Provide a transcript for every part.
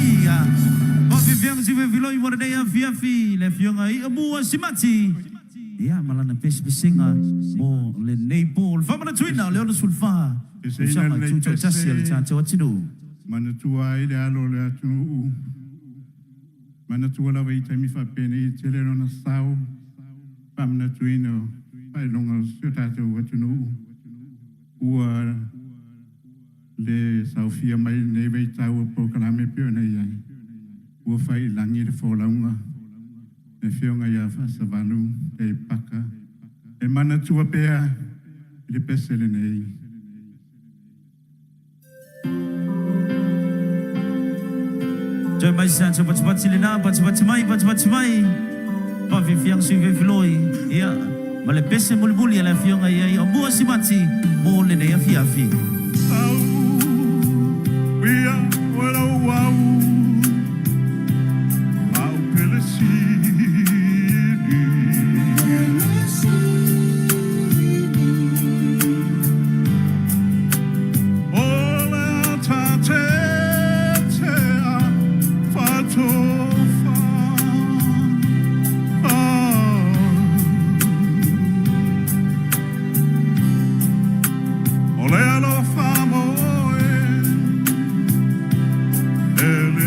mai. Faafiafiaga si filofiloi mo lenei afiafi le Afioga ia Iamua Simati ia ma lana pesepesega mo lenei po. O le faamanatuina o le 64 Peseina tausaga lenei tutoatasi a le pese tatou atunuu. manatua ai le alo o le atunuu. Manatua lava i taimi faapenei e tele lona sao faamanatuina o faailoga o si o tatou atunuu ua le saofia mai i lenei vaitau o polokalame pei ona i ai, ua faiilagi le folauga, le Afioga ia Faasavalu Dave Paka, e manatua pea i le pese lenei. Toe mai se tatou patipati lena, patipati mai, patipati mai. Faafiafiaga sui filofiloi, ia, ma le pese mulimuli a le Afioga ia Iamua Simati mo lenei afiafi. Au, ia oe lau au, lau pele sili. O le ata tetea fatofa. O le alofa moe, e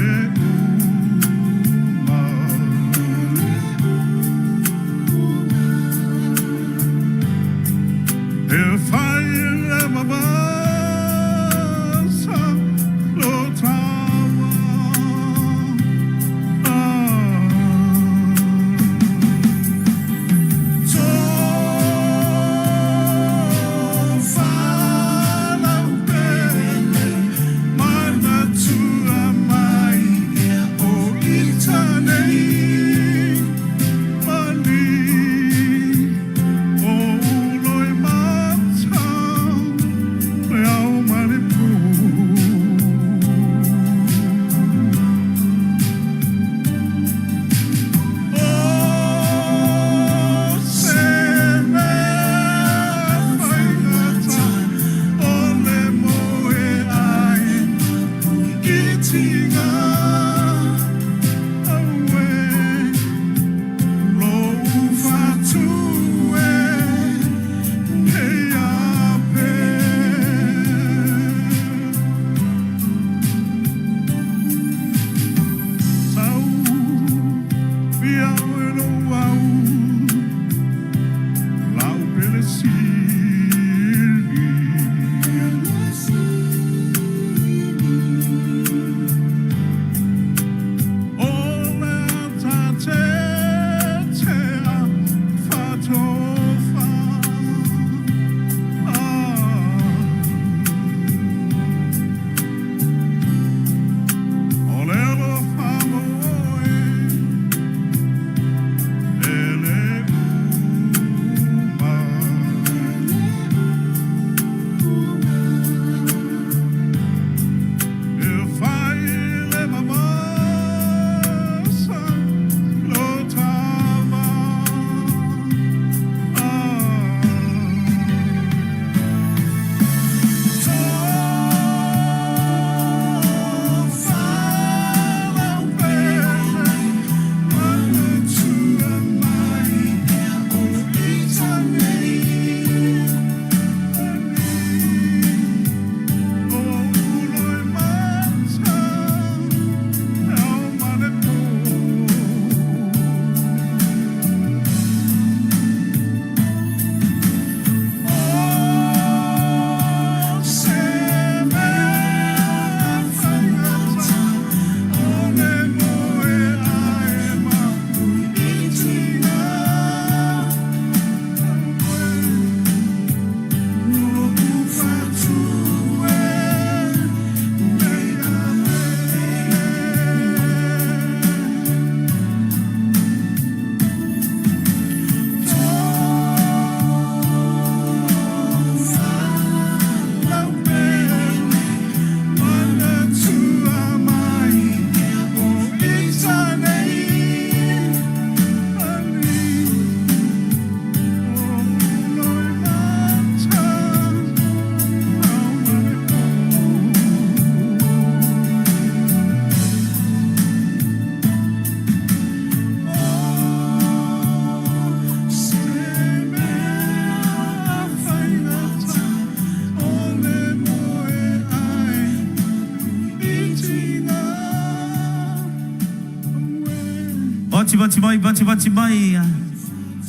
Pati pati mai, pati pati mai.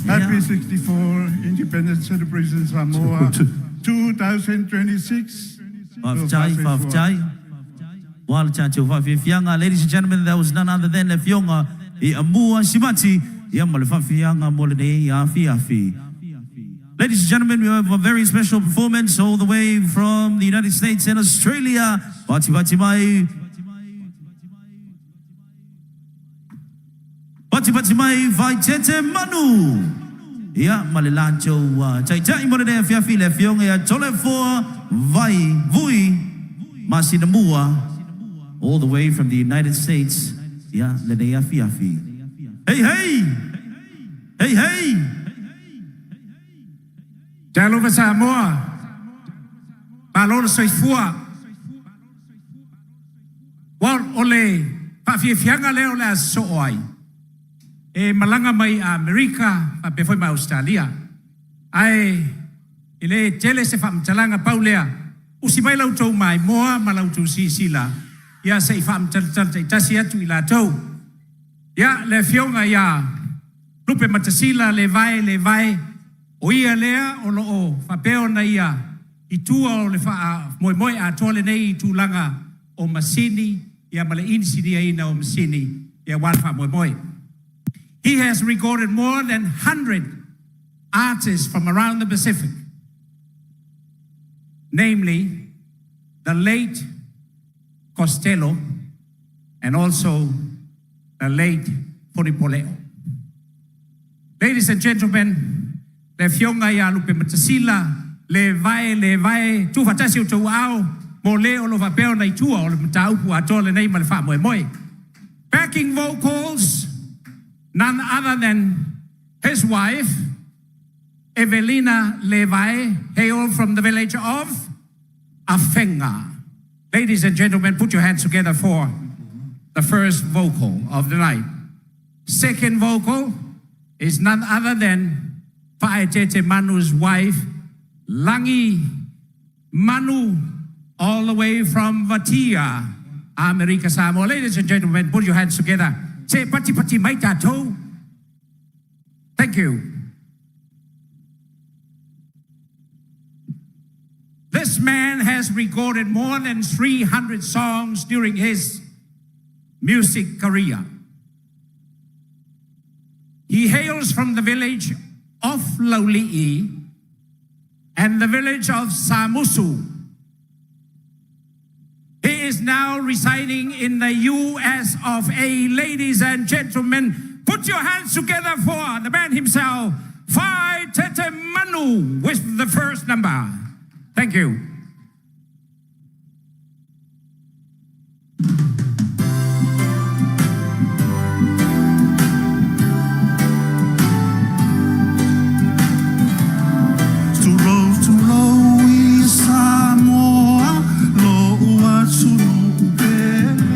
Happy 64 Independence Celebration Samoa 2026. Faafetai, faafetai. Wala tātou faafiafiaga. Ladies and gentlemen, that was none other than le Afioga i Amua Simati. Ia ma le faafiafiaga mo lenei afiafi. Ladies and gentlemen, we have a very special performance all the way from the United States and Australia. Pati pati mai. Pati pati mai Vaitete Manu. Ia ma le latou taitai mo lenei afiafi le Afioga ia Toleafoa Vai Vui Masinamua all the way from the United States. Ia lenei afiafi. Hey hey! Hey hey! Talofa Samoa, malo le soifua. Ua o le faafiafiaga lea o le a sosoo ai. E malaga mai Amerika, faapea foi ma Ausetalia. Ae e le tele se faamatalaga pau lea. Usi mai la outou maimoa ma la outou silasila, ia se i faamatalatala taitasi atu i latou. Ia, le afioga ia Lupematasila le vae le vae, o ia lea o loo faapea ona ia i tua o le faamoemoe atoa lenei i tulaga o masini ia ma le inisiniaina o masini ia aua le faamoemoe. He has recorded more than 100 artists from around the Pacific, namely the late Costello and also the late Poleo. Ladies and gentlemen, le afioga ia Lupematasila, le vae, le vae, tuufaatasi outou aao, mo le o lo faapea ona i tua o le mataupu atoa lenei ma le faamoemoe. Backing vocals, none other than his wife, Evelina Levi, hail from the village of Afenga. Ladies and gentlemen, put your hands together for the first vocal of the night. Second vocal is none other than Faaetete Manu's wife, Langi Manu, all the way from Vatia, Amerika Samoa. Ladies and gentlemen, put your hands together. Se pati pati mai tātou. Thank you. This man has recorded more than 300 songs during his music career. He hails from the village of Laulii and the village of Samusu. He is now residing in the US of A. Ladies and gentlemen, put your hands together for the man himself, Faaetete Manu, with the first number. Thank you. Tulou, tulou i Samoa, lou atunuu pele.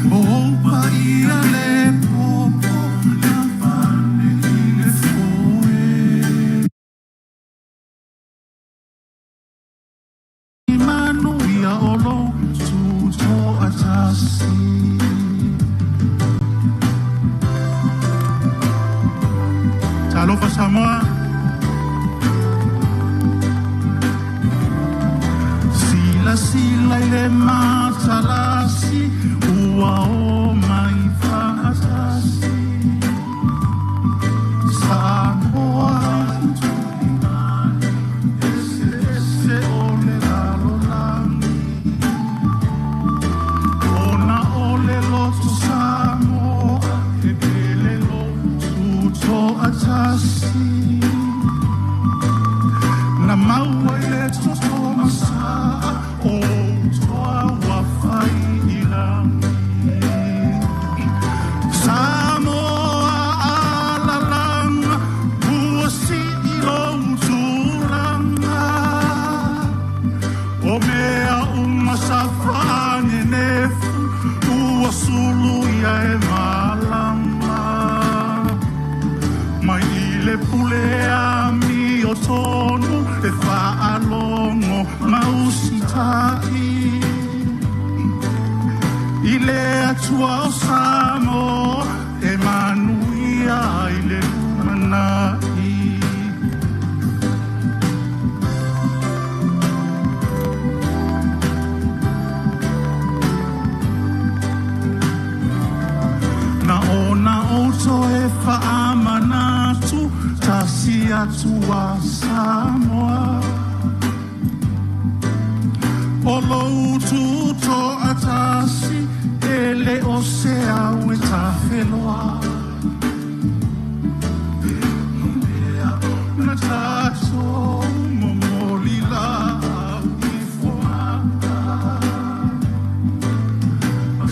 O paia le popo, na fale i le foe. Manuia o lou tutoatasi. Talofa Samoa. Sila sila i le matalasi, ua o mai faatasi. Samoa, ese ese o le lalolagi. Ona o le loto Samoa, e pele lou tutoatasi. Na maua i le toto masaa, o toa ua fai i lagi. Samoa alalaga, ua sii lou tulaga. O mea uma sa faanenefu, ua sulu ia e malama. Mai i le pule amiotonu, e faalogo ma usitai. I le atua o Samoa e manuia ai le lumanai. Na ona outo e faamanatu tasi atua Samoa. O lou tuto atasi e le o se au e tafeloa. Na tatou momoli lau i foaga.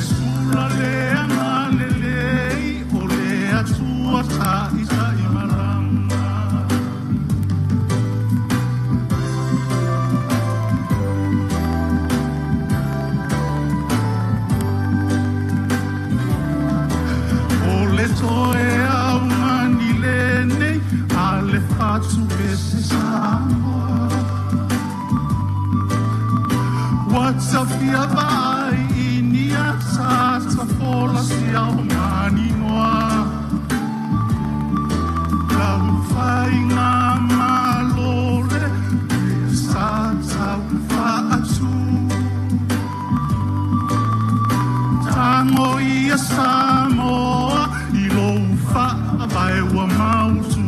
Sula le agalelei o le Atua taitai malaga. O le toe augani lenei a le fatu pese Samoa. Ua tafia vaai i ni ataata fola sia o maninoa. Lau faiga malole sa tau faatu. Tango ia Samoa i lou faavae ua mautu.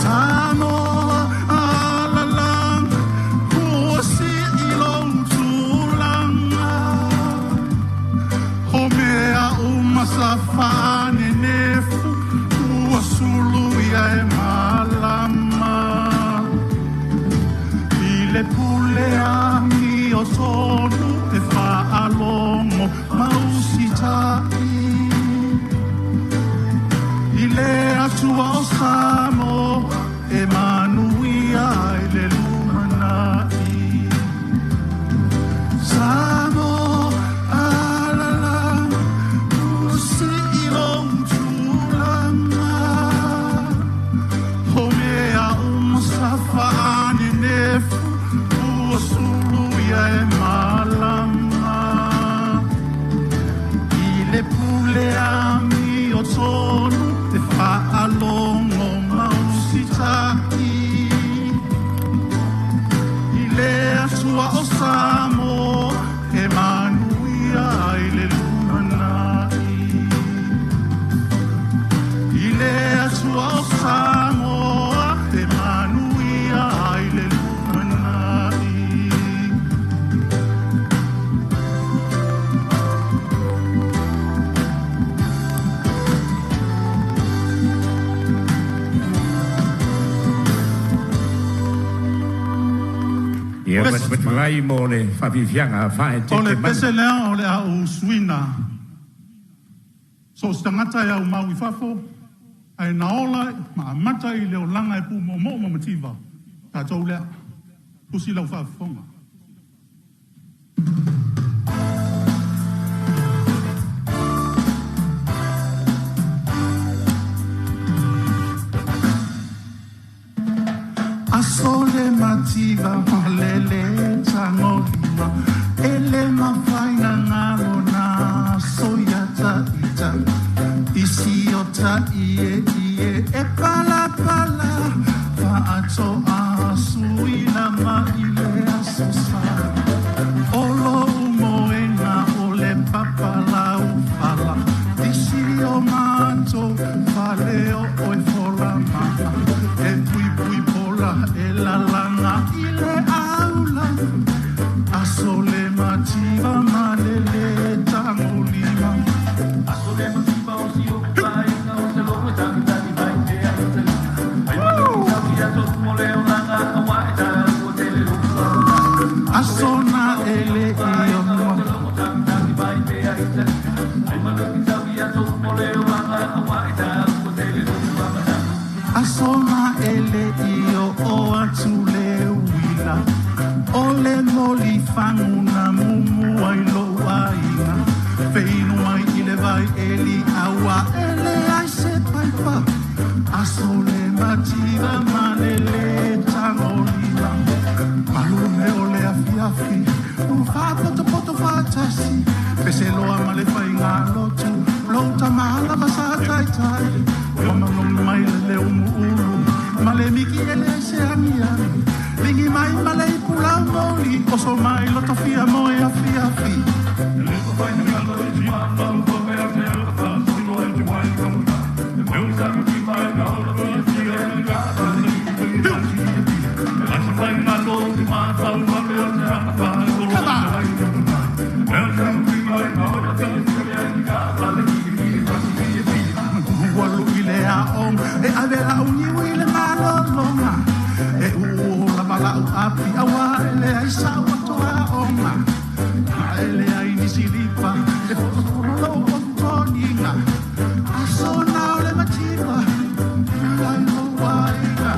Samoa alalang ua si i lou tulaga. O mea uma sa faanenefu ua sulu ia e malama. I le pule agi o tonu e faalogo mausita'i. I le Atua o Samoa e manuia ai le lumanai. Samoa alalang ua si i lou tulaga. O mea uma sa faanenefu ua sulu ia e malama. I le pule ami o tonu e faalogo mausita'i. I le Atua o Samoa e manuia ai le lumanai. I le Atua o Samoa e manuia ai le lumanai. Ia matumatuai mo le faafiafiaga O faaeteete le mana. Pese lea o le a ou suina. So o se tagata e aumau i fafo, ae na ola ma amata i le olaga e pumoomoo ma mativa, tatou lea. Tusi lau faafofoga. Aso le mativa malele tagolima e le mafaina galo na soia taita isi o taie ie e palapala faatoa suina mai le aso sa o lou moena o le papalaufala isi o matou fale o oe fola maa e puipui pola e lalaga i le aula. Aso le mativa malele tagolima. Aso na ele i o Aso na ele i o o atu le uila o le moli fagu na mumu ai lou aiga. Oso mai loto fia mo e afi afi. Come on. Ua lui le aoga e ave lau niu i le malologa. E ua lava lau api auā e leai sa'u atoaoga. A e leai nisi lipa e fotofolo lou ofutoniga. Aso na o le mativa ai lou aiga.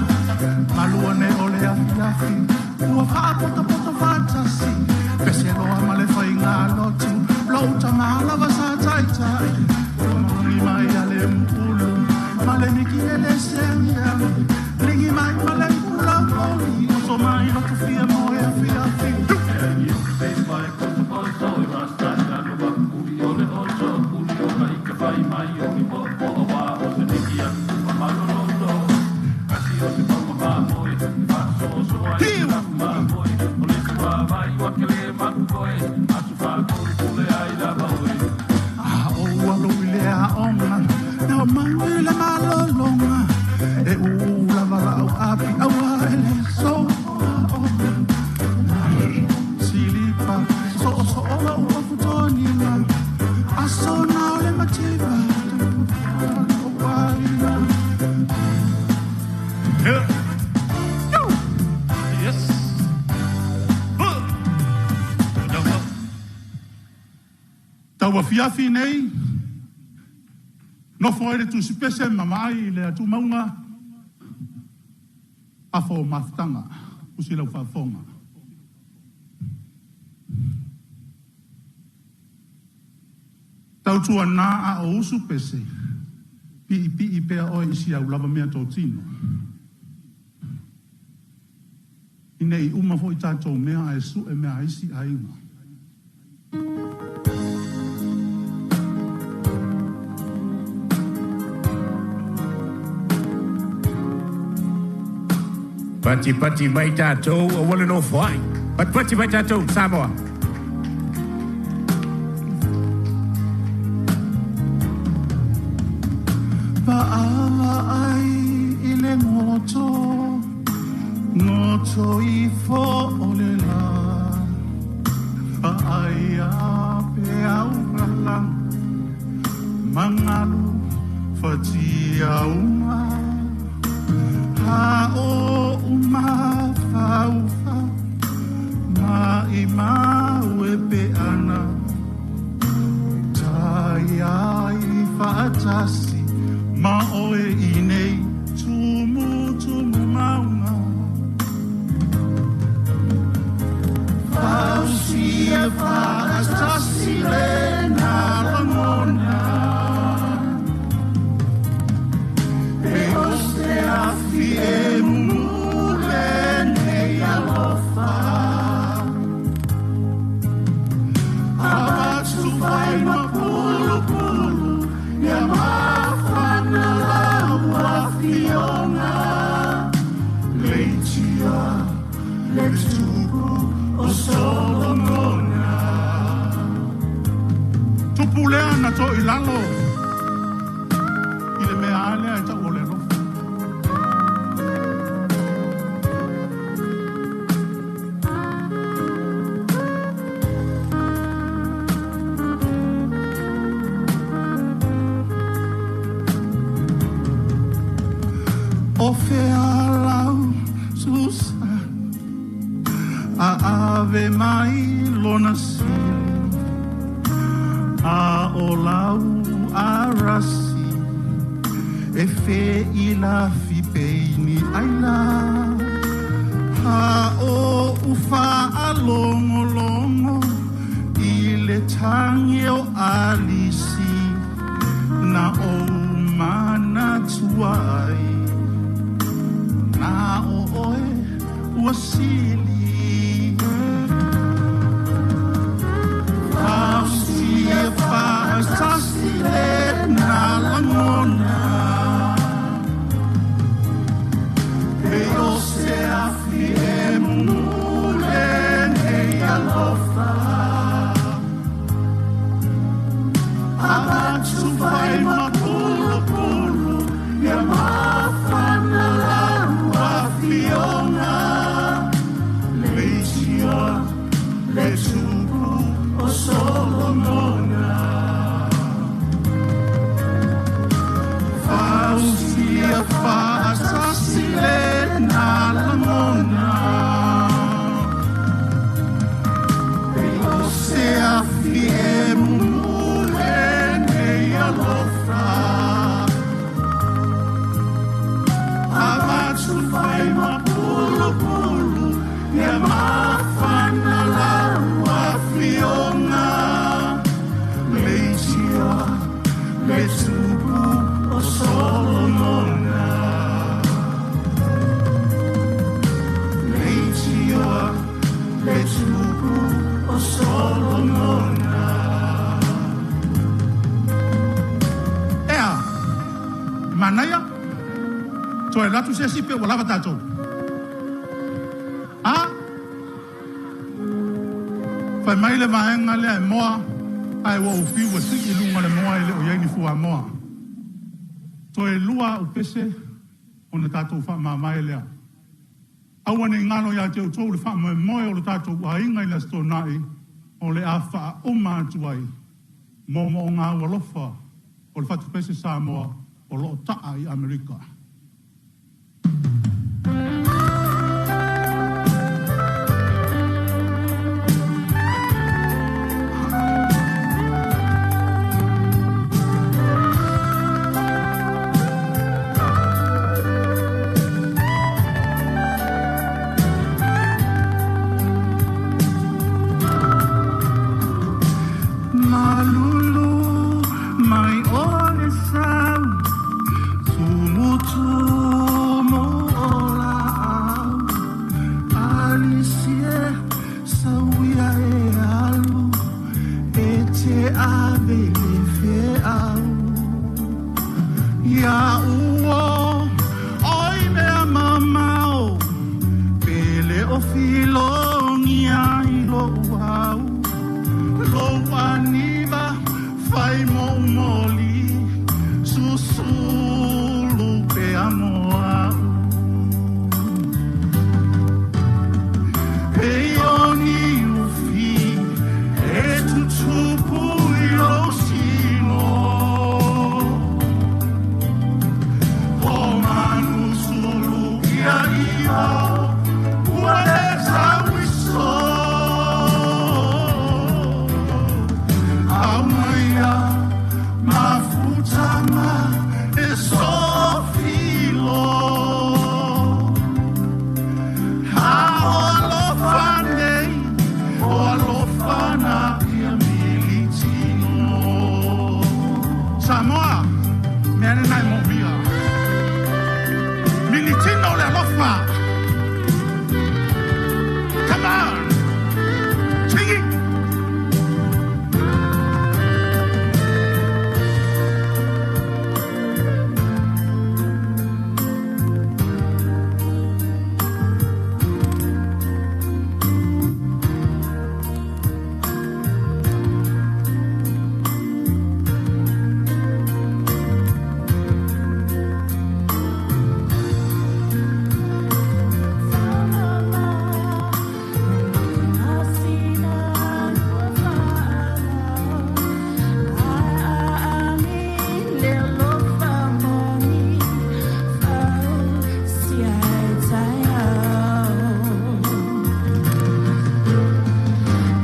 Malua nei o le afiafi ua faapotopoto faatasi. Pese loa ma le faiga lotu lou tamā lava sa taitai. Ua moni mai a le ulu ma le mikilele segia. Ligi mai ma le ulaumoli oso mai loto fia mo e afiafi. Hiu! A ou alu i le aoga, na o mau i le malologa. E uu lava lau api auā e le so aoga. Silipa, soosoo lou ofutoniga. Aso na o le mativa, lou aiga. Yes. Tau afiafi nei, nofo ai le tusipese ma maai i le atumauga, afa o mafutaga, usi lau faafofoga. Tautuanā a o usu pese, piipii pea oe i si au lava meatotino. Ina i uma fo'i tatou mea ae su'e mea a isi aiga. Patipati mai tatou aua le nofoai. Patipati mai tatou Samoa. Vaavaai i le goto, goto ifo o le lā. Vaaia peau lalaga ma galu fatiauga. A o mafaufau maimau e peana. Tai ai faatasi ma oe i nei tumutumu mauga. Fausia faatasi lena lagona. E o se afi e mumū lenei alofa. Avatu fai ma pulupulu ia mafana lau afioga. Leitia le tupu o Solomona. Tupu lea na to'ilalo i le mea a lea e ta'u o le alofa. O fea lau susa a ave mai lona sili. A o lau arasi e feilafi peini aila. A o ufaalogologo i le tagi o alisi na ou manatua ai. Na o oe ua sili. Fausia faatasi lena lagona. E o se afi e mumu lenei Toe alu atu se isi pe ua lava tatou. A? Fai mai le vaega lea e moa, ae ua ou fiu e sii i luga le moa e le o i ai ni fuamoa. Toe lua au pese ona tatou faamavae lea. Aua ne i galo ia te outou le faamoemoe o le tatou aiga i le Aso Toonai o le a faauma atu ai moomooga aualofa o le fatupese Samoa o lo o taa i Amerika. Malulu mai o le sau, tumutumu o laau, alisie sauia e alu, e te ave i le feau. Ia uo, oi mea mamao, pele o filogia i lou au. Lou aniva fai mou moli, susulu pea mo au. E oni ufi, e tutupu i lou sino. O manu sulu ia ia, ua le tauiso. Aumaia mafutanga e sofilo. A o alofa nei, o alofa na ia militino. Samoa, mea lena e moomia. Militino le alofa. Come on, sing it.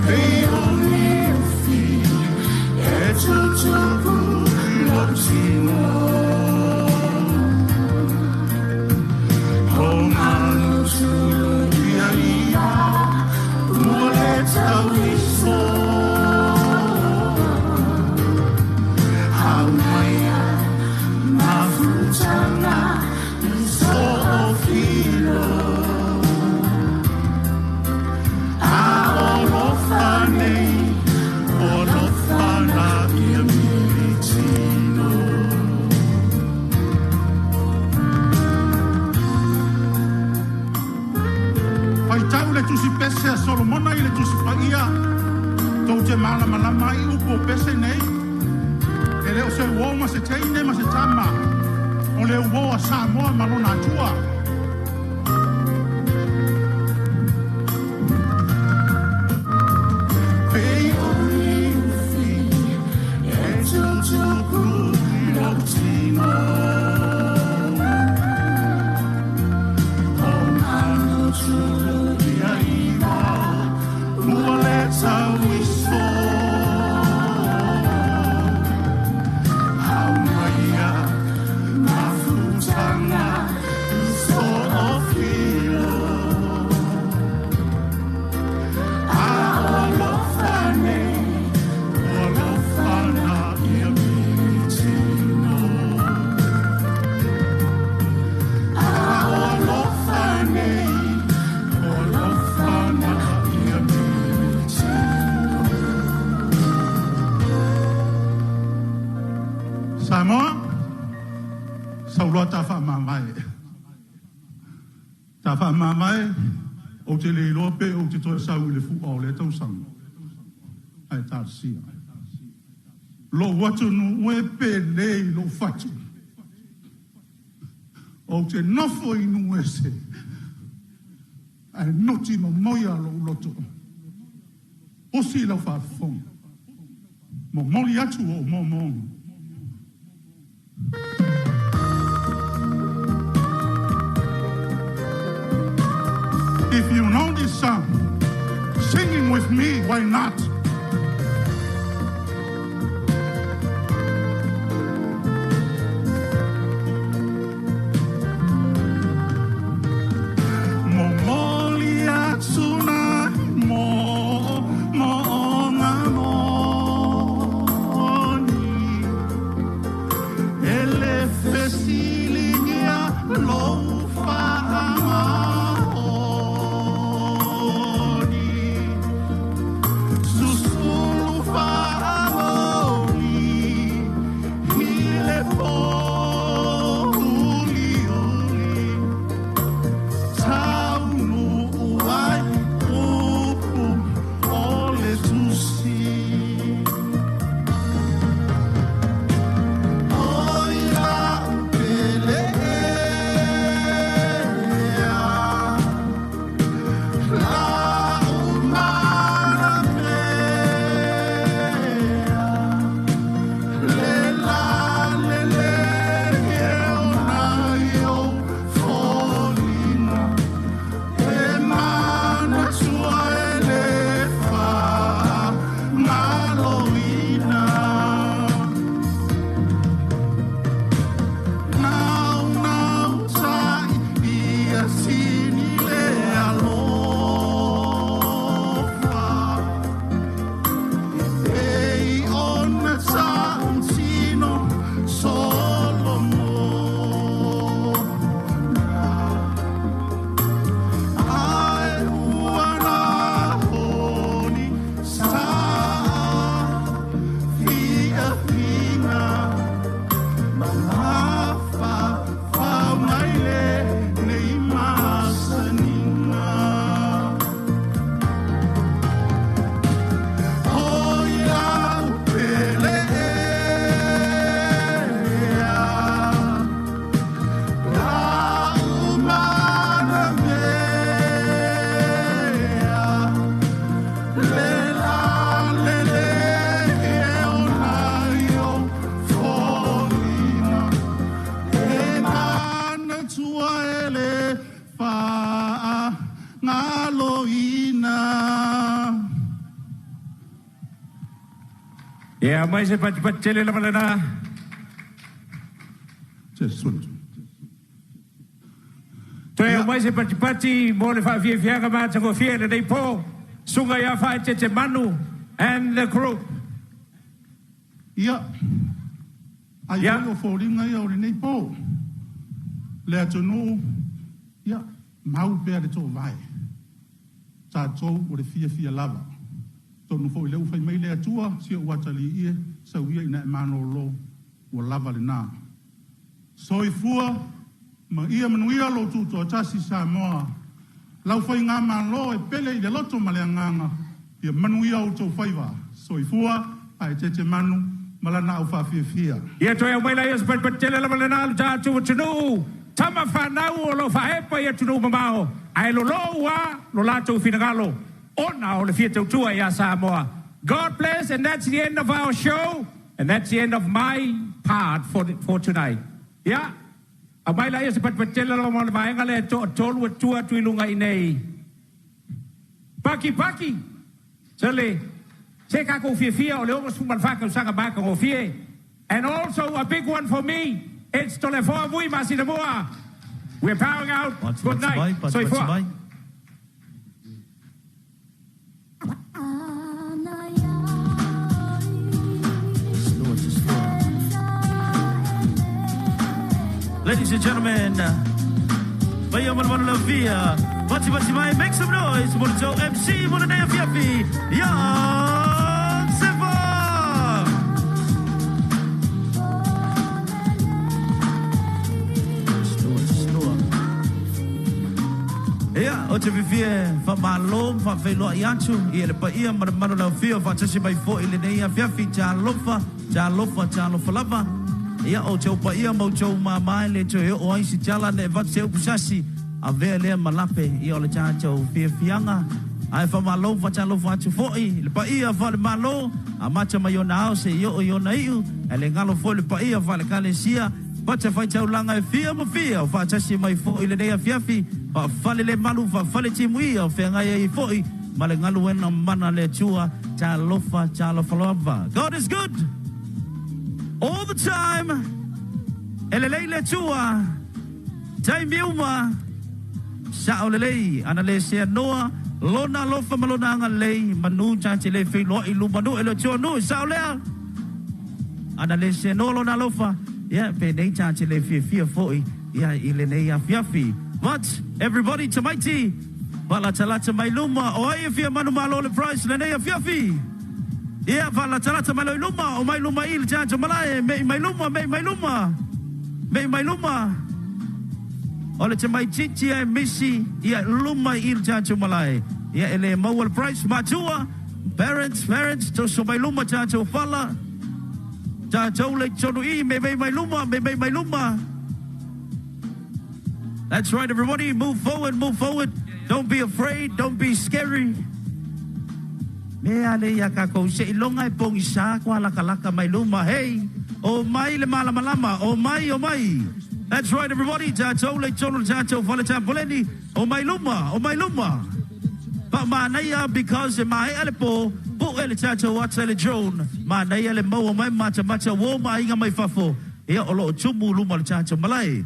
E oni ufi, e tutupu i lou tino. O manu sulu ia ia, ua le tauiso. Aumaia mafutanga i soofilo. A o alofa nei, o alofa na ia militino. Faitau le tusi pese a Solomona i le tusi paia, tou te malamalama ai upu o pese nei. E le o se uo ma se teine ma se tama, o le uo a Samoa ma lona Atua. E oni ufi, e tutupu i lou tino. O manu sulu ia ia, ua le tauiso. Aumaia mafutanga i A faamamae, ou te le iloa pe ou te toe sau i le fu'a o lea tausaga. Ae talosia. Lou atunuu e pele i lou fatu. Ou te nofo i nuu ese. Ae noti momoia lou loto. Osi lau faafofoga. Momoli atu ou moomooga. If you know this song, singing with me, why not? Momoli atu nai moomooga moni. E le fesiligia lou faamaoni. Susulu faamouli i le pouliuli. Taunuu ai upu o le Tusi. Oi lau pele ea, lau mana mea, le la le le e ona i ou foliga, e manatua e le faagaloina. Nau nau tai ia sini le alofa. E i ona ta'utino Solomona. Ae ua na honi sa fiafiga. Mafa fau mai le nei masaniga. Oi lau pele ea, lau mana mea, le la le le e ona i ou foliga. E manatua e le faagaloina. Ia mai se patipati tele lava lena. Jesulu. Toe aumai se patipati mo le faafiafiaga matagofie lenei po. Susuga ia Faaeteete Manu and the group. Ia, ai foi o foliga ia o lenei po. Le atunuu, ia, mau pea le toovae. Tatou o le fiafia lava. Tonu foi lea ua fai mai le Atua, si ou atalii e, sau ia ina e malōlō, ua lava lenā. Soifua ma ia manuia lou tutoatasi Samoa. Lau faigamalo e pele i le loto ma le agaga, ia manuia outou faiva. Soifua, Faaeteete Manu ma lana au faafiafia. Ia toe aumai laia se patipati tele lava lena lo tatou atunuu, tama fanau o lo o faaepa i atunuu mamao, ae lolou a lo latou finagalo ona o le fia tautua ia Samoa. God bless and that's the end of our show and that's the end of my part for for tonight. Ia, aumai laia se patipati tele lava mo le vaega lea e toatolu e tua atu i luga i nei. Paki paki! Sele, se kakou fiafia o le 64 tausaga matagofie. And also a big one for me, it's Toleafoa Vui Masinamua. We're powering out. Good Patipati mai, night. patipati Soifua. mai. Slow, just slow. Ladies and gentlemen, Paia ma le malualofia, patipati mai, make some noise mo le tou MC mo lenei afiafi, Young Sefa! Slow, slow. Ia, ou te fiafia e faamalo ma faafeiloai atu i le paia ma le mamalu o le Afio faatasi mai foi i lenei afiafi. Talofa, talofa, talofa lava. Ia, o outou paia ma outou mama e le toe oo ai se tala ne i avatu se upu sasi, avea lea ma lape ia o le tatou fiafiaga. Ae faamalo ma faatalofa atu foi i le paia faale-Malo, amata mai ona ao seia oo i ona iu, ae le galo foi le paia faale-Ekalesia, Fatafaitaulaga e fia ma fia o faatasi mai foi i lenei afiafi, faafalelemalu, faafaletimuia o feagai ai foi ma le galuega mana a le Atua. Talofa, talofa lava. God is good all the time. E lelei le Atua, taimi uma, sao lelei, ana le seanoa lona alofa ma lona agalelei, manu ta te le feiloai luma nuu e le Atua nuu, sao lea. Ana le seanoa lona alofa, ia, penei ta te le fiafia foi ia i lenei afiafi. But, everybody, tamaiti, faalatalata mai luma, o ai e fia manumalo le prize lenei afiafi? Ia, faalatalata mai loa i luma, o mai luma i le tatou malae, mei mai luma, mei mai luma, mei mai luma. O le tamaitiiti e misi, ia, luma i le tatou malae. Ia, e le maua le prize, matua. Parents, parents, toso mai luma tatou fala. Tatou le tonu i, me mei mai luma, me mei mai luma. That's right, everybody. Move forward, move forward. Don't be afraid, don't be scary. Me a le ia kākou se ilonga e pogisa ko alakalaka mai luma. Hey, o mai le malamalama, o mai, o mai. That's right, everybody. Tatou le tonu tatou fale tapoleni. O mai luma, o mai luma. Faamanaia because e maea le po, pu'e le tatou ata i le drone. Manaia le maua mai matamata uo ma aiga mai fafo, ia o lo o tumu luma o le tatou malae.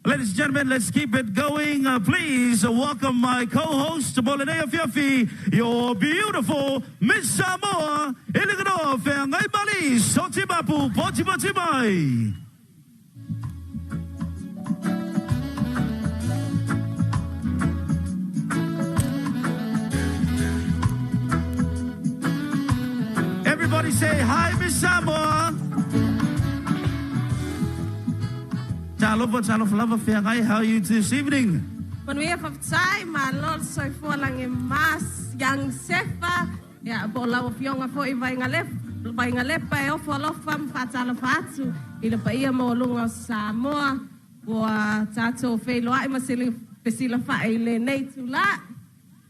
Ladies and gentlemen, let's keep it going. Please welcome my co-host mo lenei afiafi, your beautiful Miss Samoa, Iliganoa Feagaimali Sotimapu Potipoti Mai. Everybody say hi, Miss Samoa. Talofa, talofa lava, feagai, how are you this evening? Manuia faafetai, malo le soifua lagi mas, Young Sefa, ia po o lau Afioga foi Vaigalepa e ofo alofa ma faatalofa atu i le paia maualuga o Samoa ua tatou feiloai ma fesilafai i lenei itula.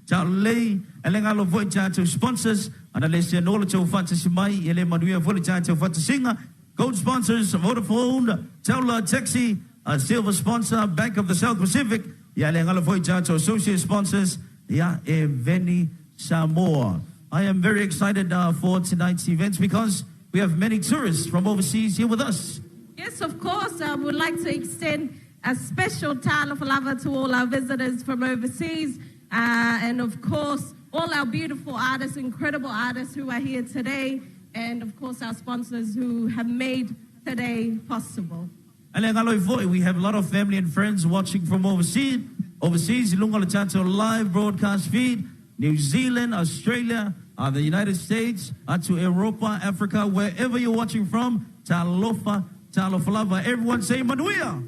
Tau lelei, e le galo foi tatou sponsors, ana le seanoa le tou faatasi mai, e le manuia foi le tatou faatasiga. Gold sponsors, Vodafone, Taula Taxi, Silver sponsor, Bank of the South Pacific, ia e le galo foi tatou associate sponsors, ia e Veni Samoa. I am very excited for tonight's events because we have many tourists from overseas here with us. Yes, of course, I would like to extend a special talofa lava to all our visitors from overseas and of course all our beautiful artists, incredible artists who are here today and of course our sponsors who have made today possible. E le galo ai foi, we have a lot of family and friends watching from overseas, overseas i luga o le tatou live broadcast feed, New Zealand, Australia, the United States, atu Europa, Africa, wherever you're watching from, talofa, talofa lava. Everyone say manuia!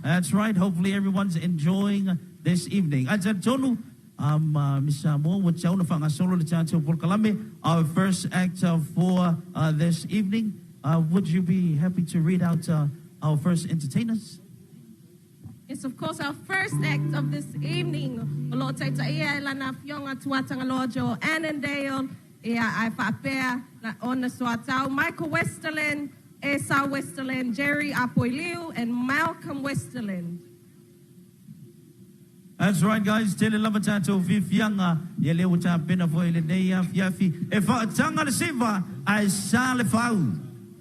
That's right, hopefully everyone's enjoying this evening. Ae talitonu, Miss Samoa, ua tatau ona faagasolo le tatou polokalame, our first act for this evening. Would you be happy to read out our first entertainers? Yes, of course, our first act of this evening, o lo o taitaia e lana afioga Tuatagaloa Joe Annandale, ia ae faapea ona soatau Michael Westerland, Esau Westerland, Jerry Apoiliu and Malcolm Westerland. That's right guys, tele lava tatou fiafiaga ia lea ua tapena foi lenei afiafi e faataga le siva ae sa le fau.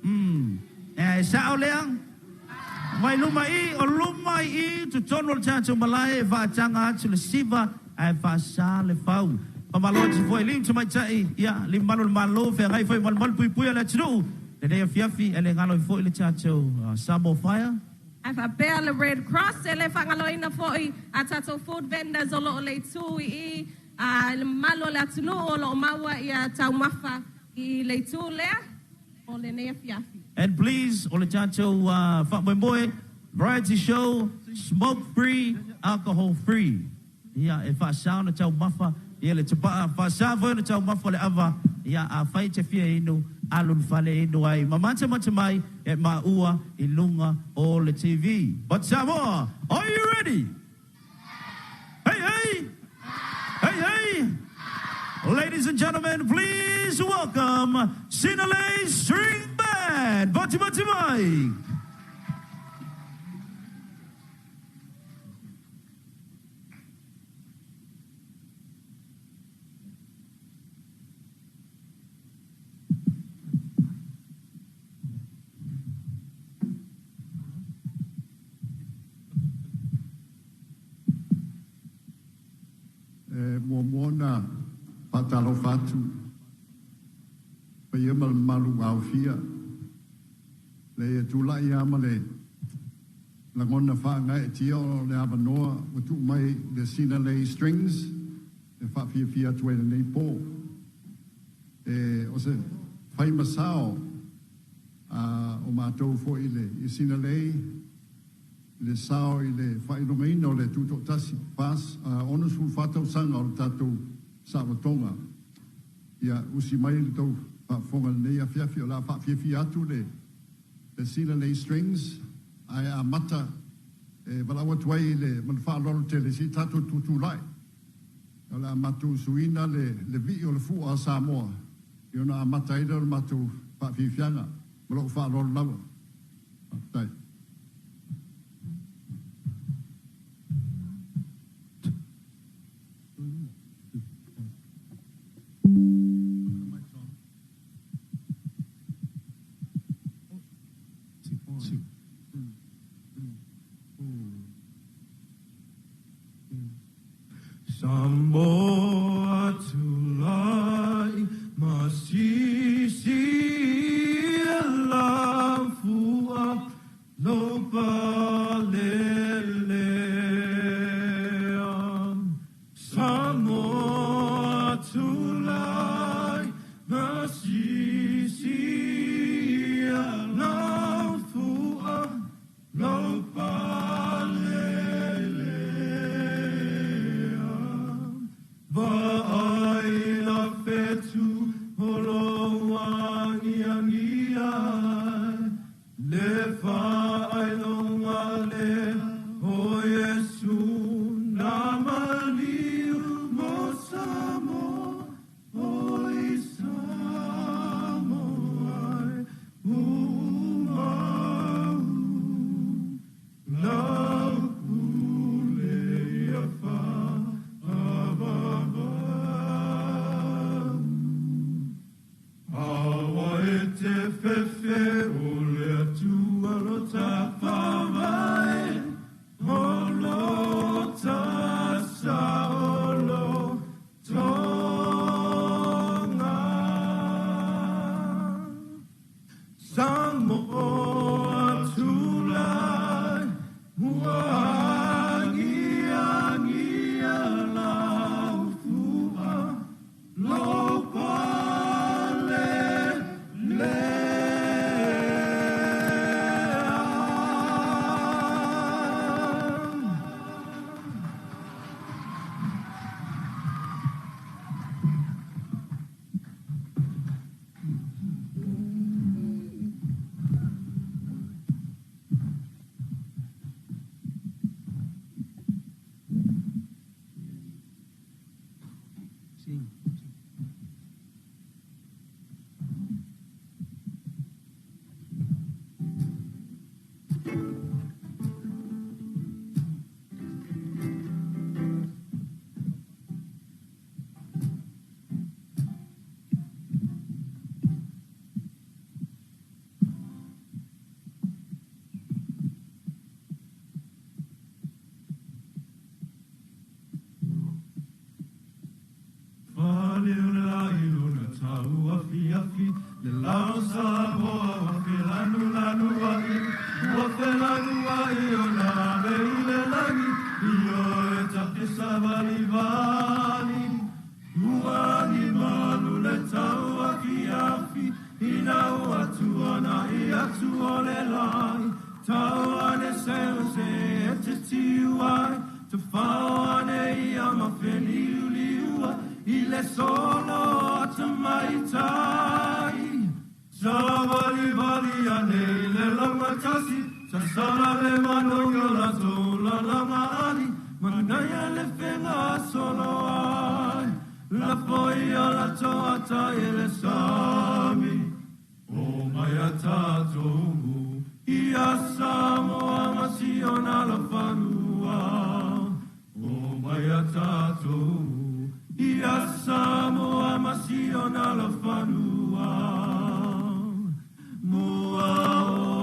Umm, e sao lea? Mai luma i, o luma i totonu o le tatou malae e faataga atu le siva ae faasa le fau. Faamalo atu foi i tamaitai, ia, liumalu o le Malo, feagai foi ma le malupuipuia o le atunuu lenei afiafi e le galo ai foi le tatou Samoa Fire. Ae faapea le Red Cross e le faagaloina foi a tatou food vendors o lo o le itu i i a i le mamalu o le atunuu o lo o maua ia taumafa i le itu lea o lenei afiafi. And please o le tatou faamoemoe variety show. smoke free, alcohol free. Ia, e faasā ona taumafa ia le tapaa, faasā foi ona taumafa le ava, ia, afai e te fia inu, alu i le fale e inu ai, ma matamata mai e maua i luga o le TV. But Samoa, are you ready? Hey, hey! Hey, hey! Ladies and gentlemen, please welcome Sinalei String Band! Matimati mai! E muamua ona faatalofa atu paia ma le mamalu aofia. Leai e tulai lava ma le lagona faagaeetia o le avanoa ua tuu mai i le Sinalei Strings e faafiafia atu ai i lenei po. E, o se fai ma sao a o matou foi i le i Sinalei, le sao i le faailogaina o le Tutoatasi, 64 tausaga o le tatou saolotoga. Ia usi mai le tou faafofoga i lenei afiafi, o le a faafiafia atu le Sinalei Strings, ae amata e valaau atu ai ma le faaaloalo tele se i tatou tutulai. O le a matou suina le vii o le fua a Samoa ia ona amata ai lea o le matou faafiafiaga. Ma lou faaaloalo lava. Faafetai. Samoa tulai masisi lafua lo palele. Samoa tulai masisi lafua lo palele. Vaai la fetu o lo angiangi ai, le faailoga le o Iesu na maliu mo Samoa, o i Samoa ai umau. Lau pule ia faavavau. Aua e te fefe o le Atua lo ta faavae, o lo ta saolotoga. Samoa tulai ua agiagi lau fua lo palele. Fale o le la i lona tau afiafi, le la o Samoa ua felanulanu ai, ua felanu ai o na ave i le lagi, i o e take savalivali. Ua agi malu le tau afiafi, ina ua tuana i atu o le lai, tau ane se o se e te le solo ata mai tai. Sa vali vali ane le langa tasi, sa sala le manoga la tola langa ali, manaia le whenga solo ai, la foia la toata e le sami. O mai a tātou, ia Samoa ma siona la whanua. O mai a tātou, ia Samoa ma siona la whanua. Mua o.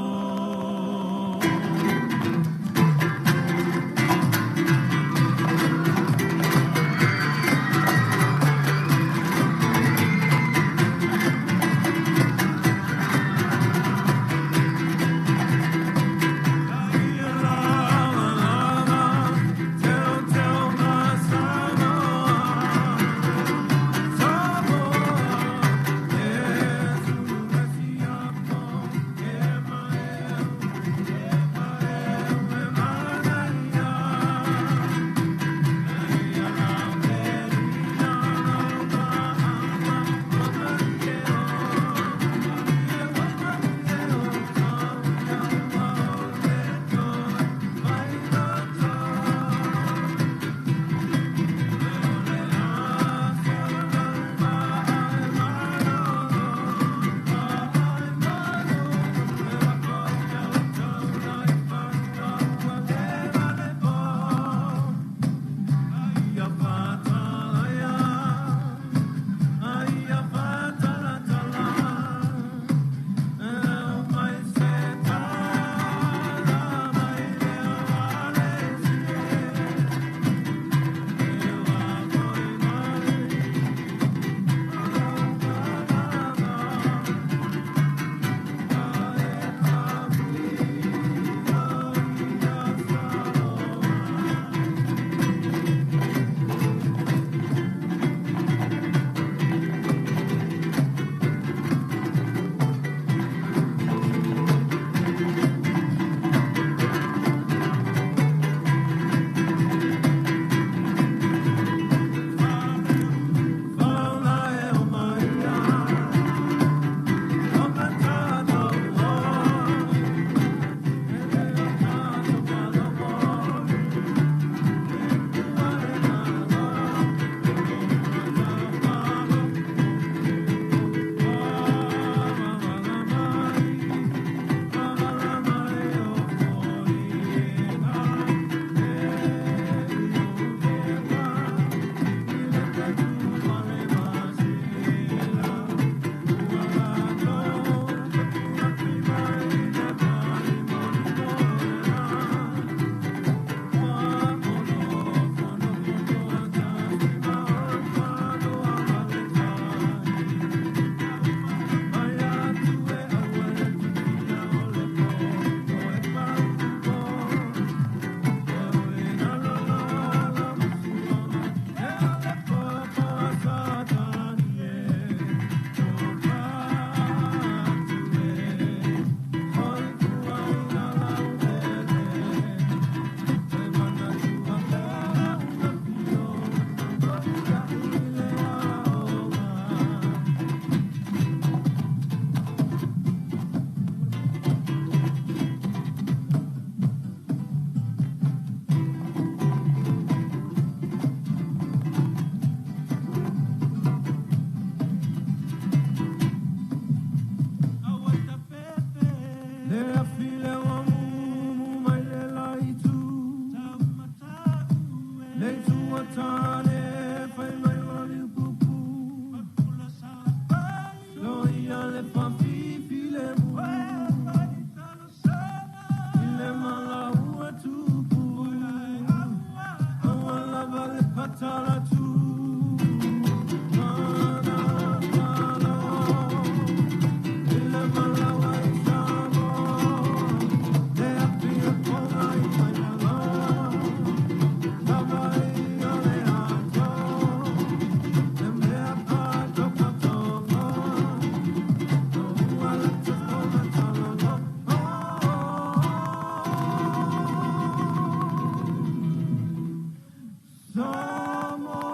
Samoa.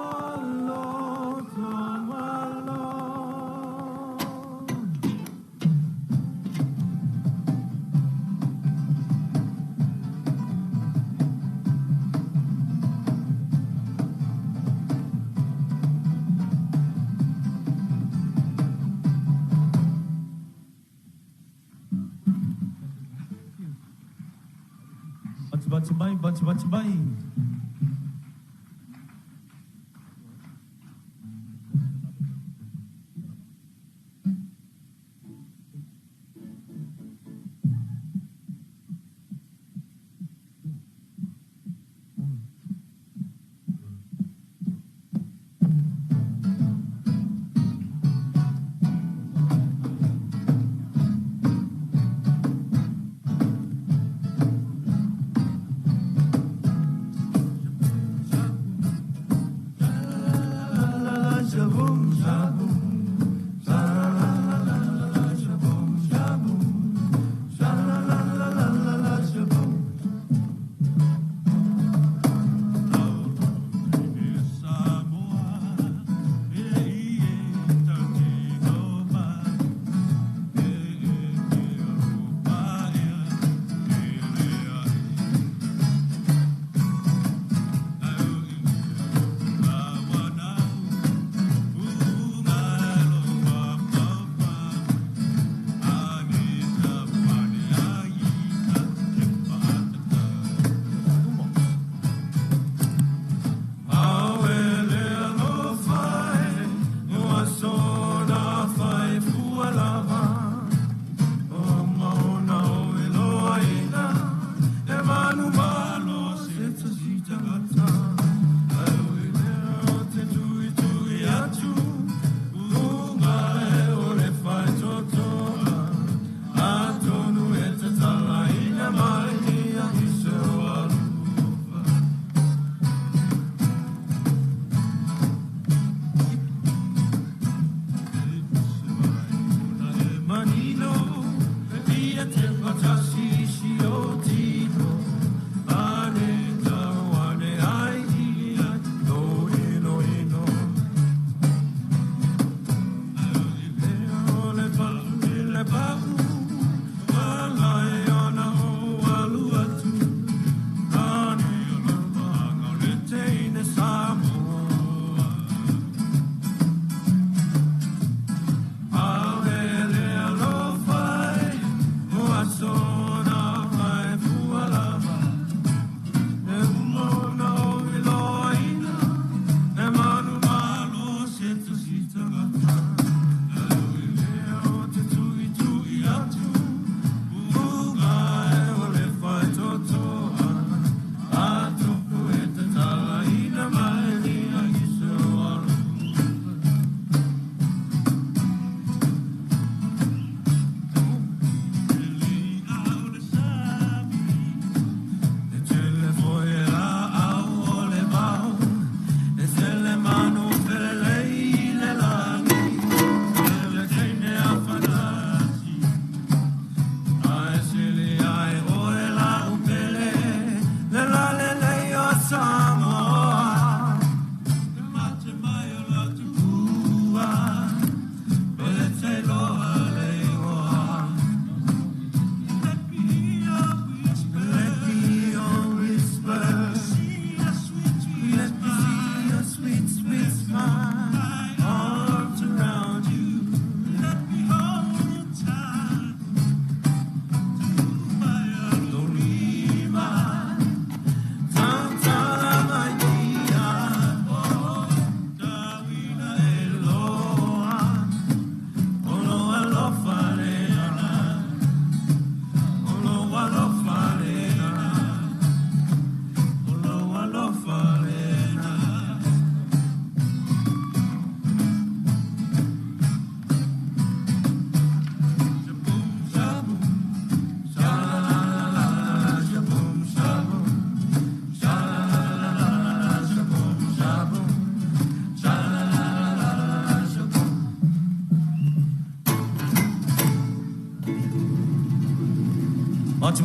Bati mai, bati bati mai.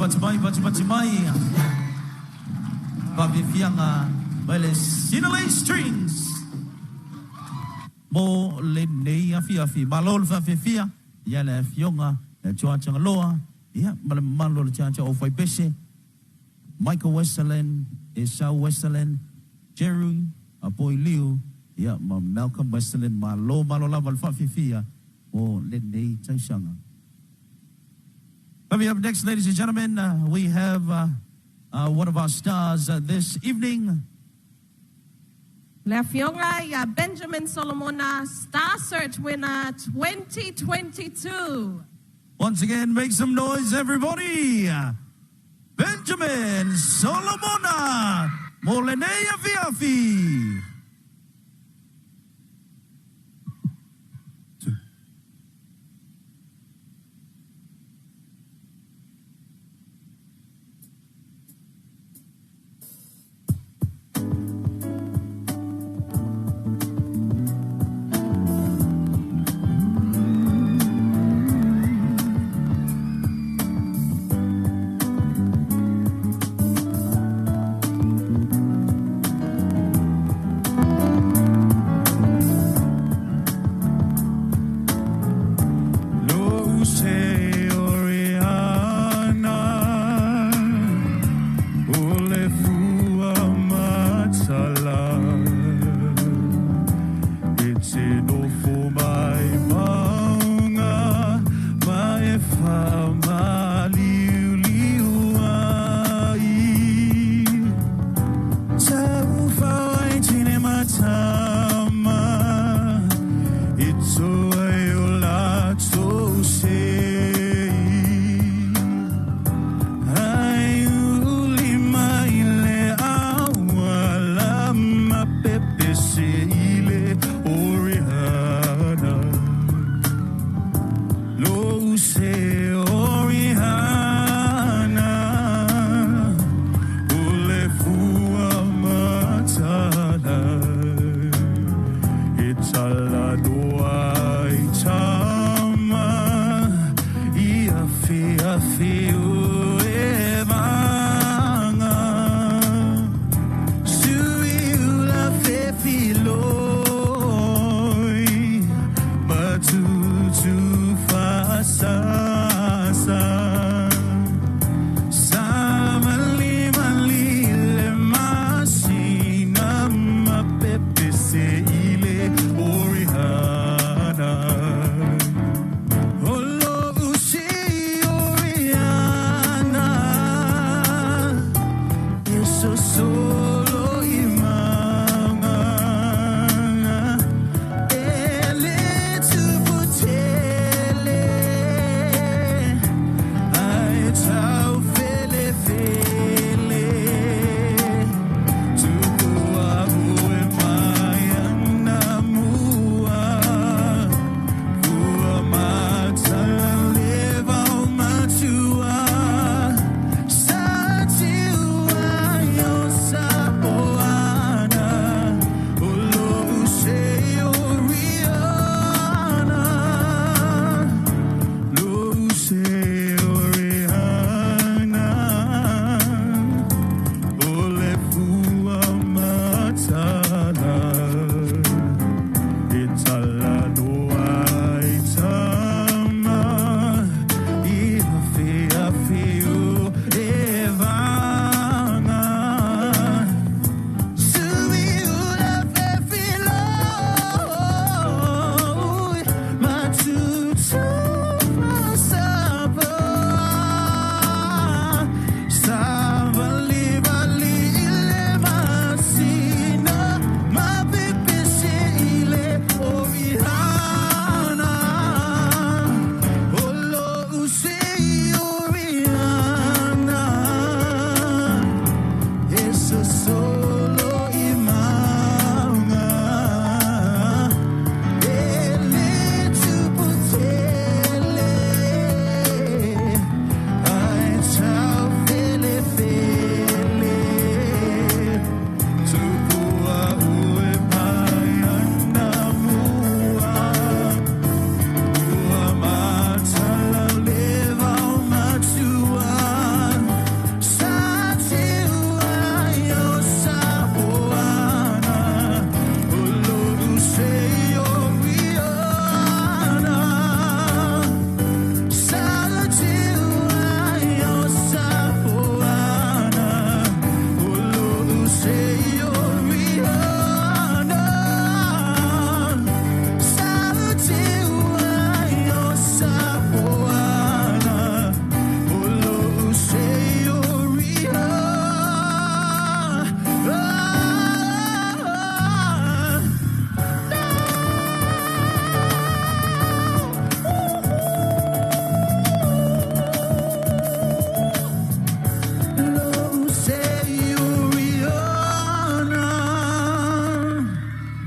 Bati mai, bati bati mai. Faafiafiaga mai le Sinalei Strings mo lenei afiafi. Malo le faafiafia ia le afioga le Tuatagaloa ia ma le mamalu o le tiatia o Faipese, Michael Westerland, Esau Westerland, Jerry Apoi Liu ia ma Malcolm Westerland. Malo malo lava le faafiafia mo lenei tausaga. Coming up next, ladies and gentlemen, we have one of our stars this evening. Le Afioga ia Benjamin Solomona, Star Search winner 2022. Once again, make some noise, everybody. Benjamin Solomona mo lenei afiafi.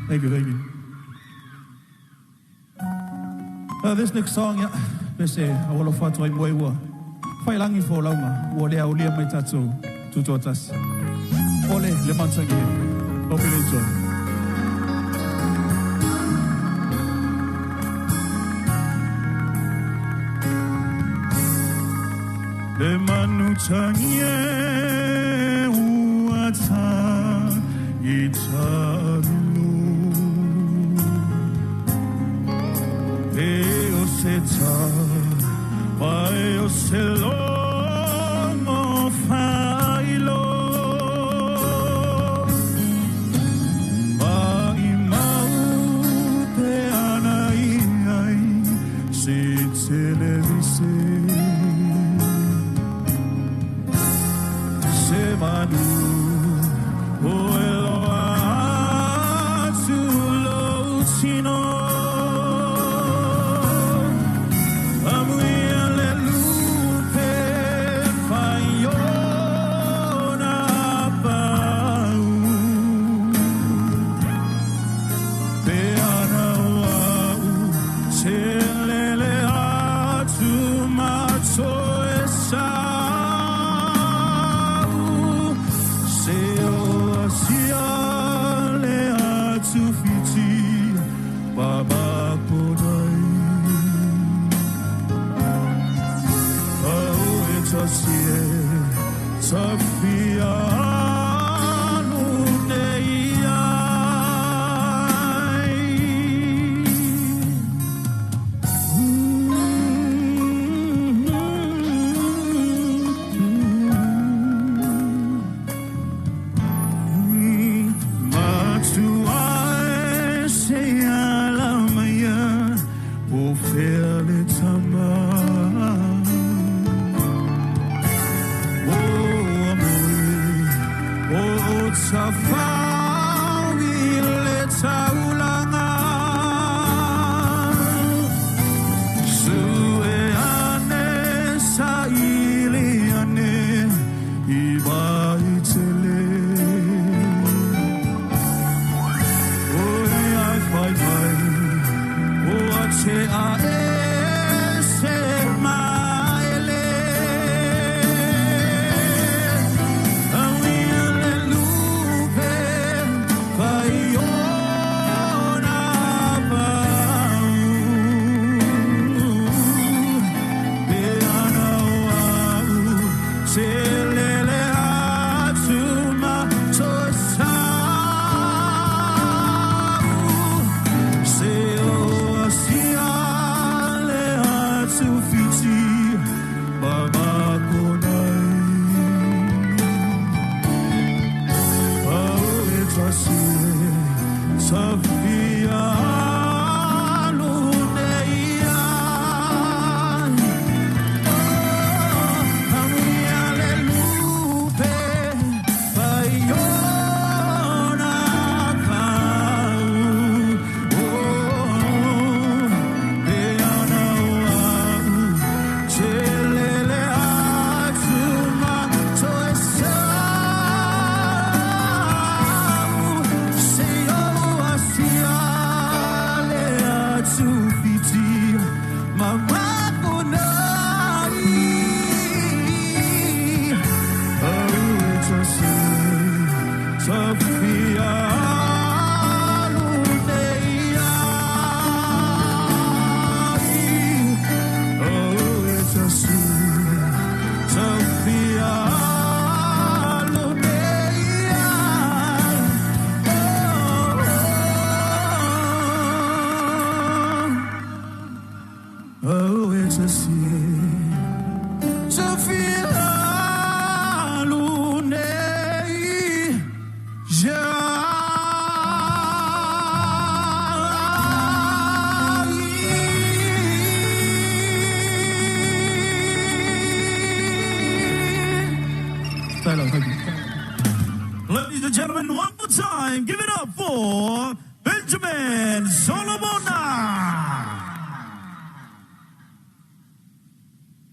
Thank you, thank you. This next song, ia, pese aualofa atu ai mo e ua failangi folauga ua le aulia mai tatou tutoatasi. Ole le mansagi. Hope you enjoy. Le manu tangi e ua i talu E o se ta Vai o se longo failo Mai mau pe ana i ai Se televise Se manu o e loa atu lou tino Amuia le lupe faiona pau Pe ana o au se lele atu ma toe sau Se o asia le atu fiti babakonai Au e tasi e tafia anu nei ai. Matua e se ala maia o fea le tama. O amore, o tafau i le taulaga. Sue ane sa ili ane i vai tele. O e ai whai whai, o a te a e se maele. Auia le lupe whai ona pau. Pe ana o au, se lele atu ma toe sau. Se o asia le atu fiti, babakonai. Au e tasi e, tafia anu nei ai. Amuia le lupe, vai ona pau. Oh, pe ana o au, te lele atu ma toe sau. Se o asia le atu fiti, mamakonai. Au e tasi e, tafia anu nei ai. Au e tasi e, tafia anu nei ai. Oh, it's a sea tafia anu nei Thank you. Ladies and gentlemen, one more time, give it up for Benjamin Solomona.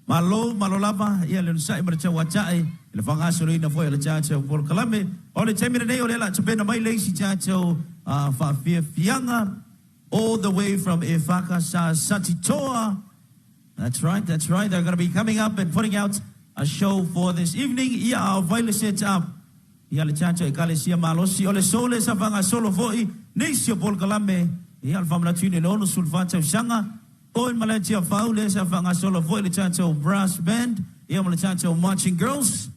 Malo, malo lava, ia le nusai ma le tau atai, le whangasoloina foi le tātou polokalame. O le taimi lenei o le la tapena mai le isi tātou Faafiafiaga all the way from Efaka Satitoa. That's right, that's right. They're going to be coming up and putting out a show for this evening. Ia a vai le set up. Ia le tatou Ekalesia malosi o le sole sa faagasolo foi nisi o polokalame. Ia le faamanatuina i le 64 tausaga. O i malae Tiafau lea sa faagasolo foi le tatou brass band ia ma le tatou marching girls.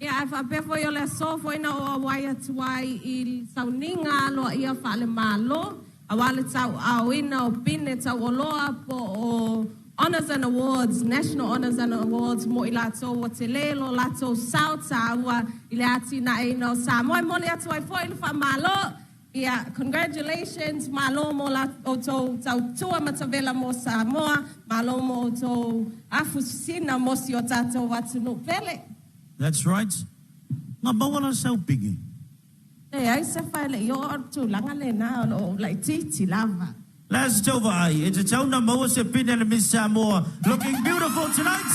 Ia, ae faapea foi o le aso foi na ou auai atu ai i sauniga aloaia faale-Malo aua le tauaaoina o pine tauoloa po o Honours and Awards, National Honours and Awards mo i latou ua tele lo latou sao taua i le atinaeina o Samoa. E momoli atu ai foi le faamalo. Ia, congratulations, malo mo la outou tautua matavela mo Samoa, malo mo outou afusina mo si o tatou atunuu pele. That's right. Nga maua la sau pigi. Leai se fa e le i oo le tulaga lena o lo o laitiiti lava. Last tau vaai, e tatau na maua se pine le Miss Samoa looking beautiful tonight.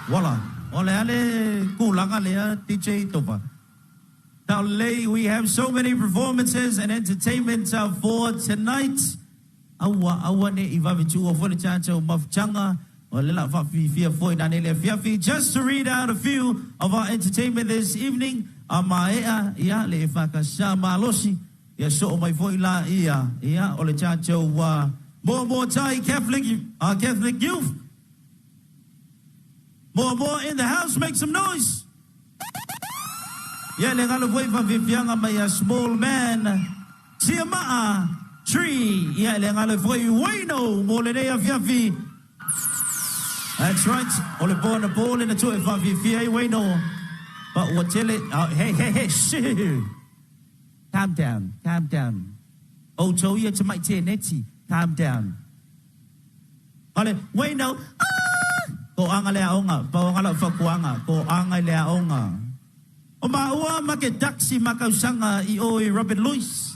Wala, o le a le kulaga lea DJ Topa. Now lei, we have so many performances and entertainment for tonight. Aua, aua ne i vave tuua foi le tatou mafutaga, o le la faafifia foi nanei le afiafi. Just to read out a few of our entertainment this evening, a maea, ia, le Efakasa malosi, ia soo mai foi la ia, ia, o le tatou Moamoa Tai Catholic, Catholic Youth. Moamoa in the house, make some noise! Ia le galo foi faafiafiaga mai a Small Man Tiamaa Tree. Ia le galo foi Wayno mo lenei afiafi. That's right. O le po anapo le na tua e faafiafia ai Wayno. But ua tele... Oh, hey, hey, hey, shoo. Calm down, calm down. Outou ia tamai teneti, calm down. Ale, Wayno, ah! Ko anga le aoga, pau anga lau fautuaga, ko anga i le aoga. O maua ma ke taxi ma kausaga i o i Robert Louis.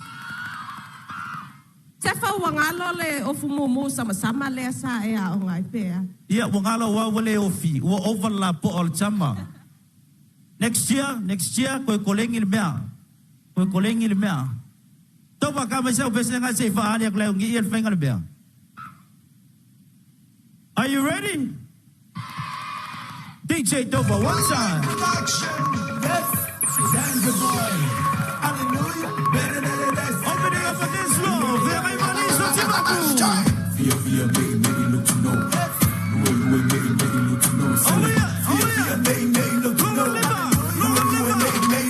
Sefa ua galo le ofu mumu samasama lea sa e aoga ai pea. Ia, ua galo aua ua le ofi, ua ova le lapoa o le tama. Next year, next year, koe kolegi le mea. Koe kolegi le mea. Tau ka mai sau pese nga se i faali aku le au ngi ia le faiga le mea. Are you ready? DJ Dopa, one time. Opening up against floor, Feagai Maliso Timaku. Oh yeah, oh yeah. Luma lima, luma lima.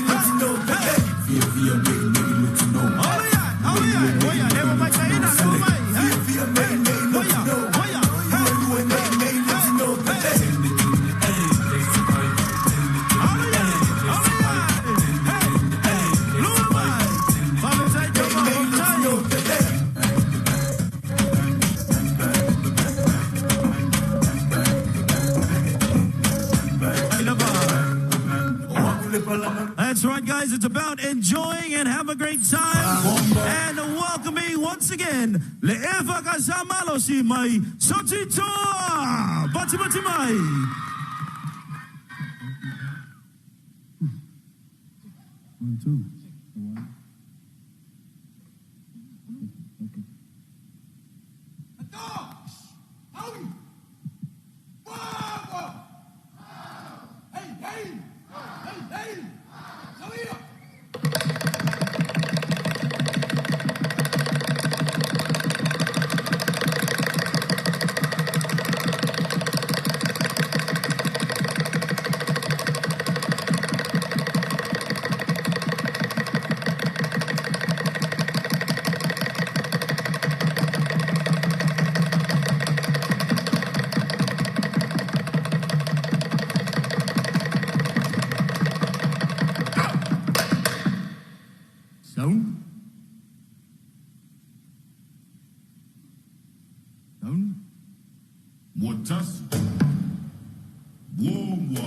Hey, hey. Oh yeah, oh yeah. Oh yeah, never mai taina, never mai. Hey, hey. Oh yeah, oh yeah. Hey, hey, hey, hey. Oh yeah, oh yeah. Hey, hey. Luma mai. Faafetai Toma, faafetai. That's right, guys. It's about enjoying and have a great time. And welcoming once again, le Eva Kasamalosi mai Sotitoa. Bati bati mai. One, two. One. Okay. Sound. Sound. Motasi. Muamua.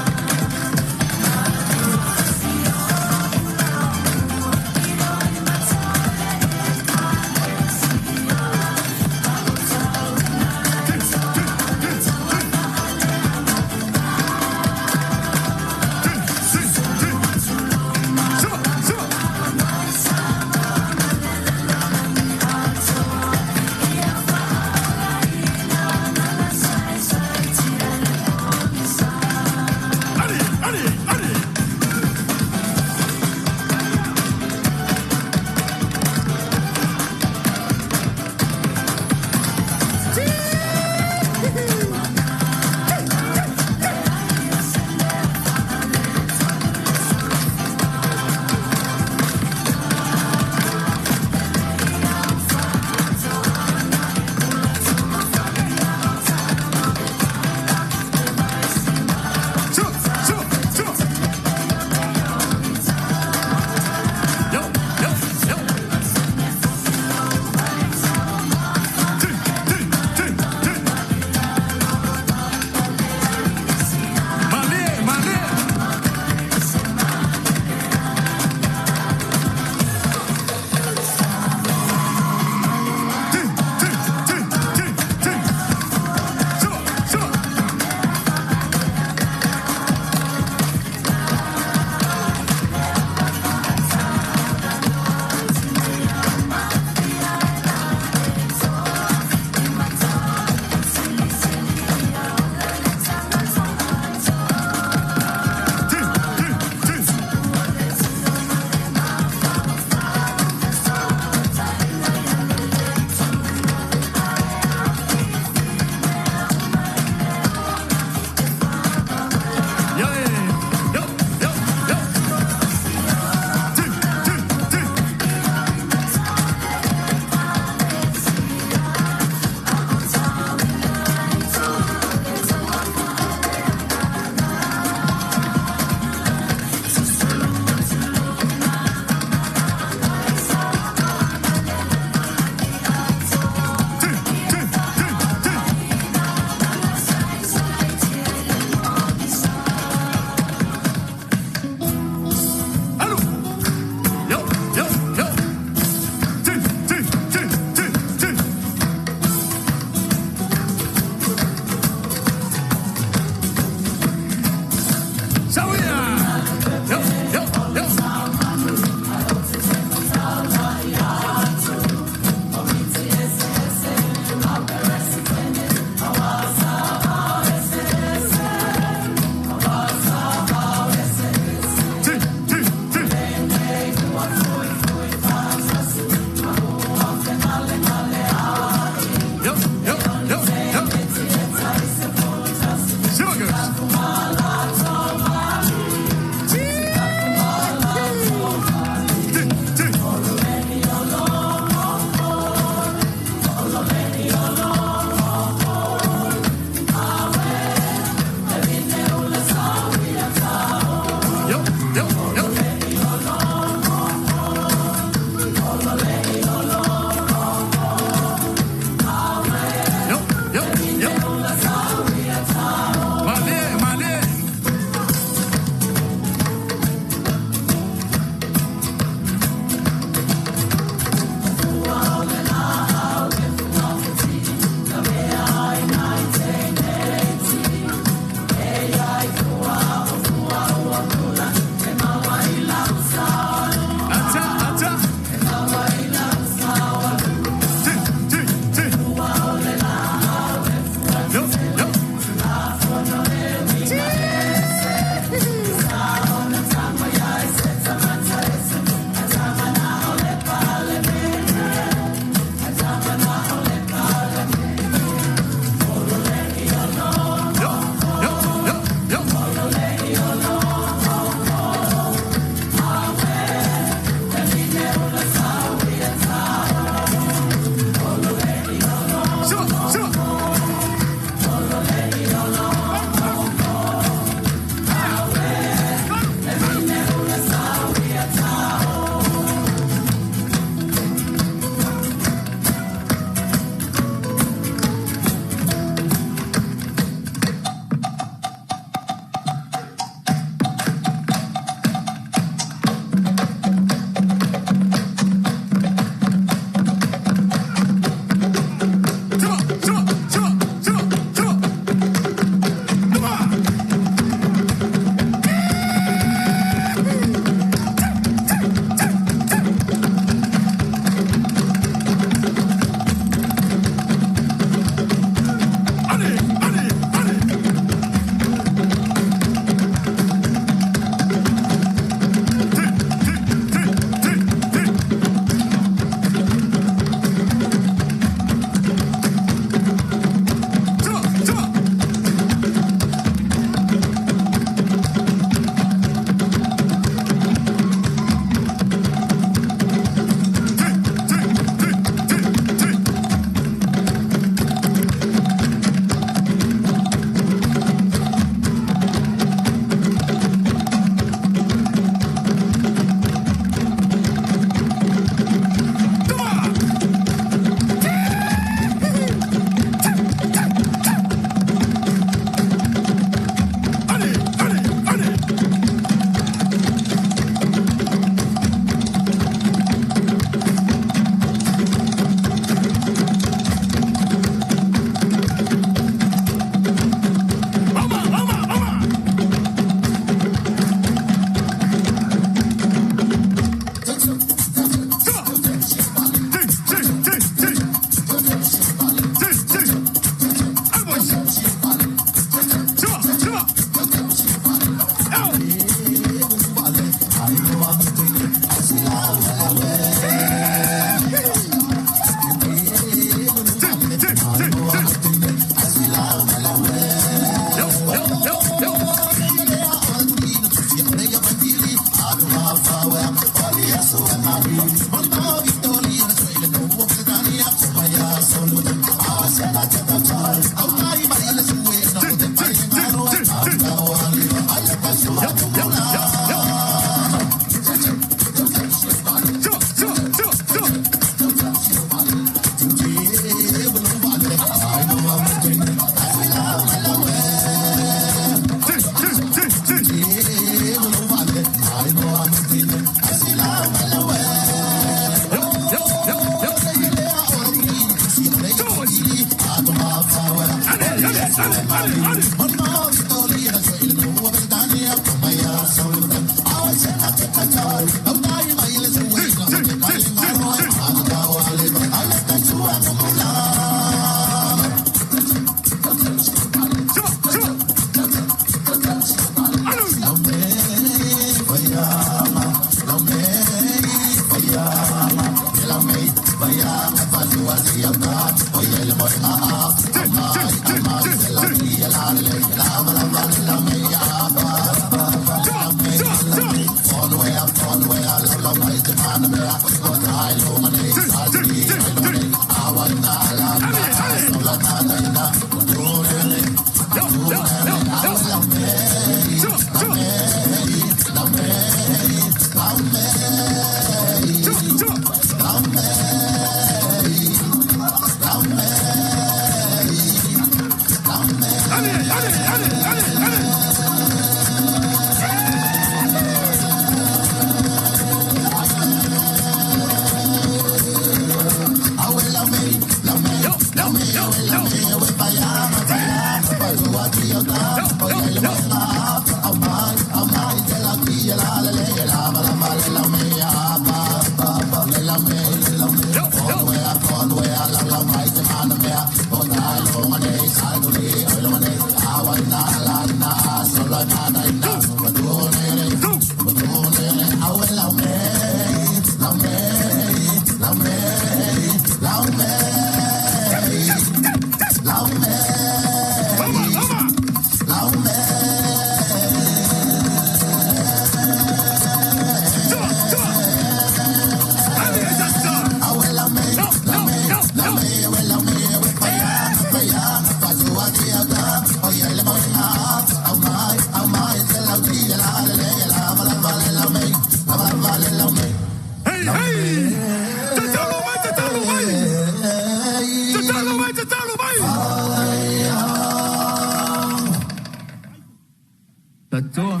Tatoa.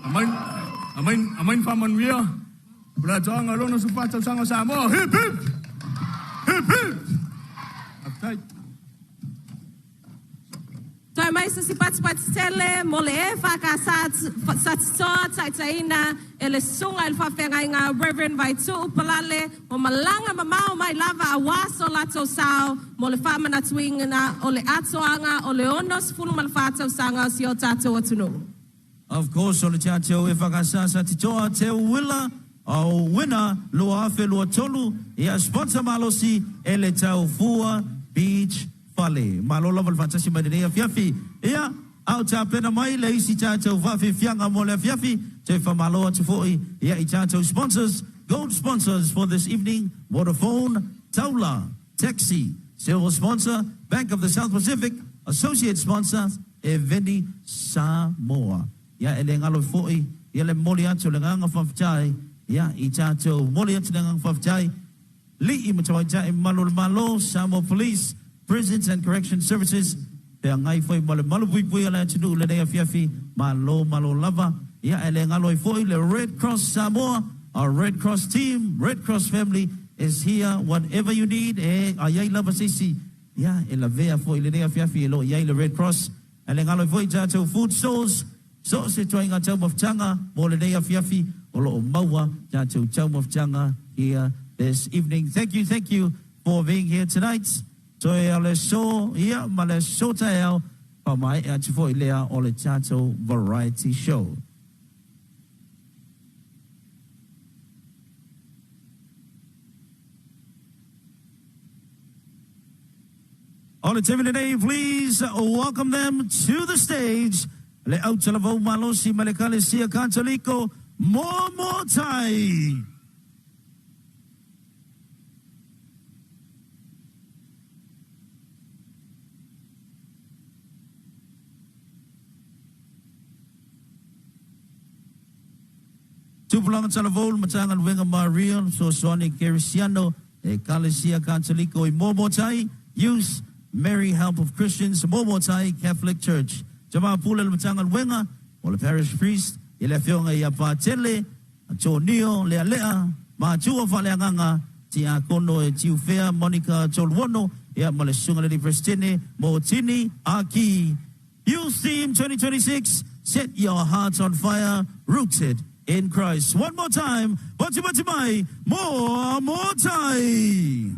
Amen. Amen. Amen faamanuia. O le atoaga o le 64 tausaga o Samoa. Hip hip. Hip hip. Faafetai. Toe mai se si patipati tele mo le EFKS Satitoa taitaiina e le susuga i le faafeagaiga Reverend Vaituu Palale ua malaga mamao mai lava auā so latou sao mo le faamanatuina o le atoaga o le 64 tausaga o si o tatou atunuu. Of course, o le tatou EFKS Satitoa Teuila o Winner 2023, ia sponsor malosi e le Taufua Beach Fale. Malo lava le faatasi mai lenei afiafi. Ia, a o tapena mai le isi tatou faafiafiaga mo le afiafi, toe faamalo atu foi ia i tatou sponsors, gold sponsors for this evening, Vodafone, Taula, Taxi, silver sponsor, Bank of the South Pacific, associate sponsor, Eveni Samoa. Ia, e le galo foi ia le momoli atu o le agaga faafetai, ia, i tatou momoli atu le agaga faafetai, Alii ma Tamaitai Malu o le Malo, Samoa Police, Prisons and Correction Services, feagai foi ma le malupuipui a le atunuu i lenei afiafi, malo malo lava. Ia, e le galo ai foi le Red Cross Samoa, our Red Cross team, Red Cross family is here, whatever you need, e ai ai lava se isi, ia, e lavea foi i lenei afiafi e lo o i ai le Red Cross. E le galo ai foi tatou food stores, so o se ituaiga taumafataga mo lenei afiafi o lo o maua tatou taumafataga here this evening. Thank you, thank you for being here tonight. Toe o le aso ia ma le aso taeao, faamaea atu foi lea o le tatou variety show. O le taimi lenei, please welcome them to the stage, le autalavou malosi ma le Ekalesia Katoliko, Momotai! Tupulaga Talavou, le Matagaluega Maria, le Fesoasoani Kerisiano, Ekalesia Katoliko i Momotai, Youth, Mary Help of Christians, Momotai Catholic Church. Tama Pule le Matagaluega o le Parish Priest i le Afioga ia Patele, Tonio Lealea, Matua Faaleagaga, Tiakono e Tiufea Monica Toluono, ia ma le Susuga i le Alii Peresetene Motini Aki. Youth Theme 2026, Set Your Hearts on Fire, Rooted in Christ. One more time, Moti Moti Mai, More More Tai!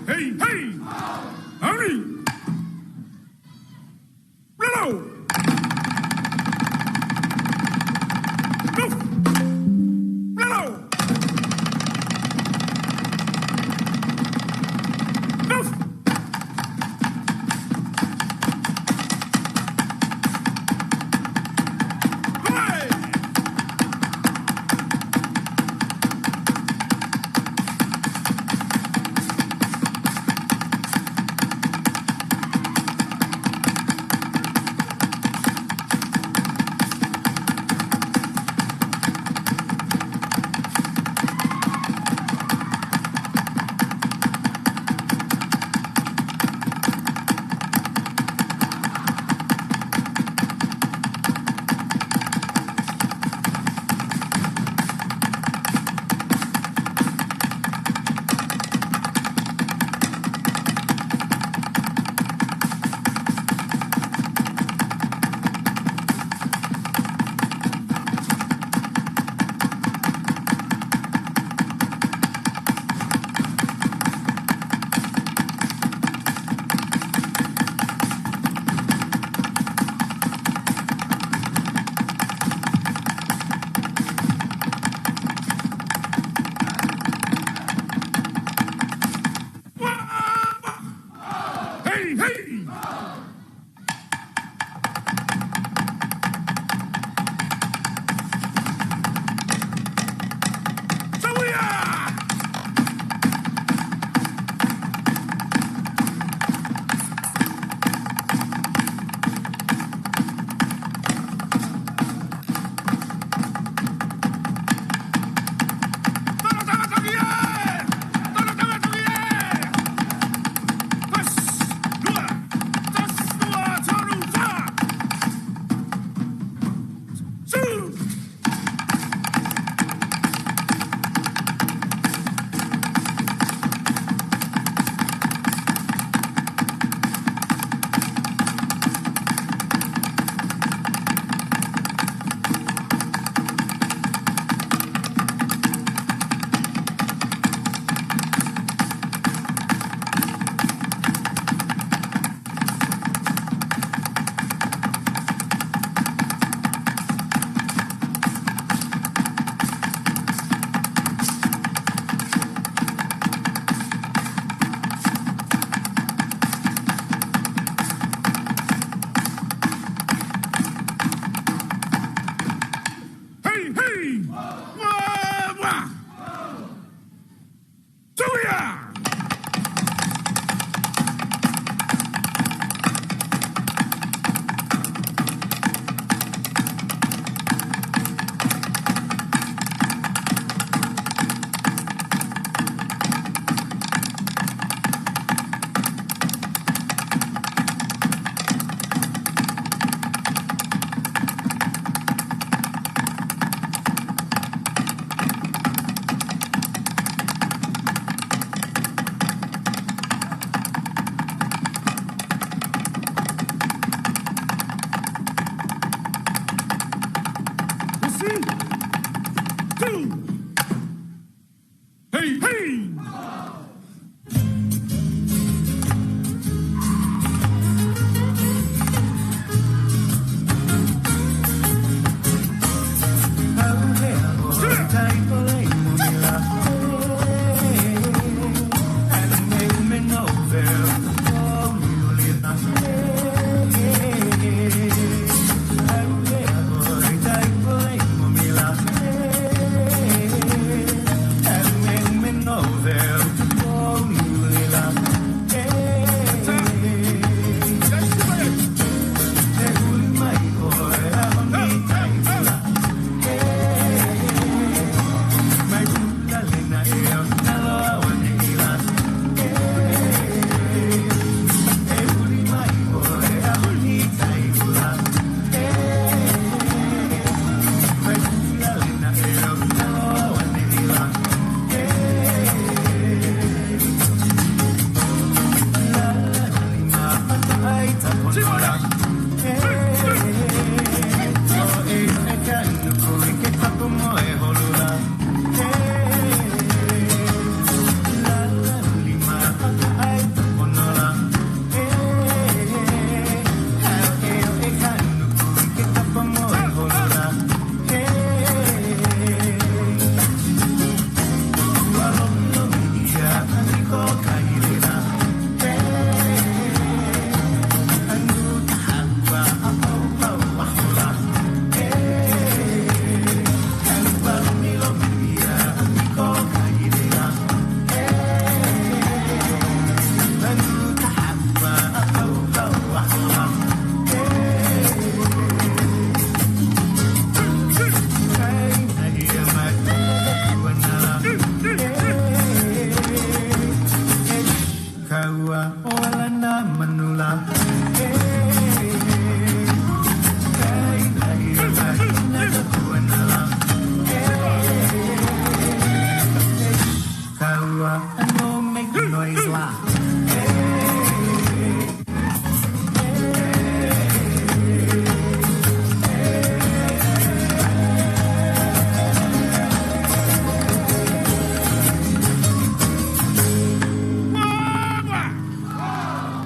Hey, hey! Auni! Lalo! Luf! Lalo! Luf! Hey!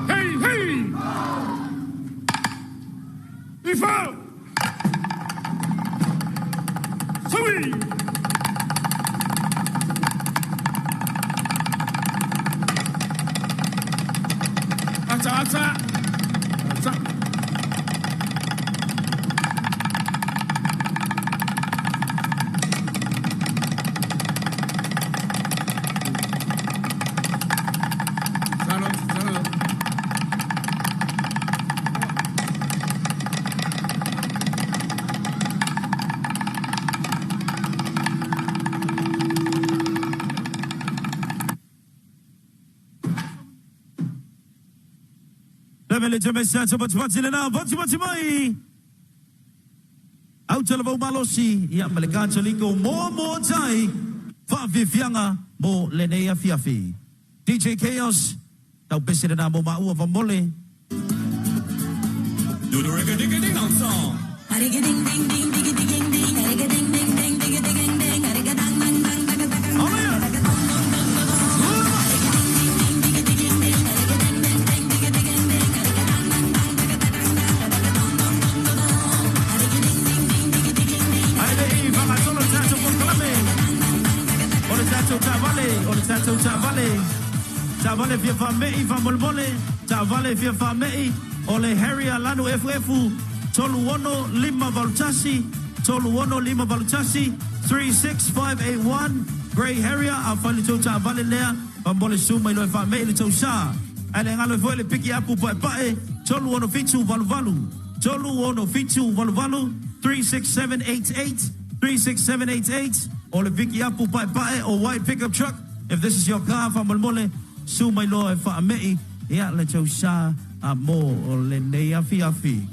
Hey, hey! Ifo! Sui! Ata, ata! Ata! Salo, salo. Le mele te mesa te pati lena, pati pati mai. Au te lavau malosi, ia ma le kātaliko mo mo tai, whaafifianga mo lenei afiafi. DJ Chaos, tau pese lena mo maua vamole. Do the reggae digga ding dong song. Ding ding ding ding ding ding ding ding ding ding ding ding ding ding ding ding. O le tatou taavale, o le tatou taavale. Taavale fia whaamei, whamolemole. Taavale fia whaamei, o le Harrier Lanu FF, 36 581, 36 581, 36581, Grey Harrier, a whai tou taavale lea, whamole su mai loe whaamei le tau sa. Ai le ngalo foi le piki apu pae pae, 36 7 valu valu. 36 7 valu valu, 36788, 36788, o le piki apu pae pae, o white pickup truck. If this is your car, whamolemole, su mai loa e whaamei, ia le tau sa a mo o le nei afi afi.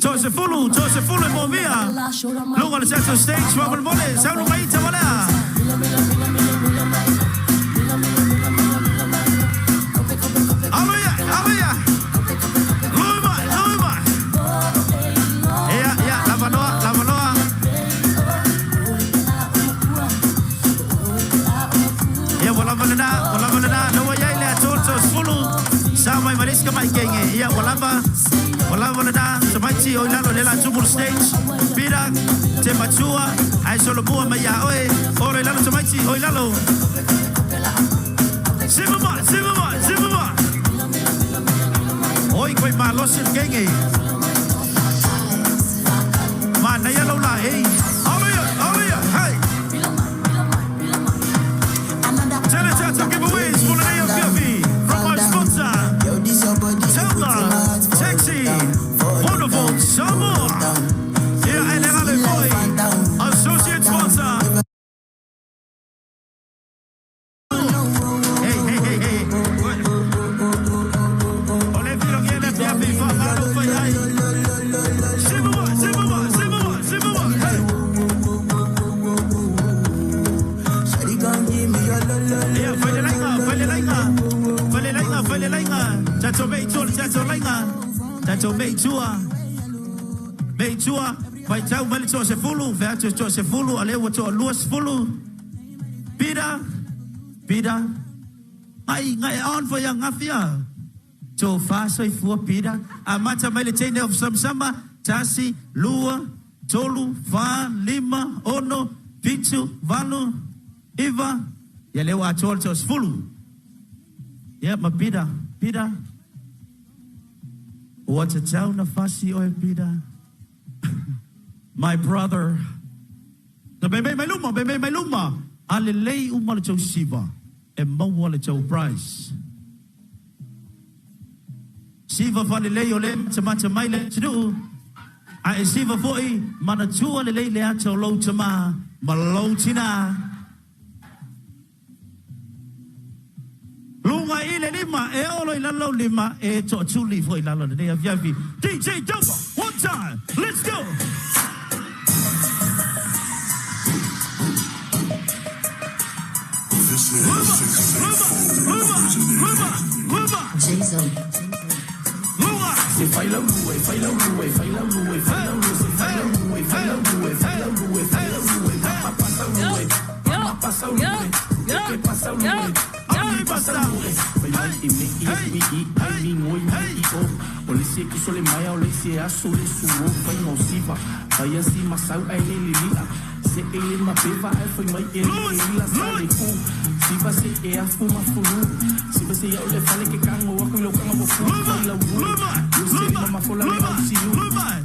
Toa se fulu, toa se fulu e mō mia. Lunga le tatou stage, whamolemole, saunu mai ta walea. Aloia, aloia. Lui mai, lui mai. Ia, ia, lava loa, lava loa. Ia, ua lava lena, ua lava lena. Naua iai le atoa le toa sefulu. Sa mai maliska mai kenge. Ia, ua lava. Ua lava lena. Tamaiti o i lalo le la tumu le stage. Peter, te matua, ai solomua mai ia oe. Oro i lalo tamaiti, o i lalo. Siva mai, siva mai, siva mai. Oi koe malosi le kenge. Ma nei lau la, ei. Aloia, aloia, hey. Tele tata giveaways mo le nei afiafi from my sponsor, laiga, tatou mei i tua le tatou laiga, tatou mei i tua, mei i tua, faitau mai le toasefulu, fai atu le toasefulu, a lea ua toaluasefulu. Peter, Peter, ngai, ngai on foi a ngafia. Tofa soifua Peter, amata mai le teine of samasama, tasi, lua, tolu, fa, lima, ono, fitu, valu, iva, ia lea ua atoa le toasefulu. Ia ma Peter, Peter, ua tatau na fasi oe Peter. My brother. Na me mei mai luma, me mei mai luma. A lelei uma le tou siva, e maua le tou prize. Siva faalelei o lea e matamata mai le atunuu, a e siva foi manatua lelei le ata o lou tama ma lou tina. Luga i le lima, e olo i lalo lou lima, e toatuli foi i lalo lenei afiafi. DJ Dopa, one time, let's go! Luma, luma, luma, luma, luma. Jason. Luma. Se fai lau lue, fai lau lue, fai lau lue, fai lau lue, se fai lau lue, fai lau lue, fai lau lue, fai lau lue, mama pasa lue, mama pasa lue, pepe pasa lue, ami pasa lue. Fai mai e me i e i i ai mi ngoi mi i o. O le se kuso le maia o le se aso le su o fai ngau siva. Fai asi masau ai le lilia. Se e le mapeva ai fai mai e le ila sa le ku. Siva se e afu mafulu. Siva se iau le fale ke kango aku i lau kanga mo fu. Fai lau lue. Lue se lima mafola le au siu.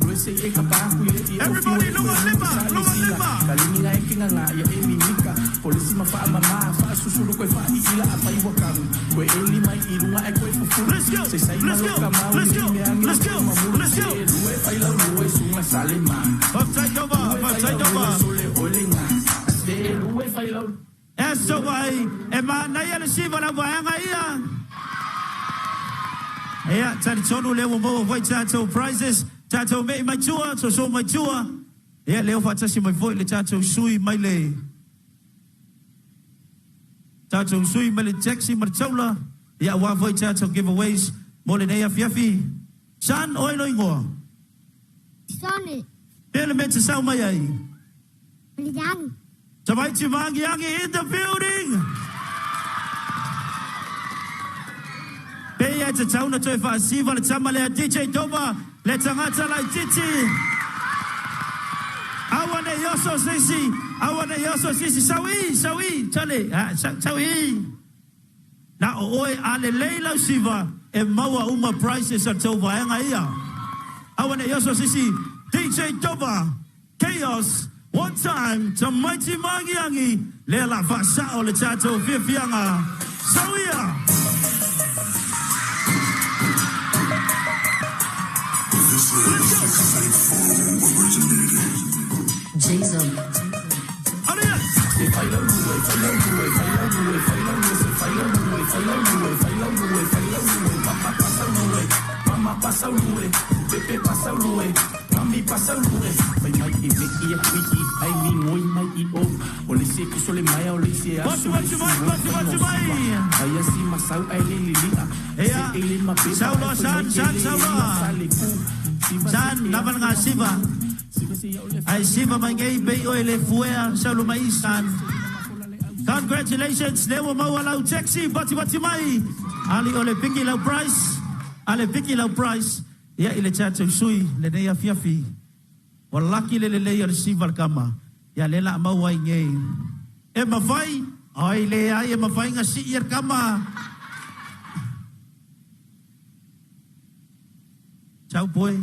Lue se e ka pa aku i le i au fiu Everybody, e luma kue lima, sa le luma sila. lima. Ka limi e ke nganga ia e mimika. Polisi ma wha mama, wha susulu koe wha i ila a pai wakaru. Koe e lima i runga e koe fufuru. Let's go, Se sai let's malo go, ka mau let's i go, mea ngi let's o go, mamuru. let's go. Se lue whai lau lue sunga sale ma. Faafetai Dova, Lue whai faafetai lau Dova. lue sole ole ngā. Se lue whai lau E so ai, e manaia le siva la vaega ia. Ia, talitonu lea ua maua foi tatou prizes, tatou mei mai tua, soso mai tua. Ia, lea ua faatasi mai foi le tatou sui mai le tatou sui mai le taxi ma le taula. Ia, aua foi tatou giveaways mo lenei afiafi. San, oe lo ingoa. Sonny. Pea le mea te sau mai ai. Young. Tamaiti Maangiangi in the building! Pei e tatau na toe faasiva le tama lea DJ Doma, le tagata laitiiti. Aua ne i oso se isi, aua ne i oso se isi. Sau i, sau i, tale, ha, sau i. Na o oe a lelei lau siva e maua uma prizes a tou vaega ia. Aua ne i oso se isi. DJ Doma, Chaos, One time, Tamaiti Maangiangi, lea la faasao le tatou fiafiaga. Sau ia! Jason. Mama pasa lue, Pepe pasa lue, Mami pasa lue. Fai mai e me i a kui i ai mi ngoi mai i o. O le se kuso le maia o le se aso le Batu, su batu, o batu, fai batu, ngau mai. siva. Ai asi masau ai le lilia. Ia. Se e le mapeva Sau ai loa, fai San, mai e San, le sau ila loa. sa le ku. Siva se San, e lava afu nga siva. Siva se iau le Ai siva mai ngei pei oe le fuea, sau lo mai San. Congratulations, lea ua maua lau taxi, bati bati mai. Ali o le piki lau price. Ale piki lau price. Ia i le tatou sui, lenei afiafi. Ua laki le lelei o le siva le kama. Ia le la maua ai ngei. E mawhai, ai le ai e mawhai nga si ia le kama. Ciao boy.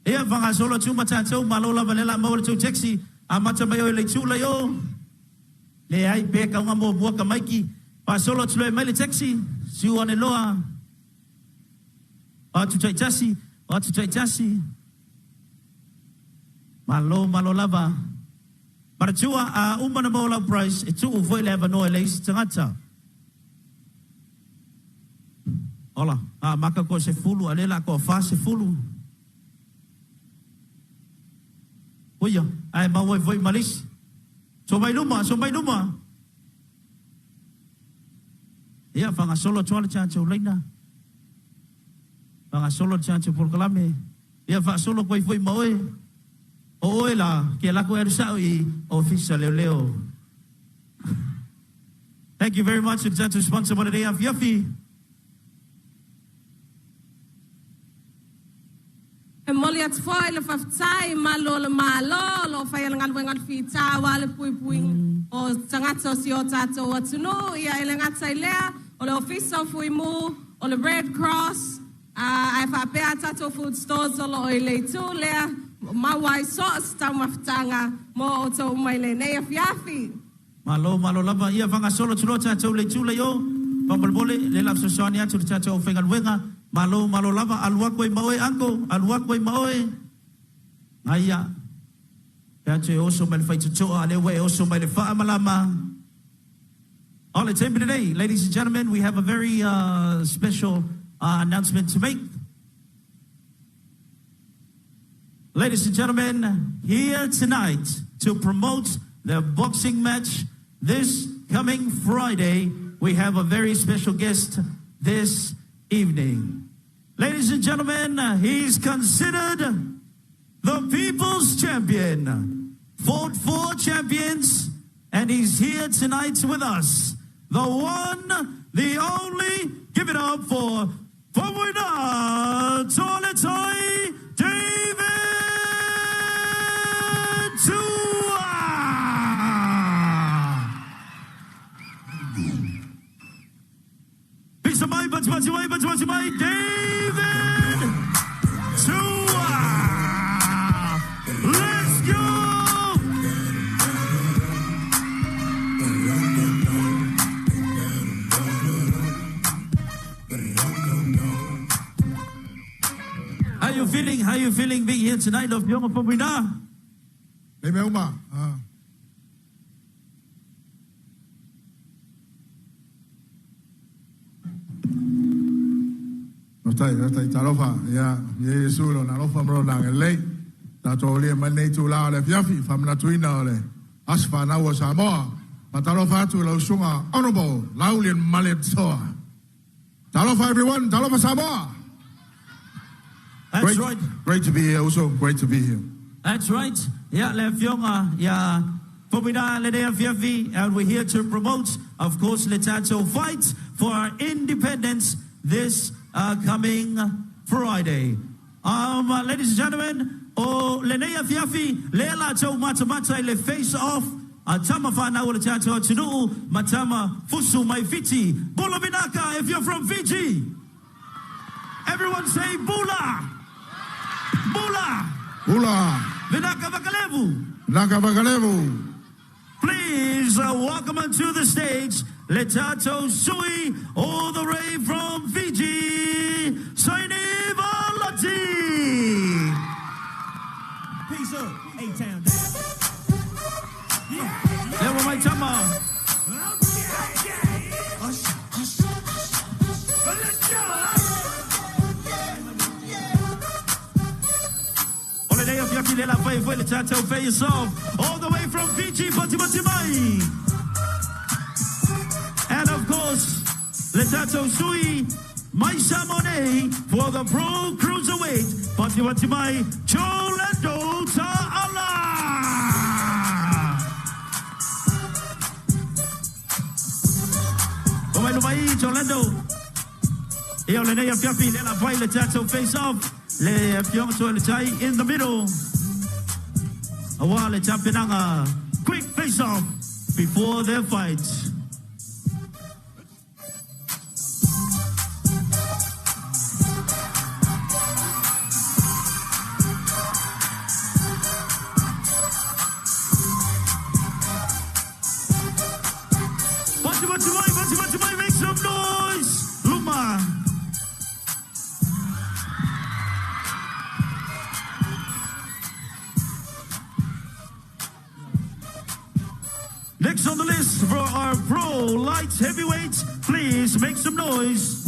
Ia whangasolo atu ma tātou, malo lava le la maua le tau taxi. A mata mai o le tū lai o. Le ai pe kaunga mo mua ka maiki. Pasolo atu loe mai le taxi. Siu ane loa. Atu tai tasi. Atu tai tasi. Malo, malo lava. Maratua a uma na maua lau price. E tuu foi le avanoa e le isi tagata. Ola, a maka ko se fulu, a lela ko fa se fulu. Oia, ai maua foi malisi. So mai luma, so mai luma. Ia, faagasolo atu lava le tatou laina. Faagasolo le tatou polokalame. Ia, faasolo atu ai foi ma oe. O oe la, ke lako e alu sao i ofisa leoleo. Thank you very much to the tatou sponsor mo lenei afiafi. E momoli atu foi le faafetai i malu o le Malo o lo o faia le galuega a le fita aua le puipuiga o tagata o si o tatou atunuu. Ia, e le gata i lea, o le Ofisa o Fui Mu, o le Red Cross, ae faapea a tatou food stores o lo o i le itu lea, maua ai so o se taumafataga mo outou uma i lenei afiafi. Malo, malo lava. Ia faagasolo atu loa tatou le itu lea i o. Faamolemole, lea la fesoasoani atu le tatou aufaigaluega. Malo, malo lava. Alu atu ai ma oe, uncle. Alu atu ai ma oe. Aia. Pe atu e oso mai le faitotoa, a lea ua e oso mai le faamalama. O le taimi lenei, ladies and gentlemen, we have a very special announcement to make. Ladies and gentlemen, here tonight to promote the boxing match this coming Friday, we have a very special guest this evening. Ladies and gentlemen, he's considered the people's champion, fought four champions, and he's here tonight with us. The one, the only, give it up for Faumuina Toaletai David Tua! Pisa mai, pati pati mai, pati pati mai, David Tua! Let's go! How you feeling? How you feeling being here tonight, lau Afioga Faumuina? Le mea uma. Ah. Faafetai, faafetai talofa. Ia, ia Iesu lona alofa ma lona agalelei. Tatou aulia mai lenei itula o le afiafi, faamanatuina o le Aso Fanau o Samoa. Faatalofa atu i lau susuga Honourable Laaulialemalietoa. Talofa everyone, talofa Samoa. That's Great, right. great to be here also, great to be here. That's right. Ia, le afioga ia Faumuina lenei afiafi, and we're here to promote, of course, le tatou fight for our independence this coming Friday. Ladies and gentlemen, o lenei afiafi, lea latou matamata i le face off a tama whanau o le tatou atunuu ma tama fusu mai Fiti. Bula vinaka if you're from Fiji. Everyone say bula. Bula. Bula. Vinaka Vakalevu. Vinaka Vakalevu. Please welcome onto the stage Letato Sui, all the way from Fiji, Saini Valati. Peace up, A-Town. Lea mai tama. O lenei afiafi le la fai foi le tatou face off all the way from Fiji, Fatimati mai. And of course, le tatou sui mai Samoa nei for the pro cruiserweight, Fatimati mai, Cholando Ta'ala. O mai luma i, Cholando. Ia o lenei afiafi le la fai le tatou face off. Le afioga Toaletai in the middle. Aua le tapenaga quick face off before their fight. Pati pati mai, pati pati mai, make some noise. Luma. Next on the list for our pro light heavyweights, please make some noise.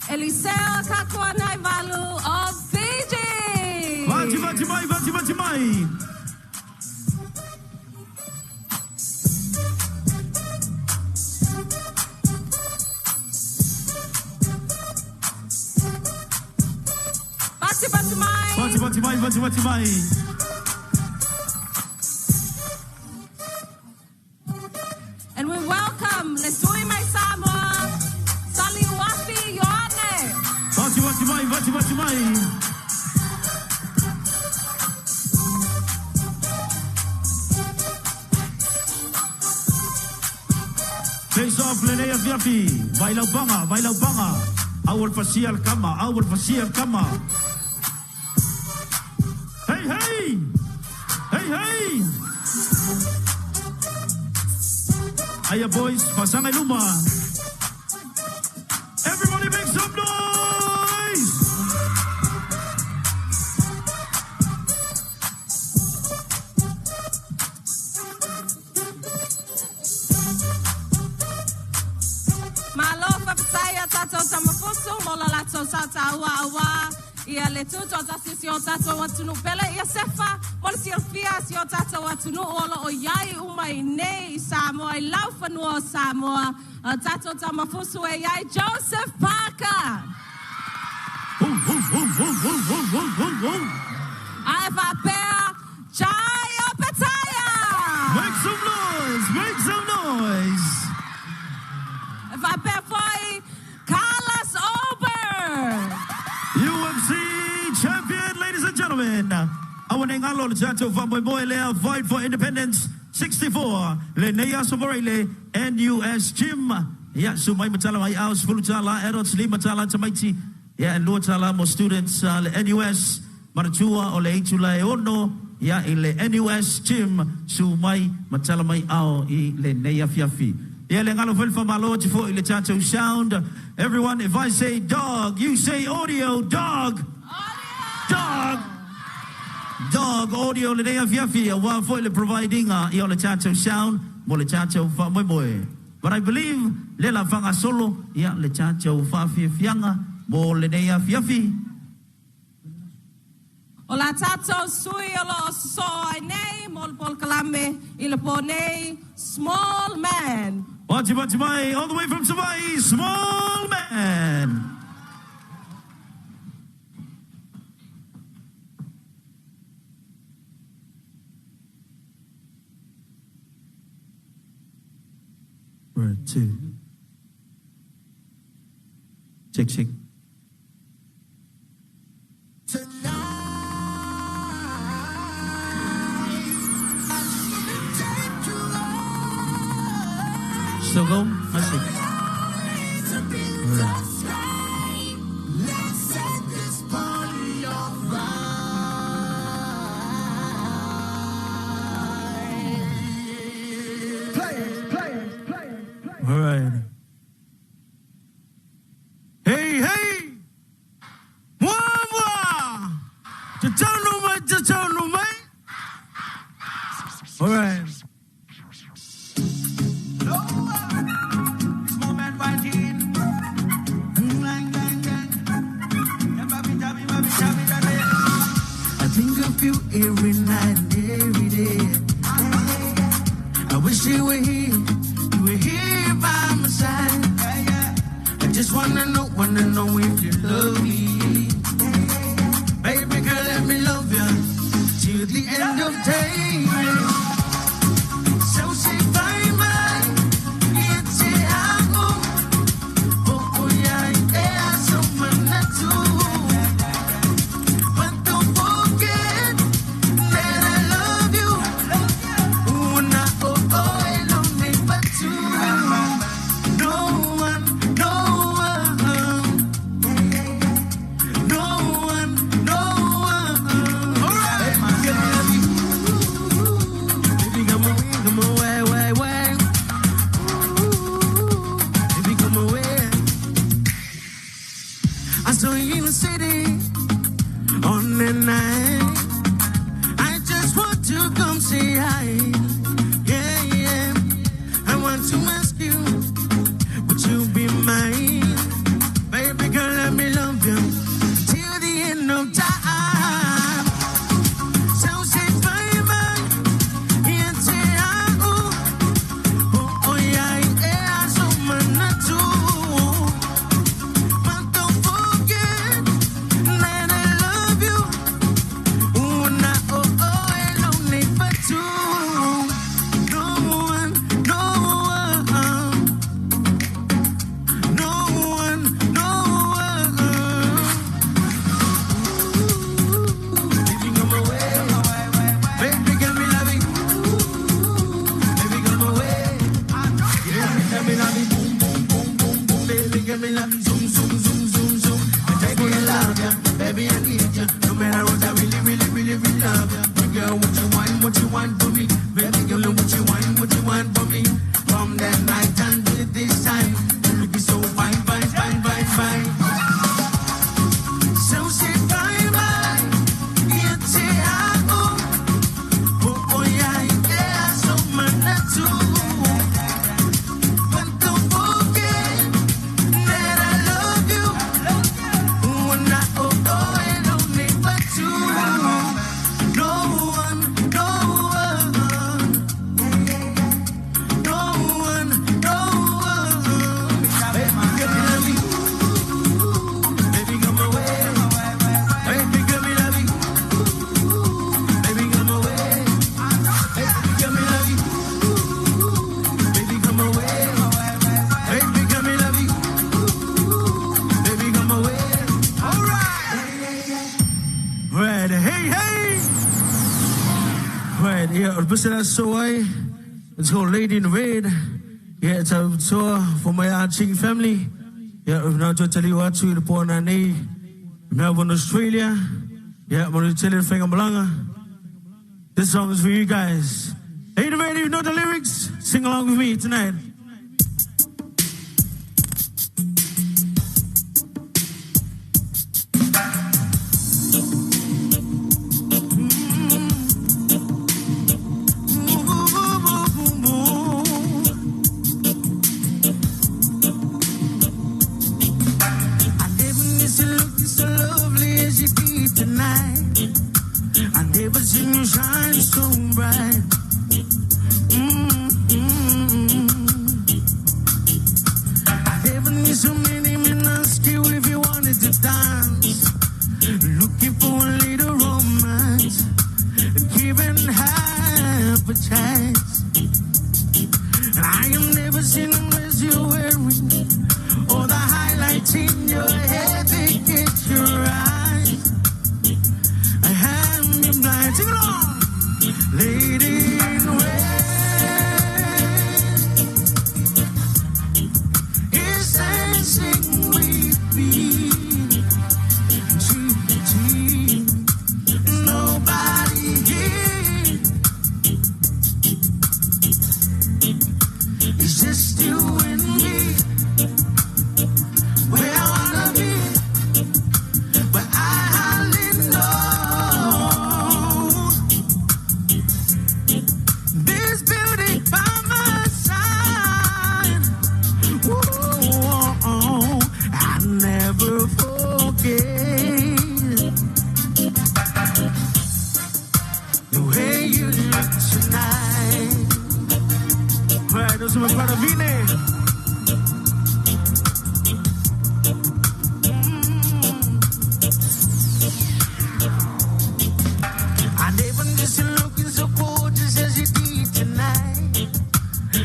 Eliseo Kakuanaivalu of Fiji. Vati vati mai, vati vati mai. mai. Pati pati mai. Pati pati mai, pati pati mai. And we welcome le Tui Mai Samoa, Saliuafi Ioane. Pati pati mai, pati pati mai. Face off lenei afiafi. Vai laupaga, vai laupaga. Au o le fasia le kama, au o le fasia le kama. Hey, hey! Hey, hey! Aia boys, fasaga i luma. Everybody make some noise! Malo faafetai a tatou Tamafusu mo le latou sautaua auā ia le tutoatasi o si o tatou atunuu pele ia Sefa mo le silafia si o tatou atunuu o loo iai uma i nei i Samoa i laufanua o Samoa o tatou Tamafusu e iai Joseph Parker. Ae faapea Jai Opetaia. Make some noise! Make some noise! E faapea foi Carlos Ulberg. UFC champion, ladies and gentlemen. Aua nei galo le tatou faamoemoe lea Fight for Independence 64 lenei aso Moreile NUS Gym. Ia, su mai ma tala mai ao $10 adults $5 tamaiti. Ia, $2 mo students le NUS manatua o le itula e 6 ia i le NUS Gym su mai ma tala mai ao i lenei afiafi. Ia le galo foi le faamalo atu foi i le tatou sound. Everyone, if I say dog, you say audio. Dog! Dog! Dog audio lenei afiafi auā foi le provide ina ia o le tatou sound mo le tatou faamoemoe. But I believe lea la faagasolo ia le tatou faafiafiaga mo lenei afiafi. O la tatou sui o loo sosoo ai nei mo le polokalame i le po nei, Small Man. Pati pati mai, all the way from Savaii, Small Man. One, two. Check, check. Still go? I see. All right. All right. Hey, hey! Mua! Tatanu mai, tatanu mai! All right. I think of you every night and every day. I wish you were here, you were here by my side. I just wanna know if you love me. Baby girl, let me love you till the end of time. wine, what you want for me? Baby girl, what you want, what you want for me? From that night until this time, you looking so fine, fine, fine, fine, fine. So say bye bye, it's a oh yeah, yeah, so man too. But don't forget that I love you. When I oh oh and only but you. No one, no one, no one, no one. Baby, girl, me love you. Baby, come away. Baby, girl, me love you. Baby, come away. Baby, girl, me love you. Baby, come away. Baby, girl, me love you. Baby, come away. All right. Right, hey, hey! Right, yeah, listen so I. It's called Lady in Red. Yeah, it's a tour for my Ching family. Yeah, we've now to tell you what to the born and Melbourne, Australia. Yeah, I'm gonna tell you the This song is for you guys. Hey, the man, you know the lyrics? Sing along with me tonight. I never miss you looking so lovely as you did tonight. I never seen you shine so bright. Mm-hmm. I never knew so many men ask you if you wanted to dance. Looking for a little romance and giving half a chance. I am never seen the dress you're wearing or the highlights in your hair they get your eyes. I have me blind. Sing along, lady in red is dancing with me. She, nobody here. It's just you and me. Where I wanna be, but I hardly know. This beauty by my side. Whoa, I never forget the way you look tonight. Right, those are my brother Vine. I never miss you looking so gorgeous as you did tonight.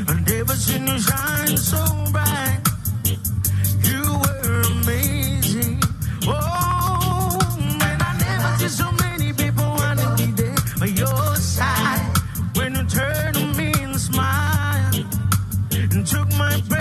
I never seen you shine so bright. You were amazing. Oh, man, I never see so many people wanna be there by your side. When you turned to me and smiled and took my breath.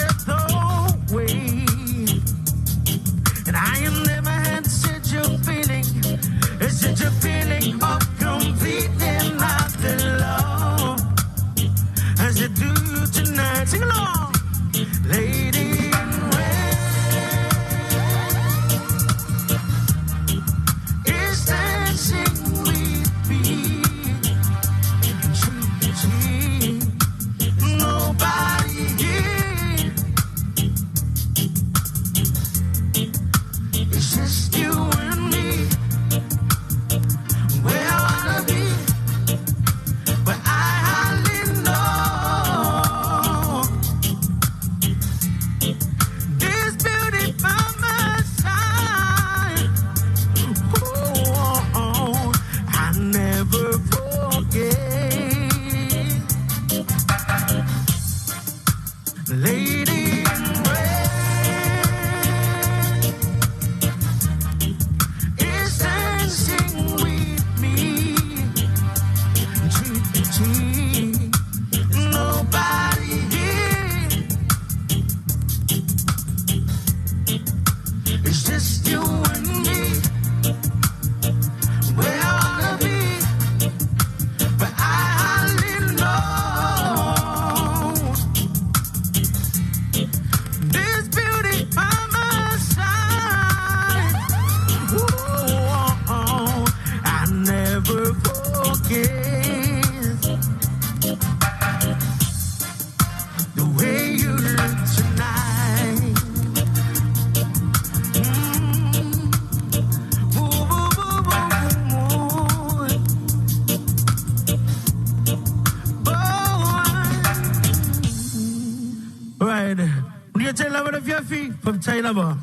Manuia tele lava le afiafi, faafetai lava.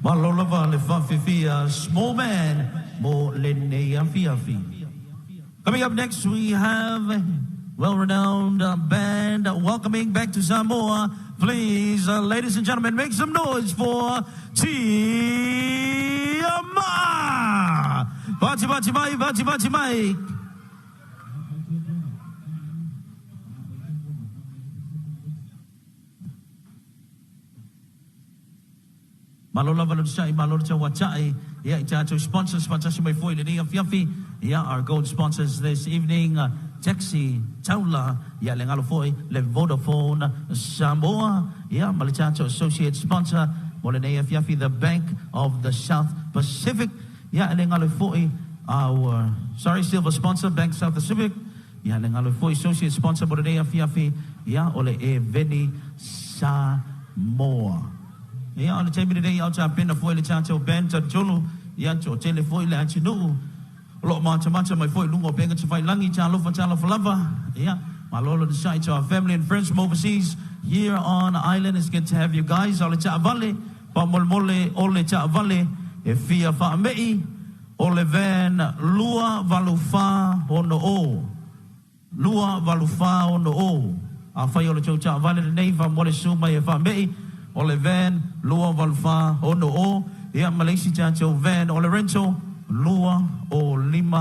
Malo lava le faafefea Small Man mo lenei afiafi. Coming up next, we have well-renowned band welcoming back to Samoa. Please, ladies and gentlemen, make some noise for Tiamaa! Pati pati mai, pati pati mai. Malo lava le onosai, malo le tauatai, ia i tatou sponsors faatasi mai foi i lenei afiafi, ia our gold sponsors this evening, Taxi Taula, ia le galo foi le Vodafone Samoa, ia ma le tatou associate sponsor mo lenei afiafi the Bank of the South Pacific, ia le galo foi our sorry silver sponsor Bank South Pacific, ia le galo foi associate sponsor mo lenei afiafi, ia o le Eveni Samoa. Ia, o le taimi lenei a o tapena foi le tatou band talitonu, ia, toatele foi le atunuu o lo o matamata mai foi i luga o upega tafailagi, talofa, talofa lava. Ia, malo le onosai to our family and friends from overseas here on island. It's good to have you guys. O le taavale, faamolemole o le taavale e fia faamei, o le van 284 60. 284 60. Afai o le tou taavale lenei, faamolemole susu mai e faamei, o le van 284 60. Ia ma le isi tatou van o le rental 2 o 5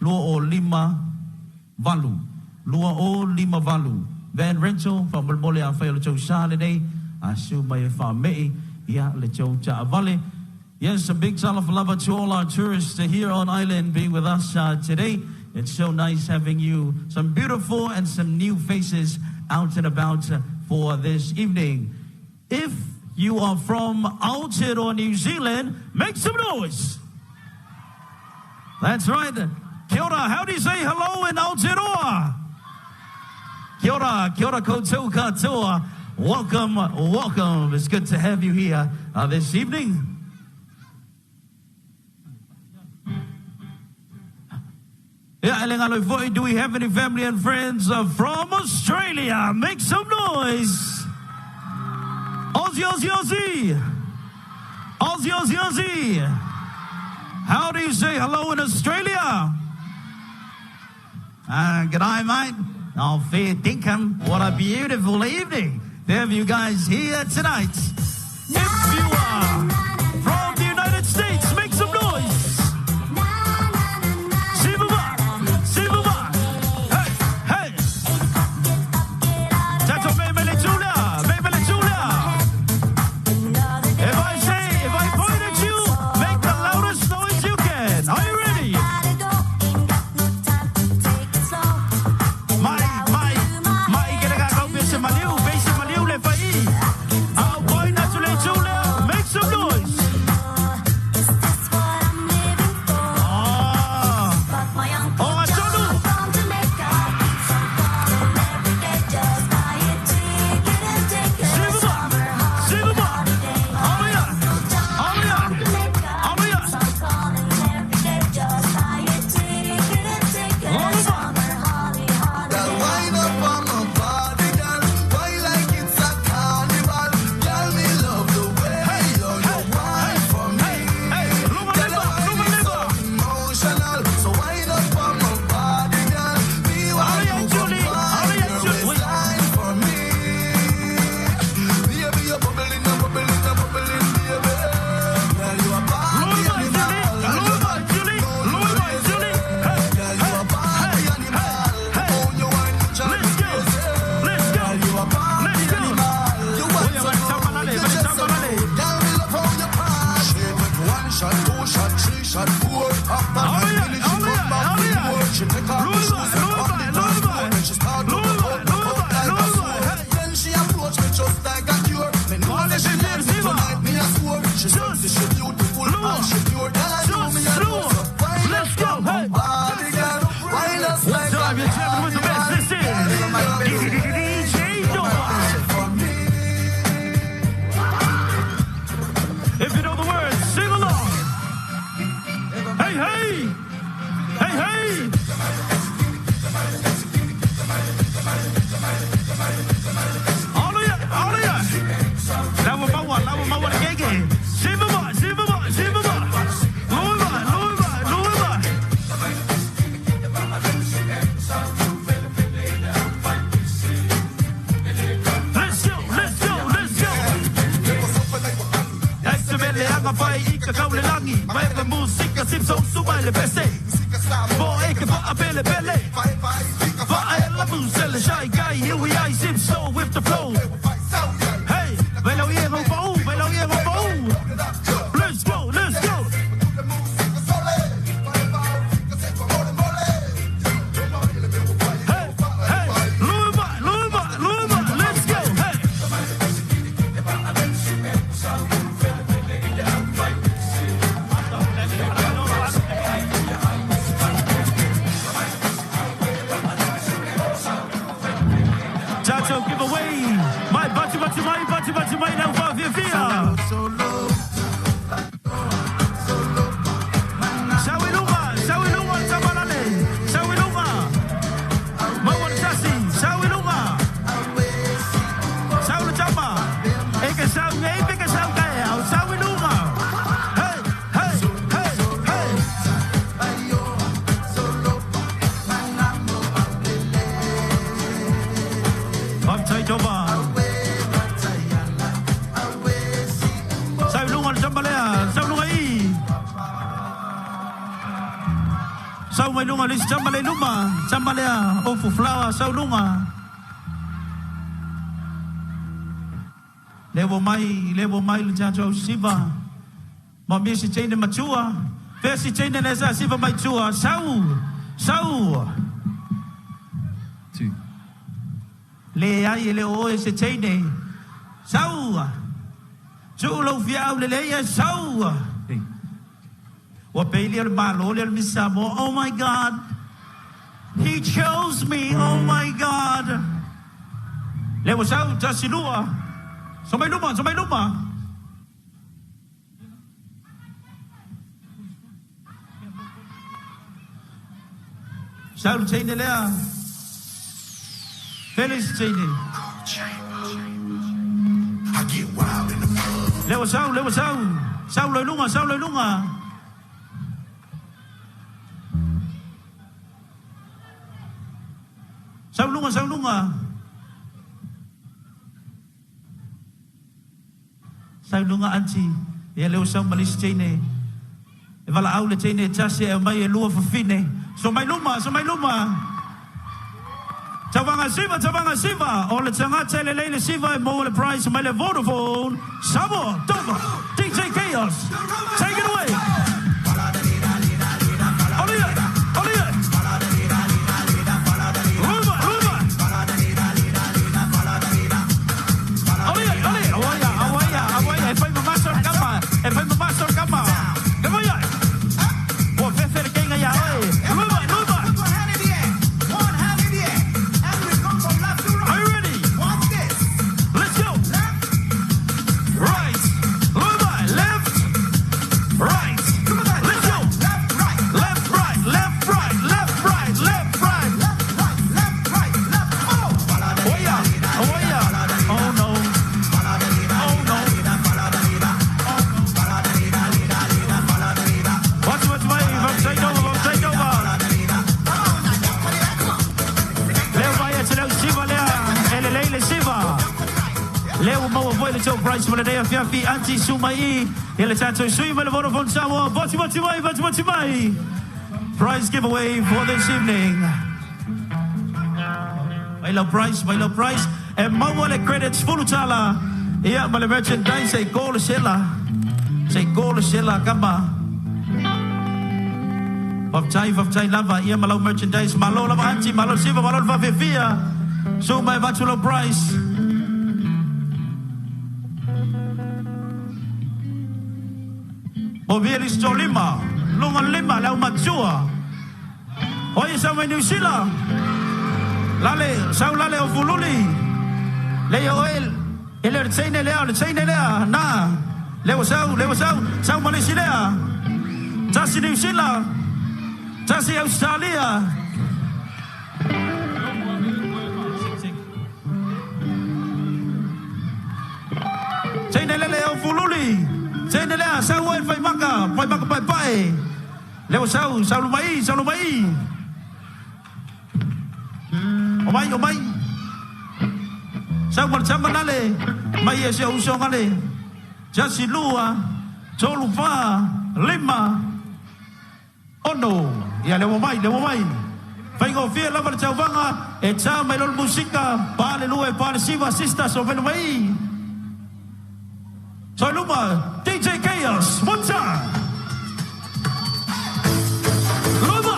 2 o 5 8 2 o 5 8 van rental. Faamolemole afai o le tou sa lenei, a susu mai e faamei ia le tou taavale. Yes, a big talofa lava to all our tourists here on island being with us today. It's so nice having you, some beautiful and some new faces out and about for this evening. If you are from Aotearoa, New Zealand, make some noise. That's right. Kia ora. How do you say hello in Aotearoa? Kia ora, kia ora koutou katoa. Welcome, welcome. It's good to have you here this evening. Yeah, do we have any family and friends from Australia? Make some noise. Aussie, Aussie, Aussie. Aussie, Aussie, Aussie. How do you say hello in Australia? G'day, mate. Oh, fair dinkum. What a beautiful evening to have you guys here tonight. If you are from the United States, make some noise. Siva Siva. Hey, hey. Tato me mele tula, me mele tula. If I say, if I point at you, make the loudest noise you can. Are you ready? Mai, mai, mai, ke le ka kau pese maliu, pese maliu le fai. I'll point Musika kaulelagi, vaeva musika sipso suma le pese. Fo e ke fa pele pele. Fa ela musele shy guy, here we are, sipso with the flow. Hey, velo ie ngo pau, velo ie ngo pau. Let's go, let's go. Hey, hey, Luma, Luma, Luma, let's go. Hey. Chacho giveaway. My bati bati mai bati bati mai now fa fia fia. Sawi lunga, sawi lunga tamalale. Sawi lunga. Mawan tasi, sawi lunga. Sawi chama. Eke sawi ngai peke sawi kai au sawi lunga. Hey, hey, hey, hey. Baptai Joba. Sawi lunga le tama lea, sawi lunga i. Sau mai lunga le isi tama le luma, tama lea, ofu flower, sau lunga. Lewo mai, lewo mai le tātou au siva. Ma mea si teine matua. Fea si teine le sa siva mai tua. Sau, sau. Two. Le ai e le oe se teine. Sau. Tu lau fia au le leia, sau. Hey. Ua peili o le malo le o le Miss Samoa. Oh my God. He chose me. Oh my God. Le ua sau, tasi lua. So mai luma, so mai luma. Sau le teine lea. Felix teine. I get wild in the club. Le ua sau, le ua sau. Sau le lunga, sau le lunga. Sau lunga, sau lunga. Sau lunga anti. Ia leo sau malisi teine. E wala au le teine tasi e mai e lua fafine. So mai luma, so mai luma. Tawanga siva, tawanga siva. O le tangata le leile siva e mo le price mai le Vodafone. Samoa, Dover, DJ Chaos. Take it away. Olia, olia. Ruma, ruma. Olia, olia. Awaia, awaia, awaia. E fai mamaso kama. E fai mamaso kama. Awaia. Ua fefe le kenga ia oe. Ruma, ruma. Are you ready? Let's go. Right. Ruma, left. Right. Let's go. Left, right, left, right, left, right, left, right. Oh yeah, oh yeah. Oh no. Oh no. Watch, watch, mai, take over, take over. Leo vai a te leo siva lea, ele leile siva. Leo maua foi le tau price mo le dea fiafi anti suma i. Ele tātou sui mai le Vodafone Samoa. Boti, boti mai, boti, boti mai. Prize giveaway for this evening. Mai lau price, mai lau price. E maua le credits fulutala. Ia ma le merchandise e go le sela. Se go le sela kama. Waftai, waftai lava, ia ma lau merchandise. Malo lava anti, malo siva, malo lava fefia. So mai vatu lau price. O via listo lima, lunga lima, lau matua. Oye sa mai New Zealand. Lale, sau lale o fululi. Le o el, ele le teine lea, le teine lea, na. Leo sau, leo sau, sau Malaysia lea. Tasi New Zealand. Tasi Australia. Teine lele o fululi. Teine lea, sau el fai maka, fai maka pai pai. Leo sau, sau lumai, sau lumai. O mai, o mai. Sau mal chama nale. Mai e se uso ngale. Jasi lua. Tolu fa, lima, ono. Ia le ua mai, le ua mai. Faigofie lava le tauvaga e tā mai loa le musika, pa le lua e pa le siva, sisters o velu mai. So i luma, DJ Chaos, one time. Luma!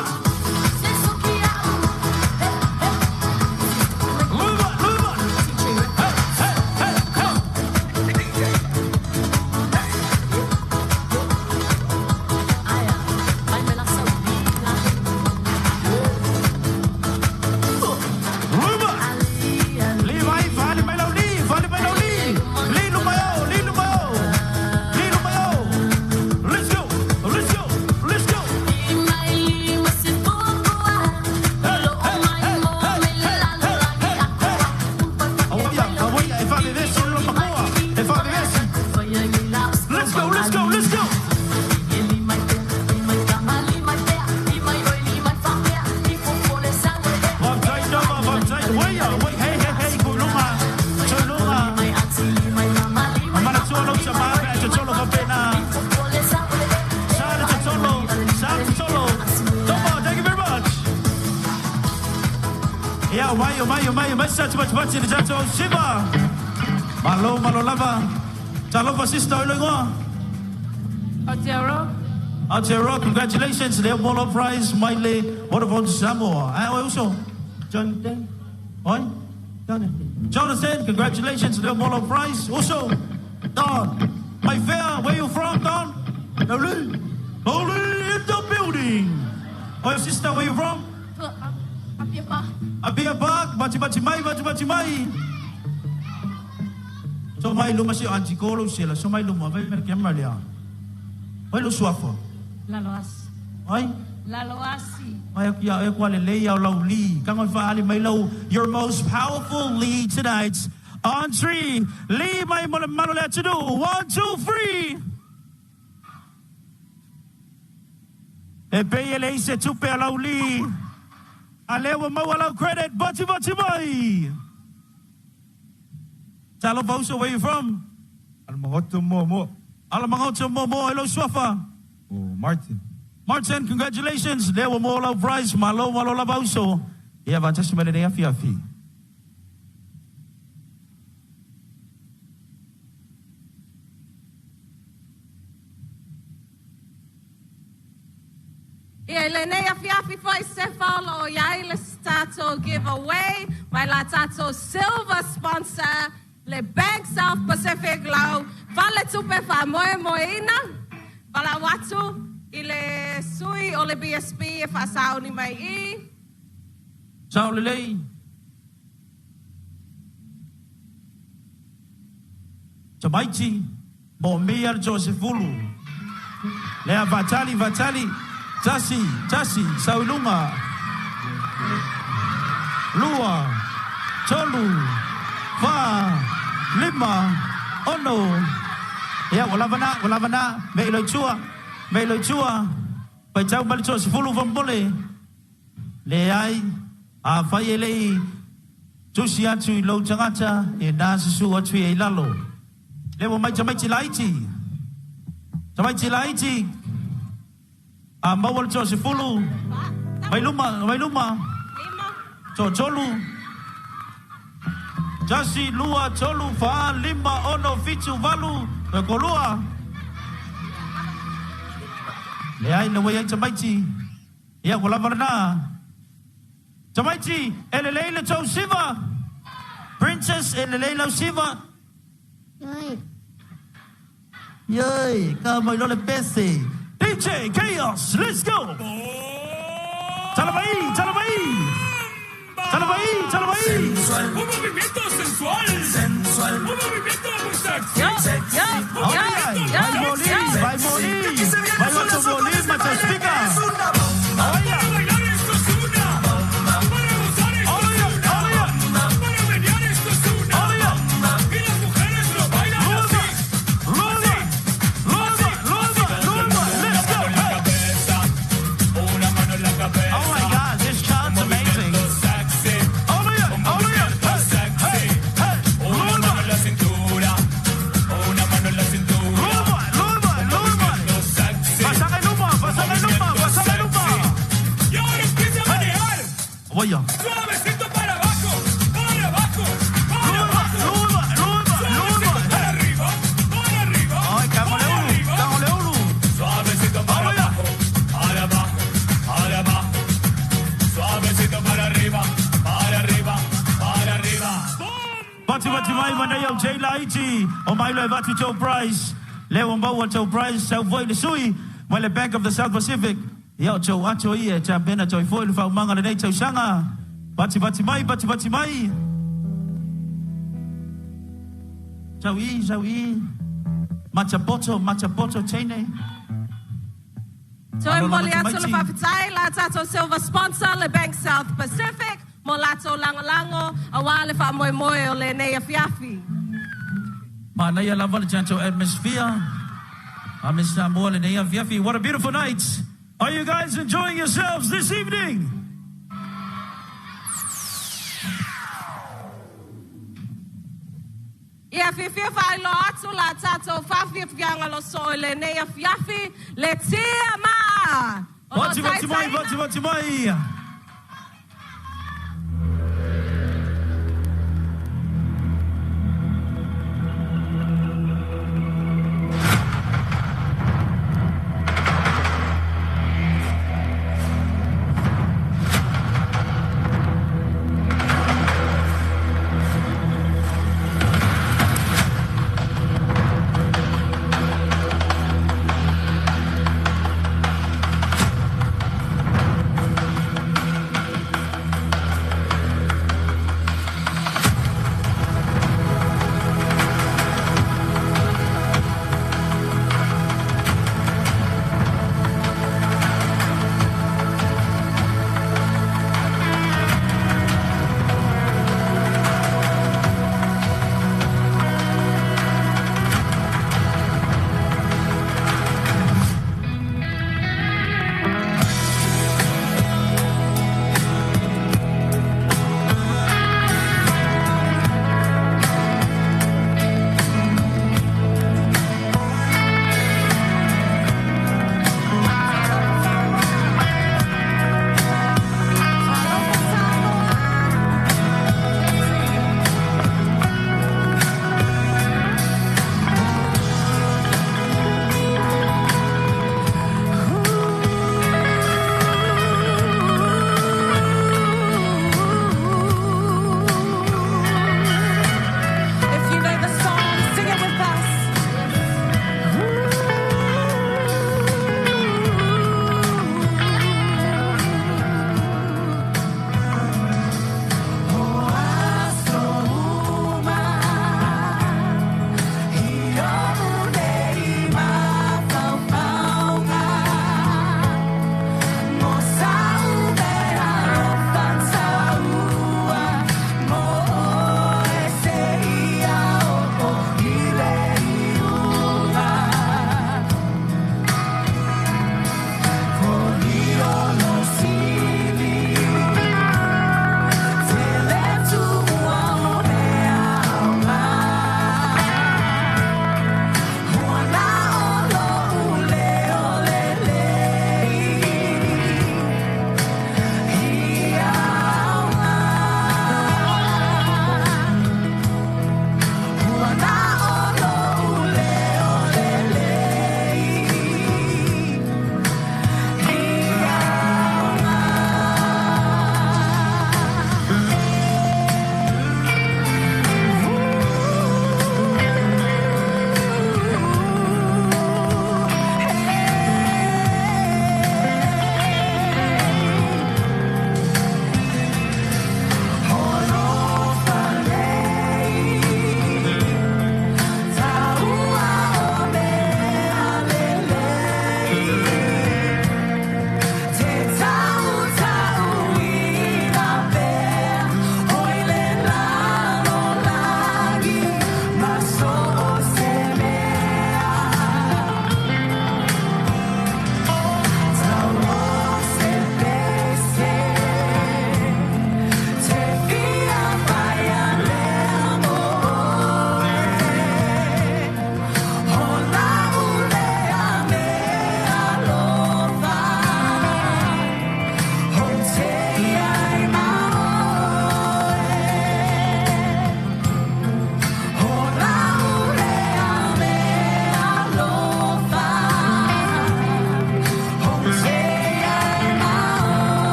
Luma, luma! Hey, hey, hey, hey! Luma! Li mai, fale mai lau li, fale mai lau li. Li luma yo, li luma yo. Li luma yo. Let's go, let's go, let's go. Awaia, awaia, e faavevesi le lomakoa. E faavevesi. Let's go, let's go, let's go. Faafetai tama, faafetai. Uaia, uai, hey, hey, hey, kuiluma. Tolunga. Amanatua lau tama pe a totolo faapena. Sa le totolo, sa le totolo. Toma, thank you very much. Ia, o mai, o mai, o mai, o mai, sa tupatupati le tatou siva. Malo, malo lava. Talofa sister, oi loigoa. Aotearoa. Aotearoa, congratulations. Le Molo Prize, mai le Vodafone Samoa. Ah, oi uso. Jonathan. Oi? Jonathan. Jonathan, congratulations, Le Molo Prize. Also, Don. My fair, where you from, Don? Naulu. Naulu in the building. Oi, sister, where you from? Apia Park. Apia Park, bati bati mai, bati bati mai. So mai luma si auntie Kolo sila, so mai luma, vai mer camera lea. Vai lo suafa. Laloasi. Ai? Laloasi. Ai ia e kwa le lei au lau li. Kanga fa ali mai lau your most powerful lead tonight. On three, li mai mo le malo le atu. 1 2 3. E pe ele ise tupe a lau li. A lea ua maua lau credit, bati bati mai. Talofa uso, where you from? Alamagoto mo mo. Alamagoto mo mo, hello suafa. Oh, Martin. Martin, congratulations. Lea ua maua lau prize, malo malo lava uso. Ia faatasi mai lenei afiafi. Ia i lenei afiafi foi sefa o lo o iai le tatou giveaway mai la tatou silver sponsor le Bank South Pacific lau fale tupe faamoemoeina. Valaau atu i le sui o le BSP e faasauni mai i. Sao lelei. Tamaiti, moomia le toasefulu. Lea faatali, faatali, tasi, tasi, sau i luga. Lua, tolu, fa, lima, ono. Ia, ua lava na, ua lava na, mei loa i tua, mei loa i tua. Faitau mai le toasefulu faamolemole. Leai, afai e le i tusi atu i lou tagata, e na susu atu ia i lalo. Lea ua mai tamaiti laiti. Tamaiti laiti. A maua le toasefulu. Mai luma, mai luma. Toatolu. Tasi, lua, tolu, fa, lima, ono, fitu, valu, toakolua. Leai, le ua i ai tamaiti. Ia, ua lava lena. Tamaiti, e lelei le tou siva. Princess, e lelei lau siva. Ioe. Ioe, ka mai loa le pese. DJ Chaos, let's go! Tala mai, tala mai! Tala mai, tala mai! Un movimiento sensual. Sensual. Un movimiento muy sexy. Un Ai, movimiento vai moli, vai moli! Vai moto moli, ma te spiga! Para bailar esto es una. Para gozar esto es una. Para menear esto es una. Y las mujeres lo bailan así. Luma! Luma! Luma! Luma! Let's go! Una mano en la cabeza. Oh my God, this child Oia. Suavecito para abajo, para abajo, para abajo. Suavecito para arriba, para arriba, para arriba. Suavecito para abajo, para abajo, para abajo. Suavecito para arriba, para arriba, para arriba. Pati pati mai mana iau Jay Laiti o mai loe vatu Joe Price. Le ua maua Joe Price sau foi le sui mai le Bank of the South Pacific. Ia o Joe Acho ia e tapena toe foi le faaumaga lenei tausaga. Pati pati mai, pati pati mai. Sau i, sau i. Matapoto, matapoto teine. Toe momoli atu le faafetai la tatou silver sponsor le Bank South Pacific mo latou lagolago aua le faamoemoe o lenei afiafi. Manaia lava le tatou atmosphere a Miss Samoa lenei afiafi. What a beautiful night. Are you guys enjoying yourselves this evening? Ia fiafia faailoa atu la tatou faafiafiaga losoo i lenei afiafi, le tia maa o lo o Vati vati mai, taitaiina. vati vati mai.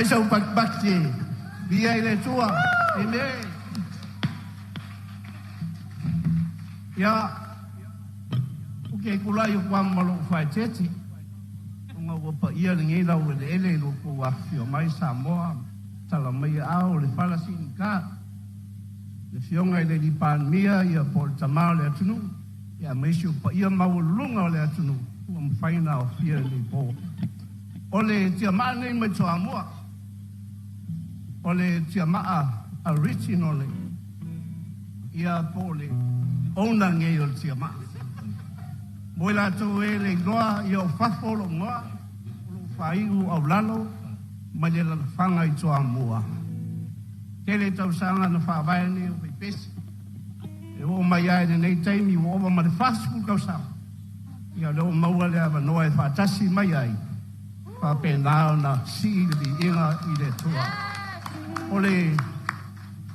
Mai sau patipati e via i le Atua. Amen. Ia, o ke kulai o kwa malo faaeteete. Ona ua paia lenei laueleele i lo outou afifio mai Samoa, tala mai aao o le fala siigata. Le afioga i le alii Palemia ia po o le tama o le atunuu, ia aemaise o paia maualuluga o le atunuu ua mafai ona aofia i lenei po. O le tiamaa lenei mai Toamua, o le tiamaa original nei, ia po o le owner nei o le tiamaa. Mo i latou e le iloa, ia o fafo o lou igoa, o lou faaiu aulalo mai le lalafaga i Toamua. Tele tausaga na faavae nei o faipesi. E oo mai lava i lenei taimi ua ova ma le 40 tausaga, ia o lea ua maua le avanoa e faatasi mai ai, faapena ona sii le viiga i le Atua. O le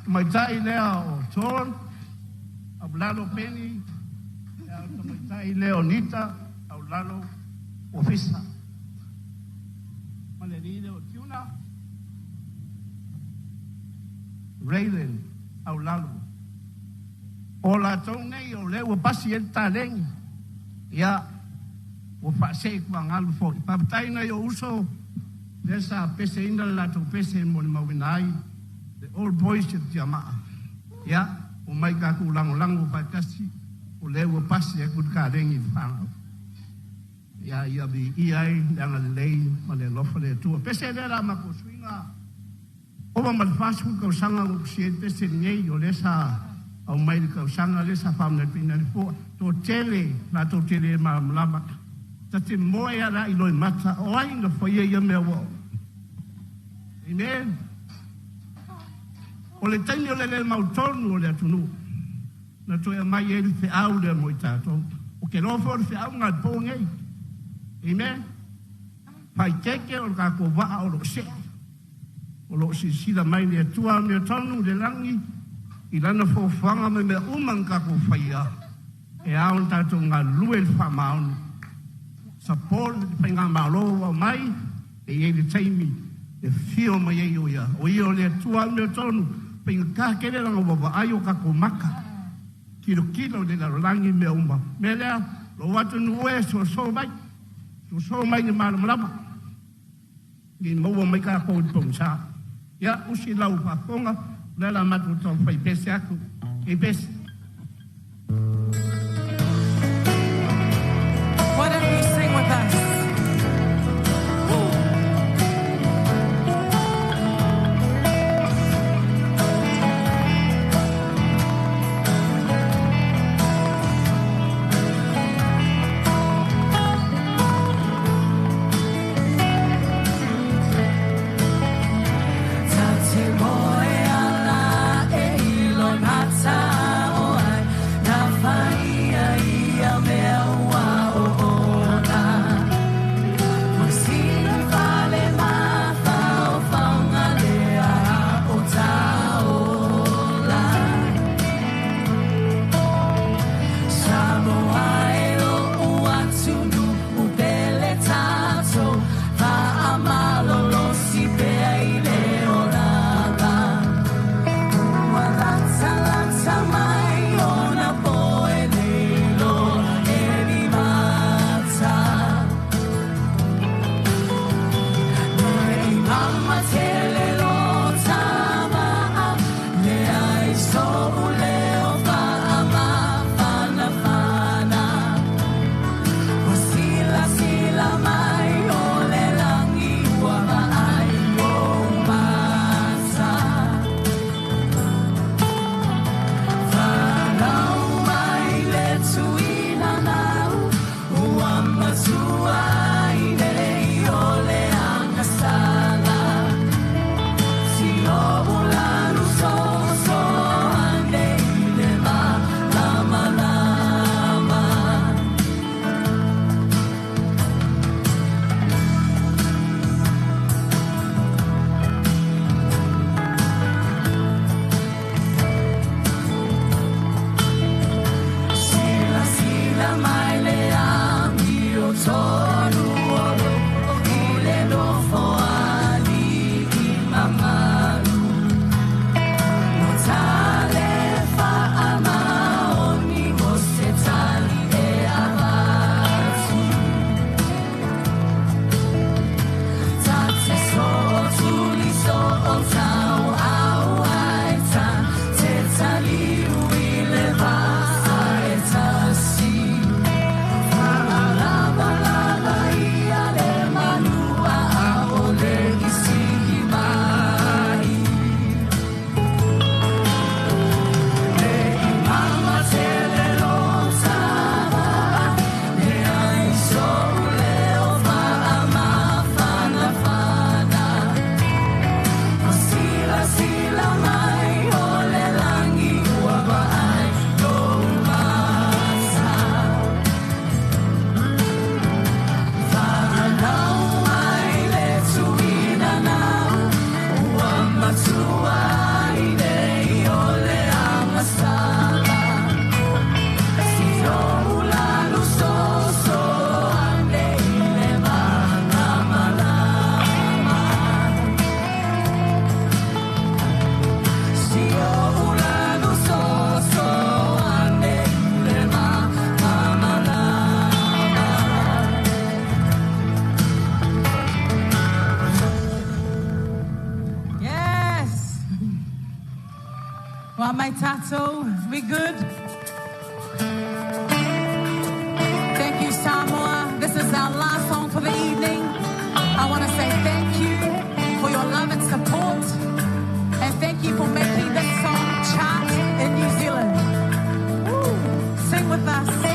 tamaitai lea o John, Aulalo Penny, ia o le tamaitai lea o Nita, Aulalo Ofisa. Ma le alii lea o Tiuna, Raylan Aulalo. O latou nei o lea ua pasi ai le taleni, ia, ua faasee tuagalu foi. Faafetai nai ou uso lea sa peseina le latou pese e molimauina ai le Old Boys o Tiamaa. Ia, omai tatou lagolago faatasi, o lea ua pasi atu le taleni i le fanau. Ia, ia viia ai le agalelei ma le alofa o le Atua. Pese lea la matou suiga. Ova ma le 40 tausaga na ou tusia ai le pese lenei, o lea sa aumai i le tausaga lea sa faamanatuina ai le fua. Toatele latou te le malamalama, ta te moe lava la i loimata, o ai na faia ia mea ua oo. Amen. O le taimi o le le mautonu o le atunuu, na toe aumai ai le feau lea mo i tatou. Ou te iloa foi o le feau lena i le po nei. Amen. Faaeteete o le tatou vaa o lo o see. O lo o silasila mai le Atua amiotonu i le lagi i Lana foafoaga ma mea uma na tatou faia, e ao ona tatou galulue i le faamaoni. Support le Faigamalo ua aumai, e i ai le taimi e afio mai ai o Ia. O Ia o le Atua amiotonu, faigata tele Lana vaavaai o tatou maka, tilotilo i le lalolagi mea uma. O le mea lea, lou atunuu e, soso mai, soso mai i le malamalama. I maua mai tatou i le pogisa. Ia, usi lau faafofoga, o lea la matou taumafai pese atu i pese. Why don't you sing with us? Wa mai tātou, we good? Thank you, Samoa. This is our last song for the evening. I want to say thank you for your love and support. And thank you for making this song chart in New Zealand. Woo. Sing with us.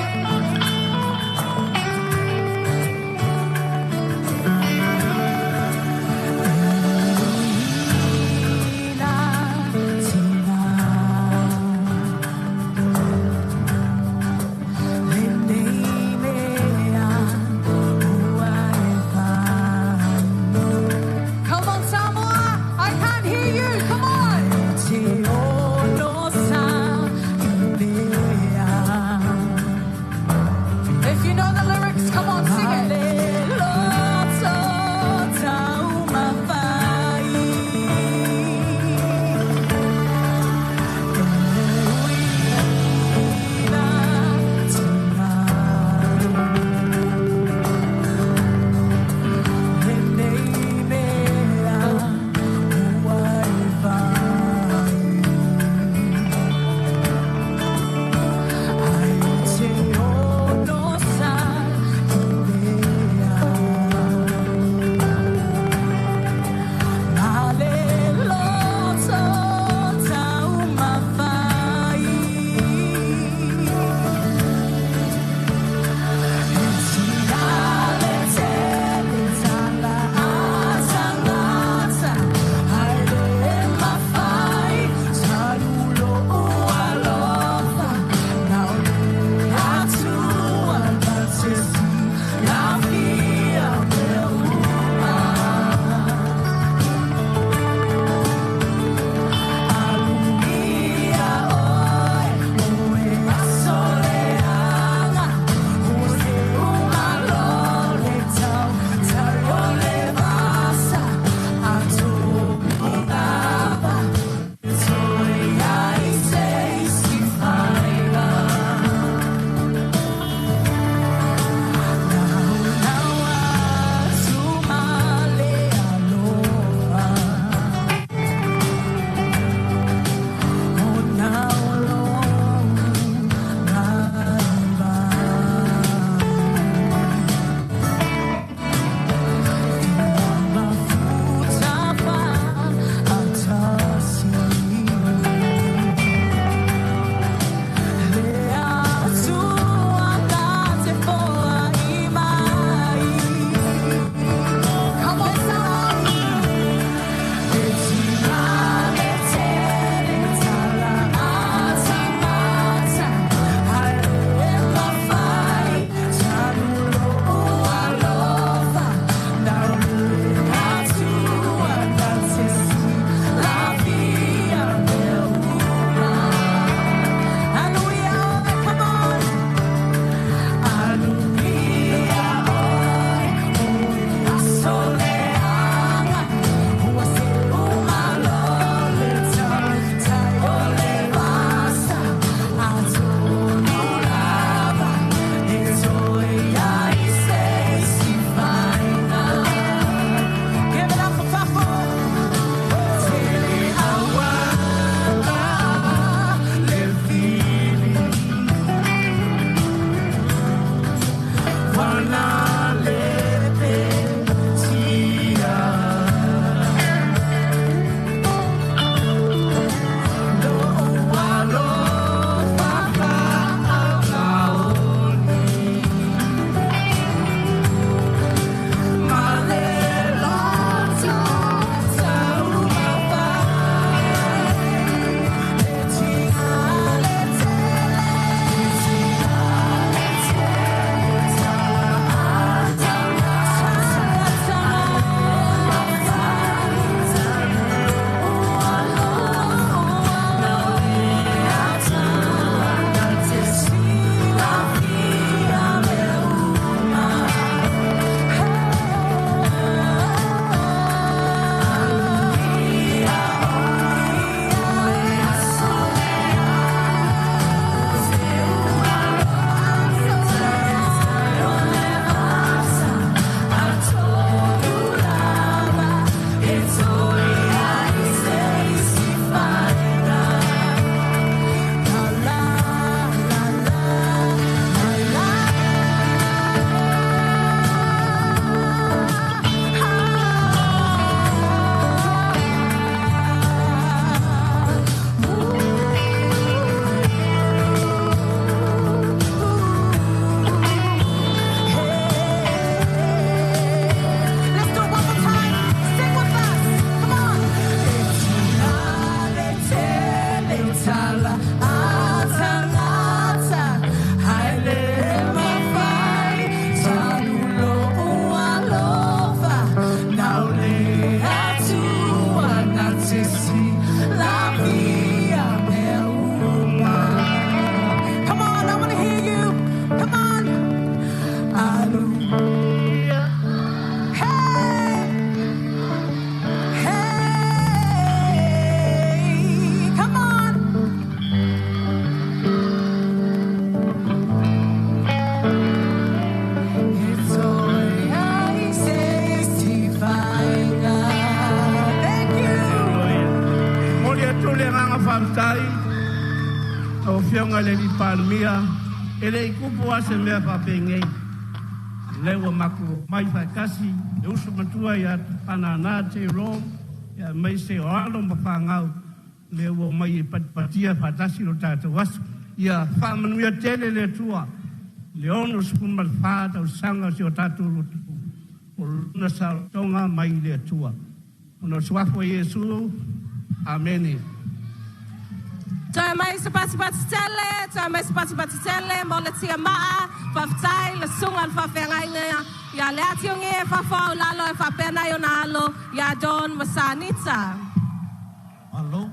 atu le agaga faafetai lau Afioga i le Alii Palemia, e le i tupu lava se mea faapenei. O lea ua matou omai faatasi, le uso matua ia Tapanana Jerome, aemaise o alo ma fanau, lea ua omai e patipatia faatasi lo tatou aso. Ia faamanuia tele le Atua i le 64 tausaga o si o tatou lotu o lona saolotoga mai le Atua. Ona o le suafa o Iesu, Amene. Toe mai se patipati tele, toe mai se patipati tele mo le tiamaa, faafetai le susuga i le faafeagaiga ia Leatiugi e faafou lalo e faapea nai ona alo ia Don ma Sanita. Malo.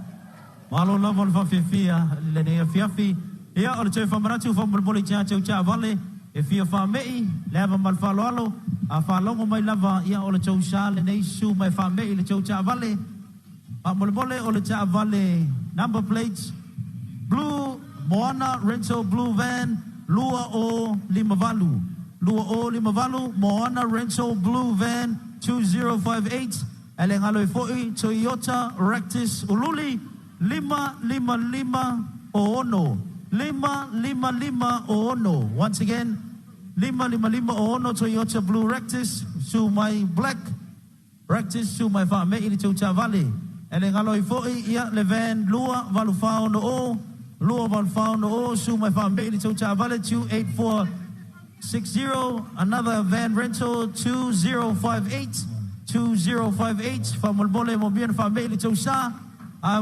Malo lava le faafiafia i lenei afiafi. Ia, o le toe faamanatu faamolemole i tatou taavale e fia faame'i, le ava ma le faaaloalo, a faalogo mai lava, ia o le tou sa lenei susu mai faame'i i le tou taavale. Faamolemole o le taavale number plate blue Moana Rental Blue Van 2058 2058 Moana Rental Blue Van 2058 Ae le galo ai foi Toyota Ractis Ululi 555 06 555 06. Once again 555 06 Toyota Blue Ractis susu mai Black Ractis susu mai faame'i le tou taavale. Ae le galo ai foi ia le van 284 60 284 60 susu mai faame'i le tou taavale 28460. Another van rental 2058 2058 faamolemole mo mia na faame'i le tou sa.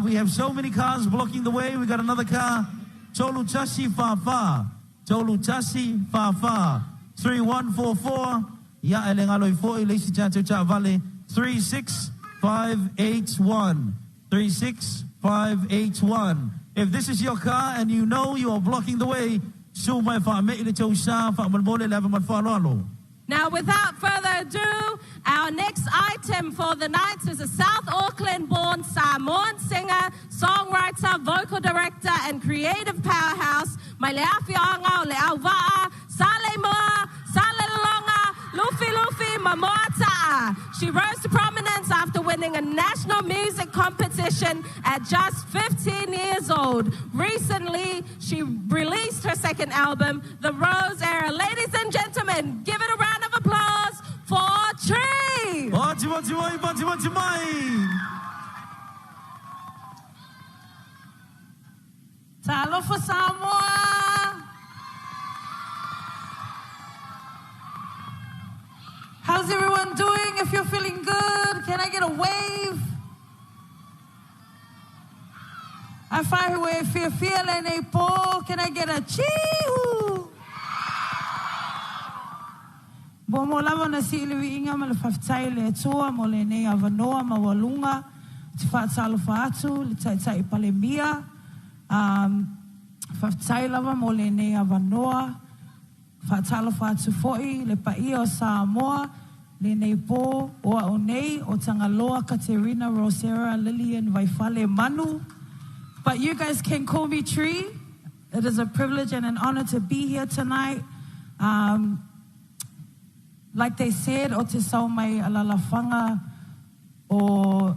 We have so many cars blocking the way. We got another car 3144 3144 3144 ia e le galo ai foi le isi tatou taavale 36581 36581. If this is your car and you know you are blocking the way, susu mai faame'i le tou sa faamolemole le ava ma le faaaloalo. Now, without further ado, our next item for the night is a South Auckland born Samoan singer, songwriter, vocal director, and creative powerhouse, mai le afioaga o Leauvaa, Saleimoa, Salelologa, Lufilufi, Mamoata'a. She rose to prominence after winning a national music competition at just 15 years old. Recently, she released her second album, The Rose Era. Ladies and gentlemen, give it a round of applause for Tree! Pati pati mai, pati pati mai! Talofa Samoa! How's everyone doing? If you're feeling good, can I get a wave? Afai ua e fiafia lenei pō, can I get a chiu? Muamua lava ona sii le viiga ma le faafetai i le Atua mo lenei avanoa maualuga ou te faatalofa atu i le Taitai Palemia. Um, faafetai lava mo lenei avanoa. Faatalofa atu foi i le paia o Samoa lenei pō o a'u nei o Tagaloa Katerina Rosera Lillian Vaifale Manu. But you guys can call me Tree. It is a privilege and an honor to be here tonight. Um, like they said, o te sao mai alalafaga o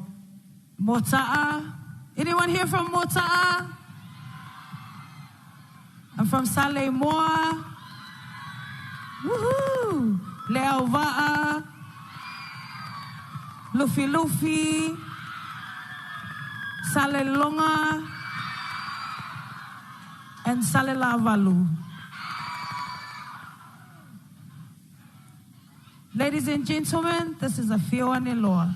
Mota'a. Anyone here from Mota'a? I'm from Saleimoa. Woohoo! Leauvaa, Lufilufi, Salelologa, and Salelavalu. Ladies and gentlemen, this is Afio Ane Loa.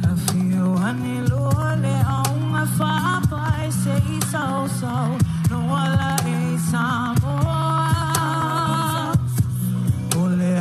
Afio ane loa le auga faapae se i sausau no ala e i Samoa. O le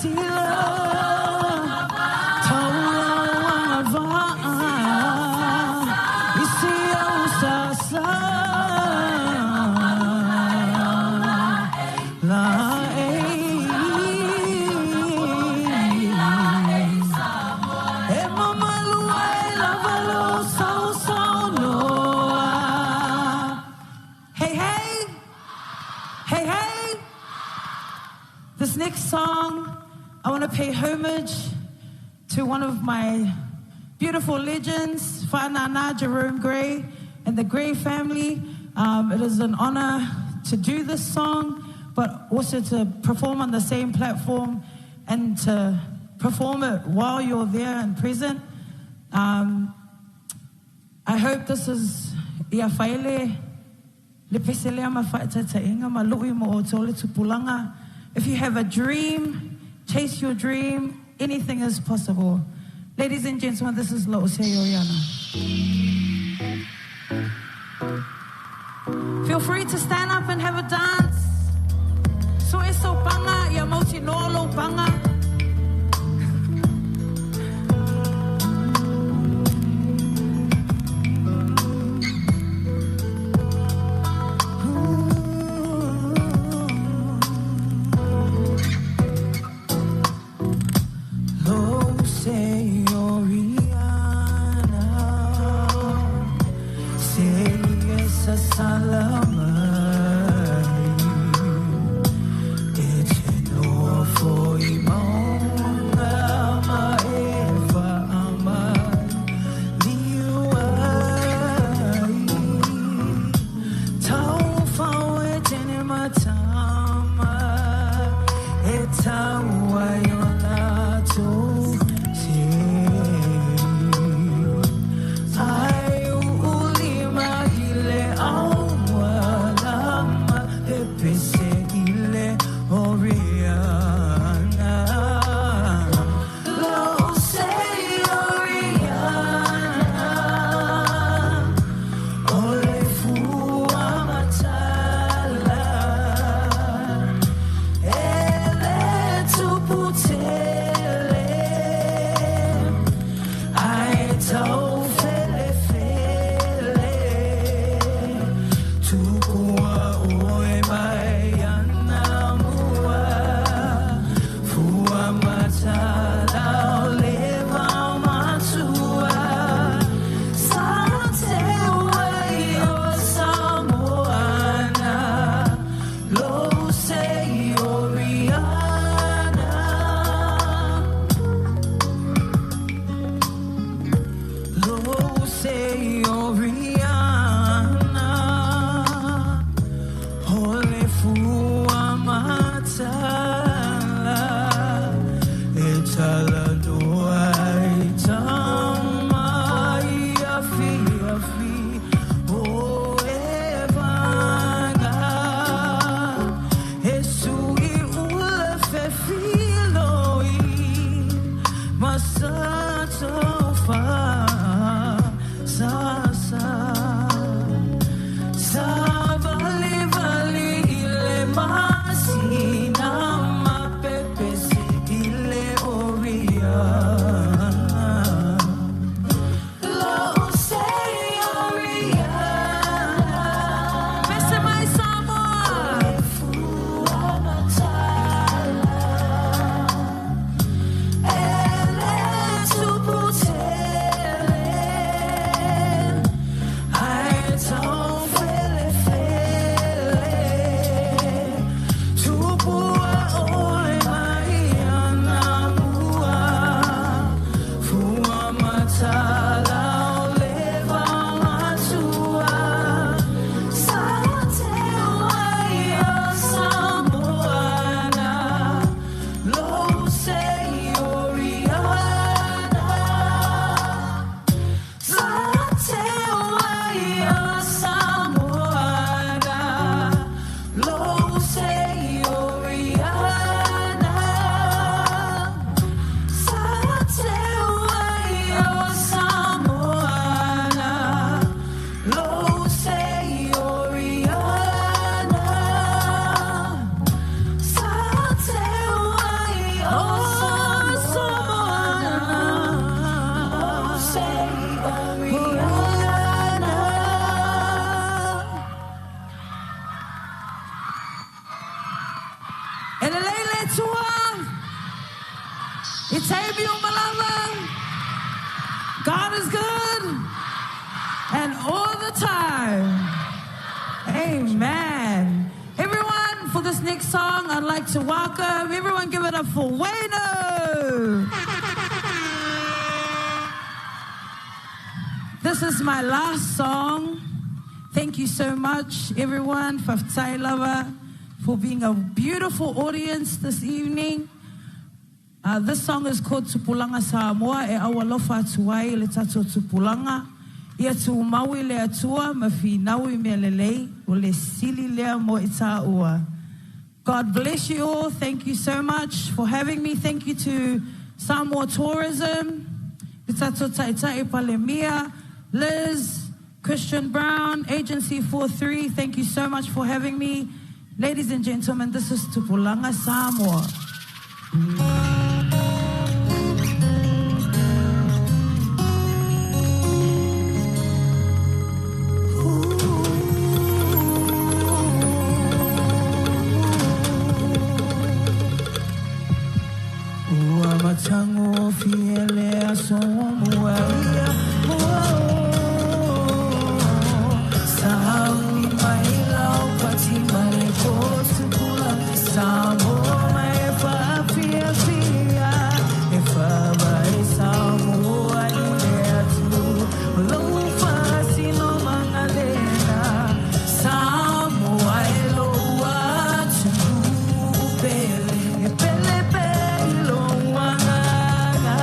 silasila Taulauanga vaa Isi au sasa La ei E mamalu ai lava lo sausaunoa. Hey, hey! Hey, hey! This next song, I want to pay homage to one of my beautiful legends, Whanana Jerome Gray and the Gray family. It is an honor to do this song, but also to perform on the same platform and to perform it while you're there and present. I hope this is ia faele le pese lea ma faataitaiga ma lui mo outou le tupulaga. If you have a dream, chase your dream. Anything is possible. Ladies and gentlemen, this is Lo'o Oriana. Feel free to stand up and have a dance. So eso panga, ia mauti noa lou panga. Lo se Oriana, se esa salamai, e te noa foi maunga ma e whaamai, liu ai. Tau whau e tene matama, e tau ai o lātou te. Ai uulima i le aualama, e pese i le Oriana. Lo se Oriana, o le fua matala, e le tupu tele, ai tau fele fele, tukua oe mai ana mua, fua matala o le vao matua, sa te wai o Samoana, lo se Oriana. Lo se Oriana, ole fua matala, e tala noa i tama i afi afi, o e vanga, e sui ula fefiloi, masatofa, sa sa. Sa vali vali ile masina ma pepe se ile Oriana. Lo se Oriana. Pese mai Samoa. Fua matala. Ele I taimi uma lava. God is good and all the time. Amen. Everyone, for this next song, I'd like to welcome everyone. Give it up for Wayno. This is my last song. Thank you so much, everyone, Faftai Lover, for being a beautiful audience this evening. This song is called Tupulanga Samoa e aualofa atu ai le tatou tupulaga. Ia tumau i le Atua ma finau i mea lelei, o le sili lea mo i tāua. God bless you all. Thank you so much for having me. Thank you to Samoa Tourism, le tatou Taitai Palemia, Liz, Christian Brown, Agency 43. Thank you so much for having me. Ladies and gentlemen, this is Tupulanga Samoa. Ua matagofie le aso ua ia ua Sauni mai lau pati ma le potu pula Samoa mai e whaafiafia E whawae Samoa i le atu Lou whaasino mangalena Samoa e lou atu pele E pele pele lou agaga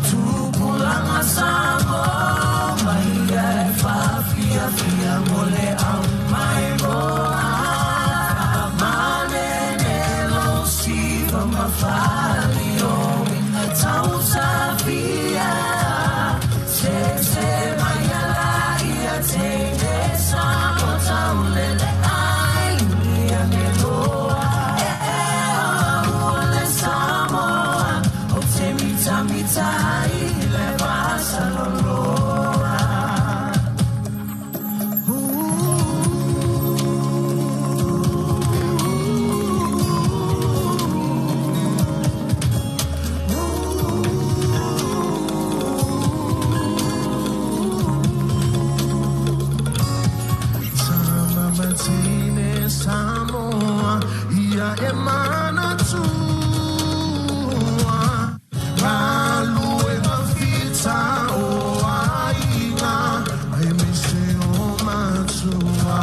Tupulaga Samoa mai e whaafiafia Mo le au mai moa Manene lo siva mafali o inga tausafia Se se mai ala ia teine Samoa taulele ai ulia me loa E o le Samoa O te mita mita ai le vasa loloa. Sama Samoa ia e manatua Malu e mawhita o aiga Ai me se o matua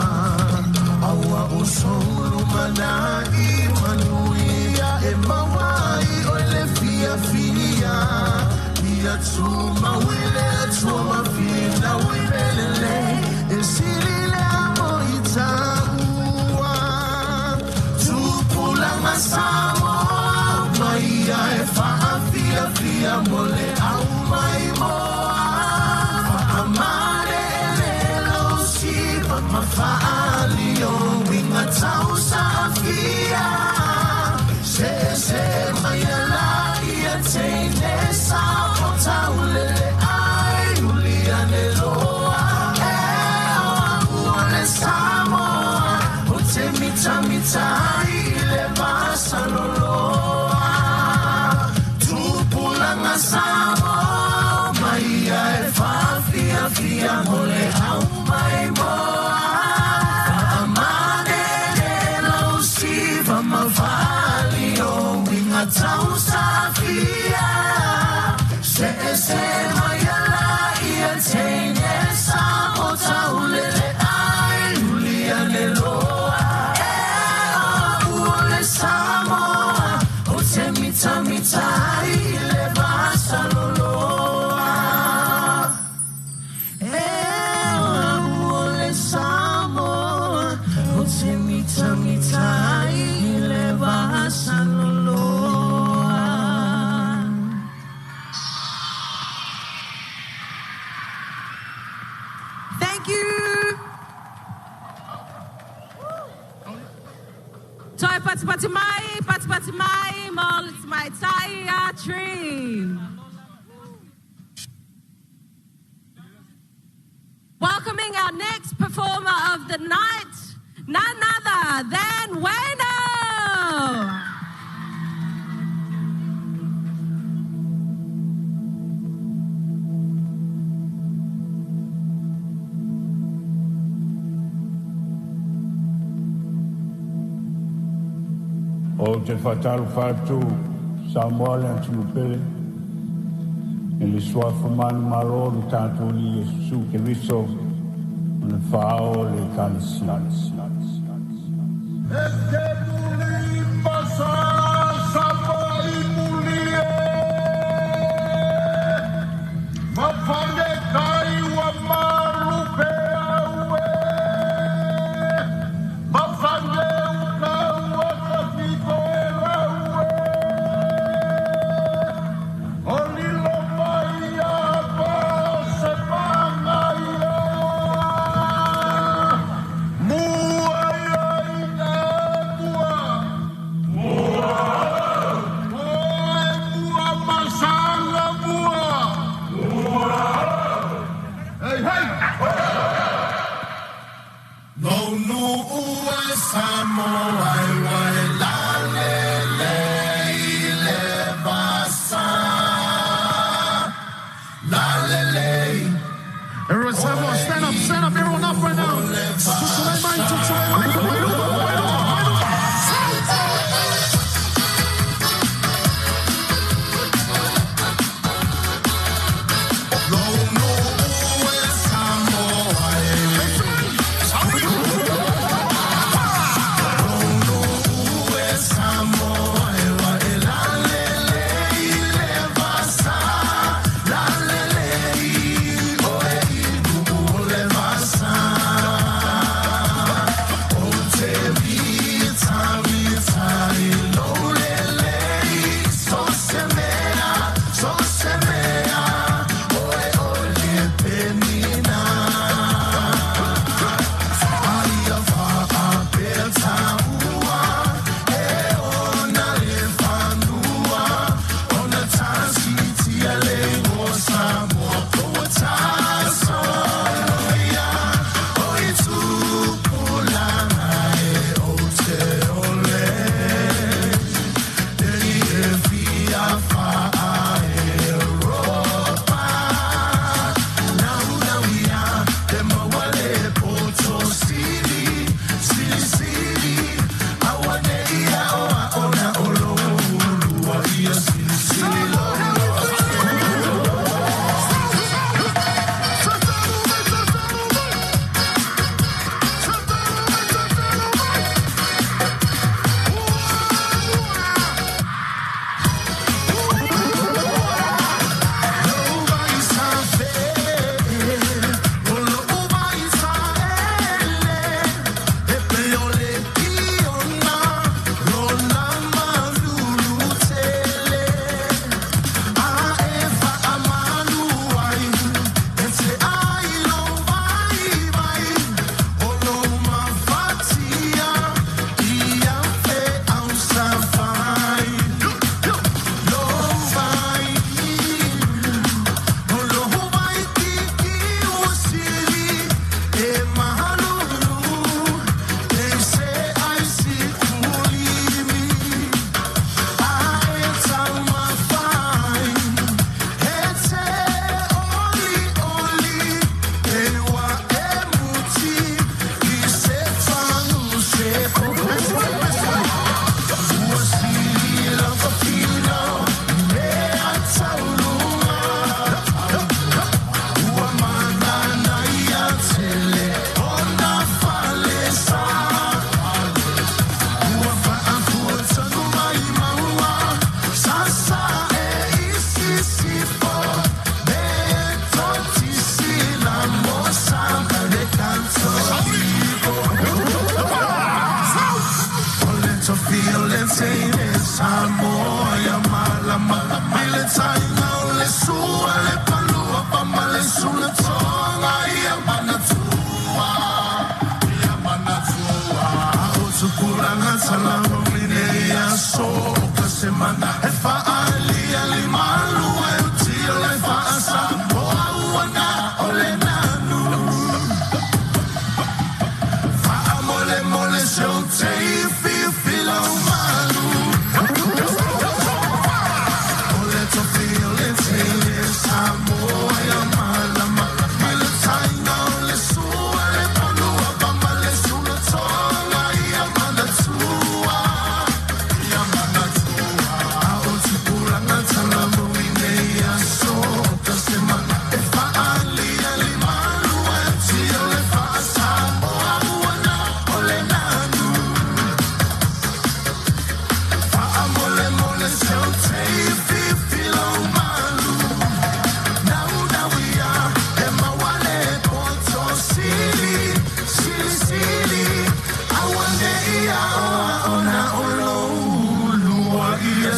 Aua o soulu mana i manuia E mawai o le fia fia Ia tuma wile tua mawhina wile E sili le amo i tāua Tupulanga Samoa mai ia e whaafiafia Mo le au mai moa Whaamare le lau sipa ma whaali o winga tausafia Se se mai ala ia teine Samoa taulele ai ulia ne loa E o au le Samoa O te mita mita ai le vasa loloa Tupulanga Samoa mai ia e whaafiafia Mo le au mai moa Whaamane le lau siva ma whaali o winga tausafia Se se mai ala ia teine Samoa taulele ai ulia ne loa E o au le Samoa O te mita mita ai le vasa loloa E o au le Samoa O te mita mita ai le vasa loloa. Thank you. Toi pati pati mai, pati pati mai, mo le tamaitai a tree. Welcoming our next performer of the night, none other than Wayno. Ou te faatalofa atu Samoa le atunuu pele i le suafa manumalo o lo tatou Alii Iesu Keriso ma le Faaao o le Ekalesia. E te muli ma sa Savaii muli e Ma fane kai ua malupe au e Ma fane uka ua tafito e lau e O lilo mai a pa se pagaia Mua ia ina mua Mua Oe mua masanga mua Mua Hey hey Lou nuu e Samoa e ua e lalelei le vasa. Lalelei. Everyone Samoa, stand up, stand up, everyone up right now. Tutulai mai, tutulai mai, mai luma, mai luma, mai luma. Lou nuu e Samoa e. Lou nuu e Samoa e ua e lalelei le vasa. Lalelei, oe i nuu le vasa. O te mita mita i lou lelei. So se mea, so se mea, oe o le penina. Aia faapea ua, e ona le fanua, ona tasitia le igoa Samoa, ua tasoloia, o i tupulaga e o te ole. E i e fia faa-Europa, nau ia, e maua le poto sili, sili sili, aua ne ia o a ona o lou ulua ia sili sili lo.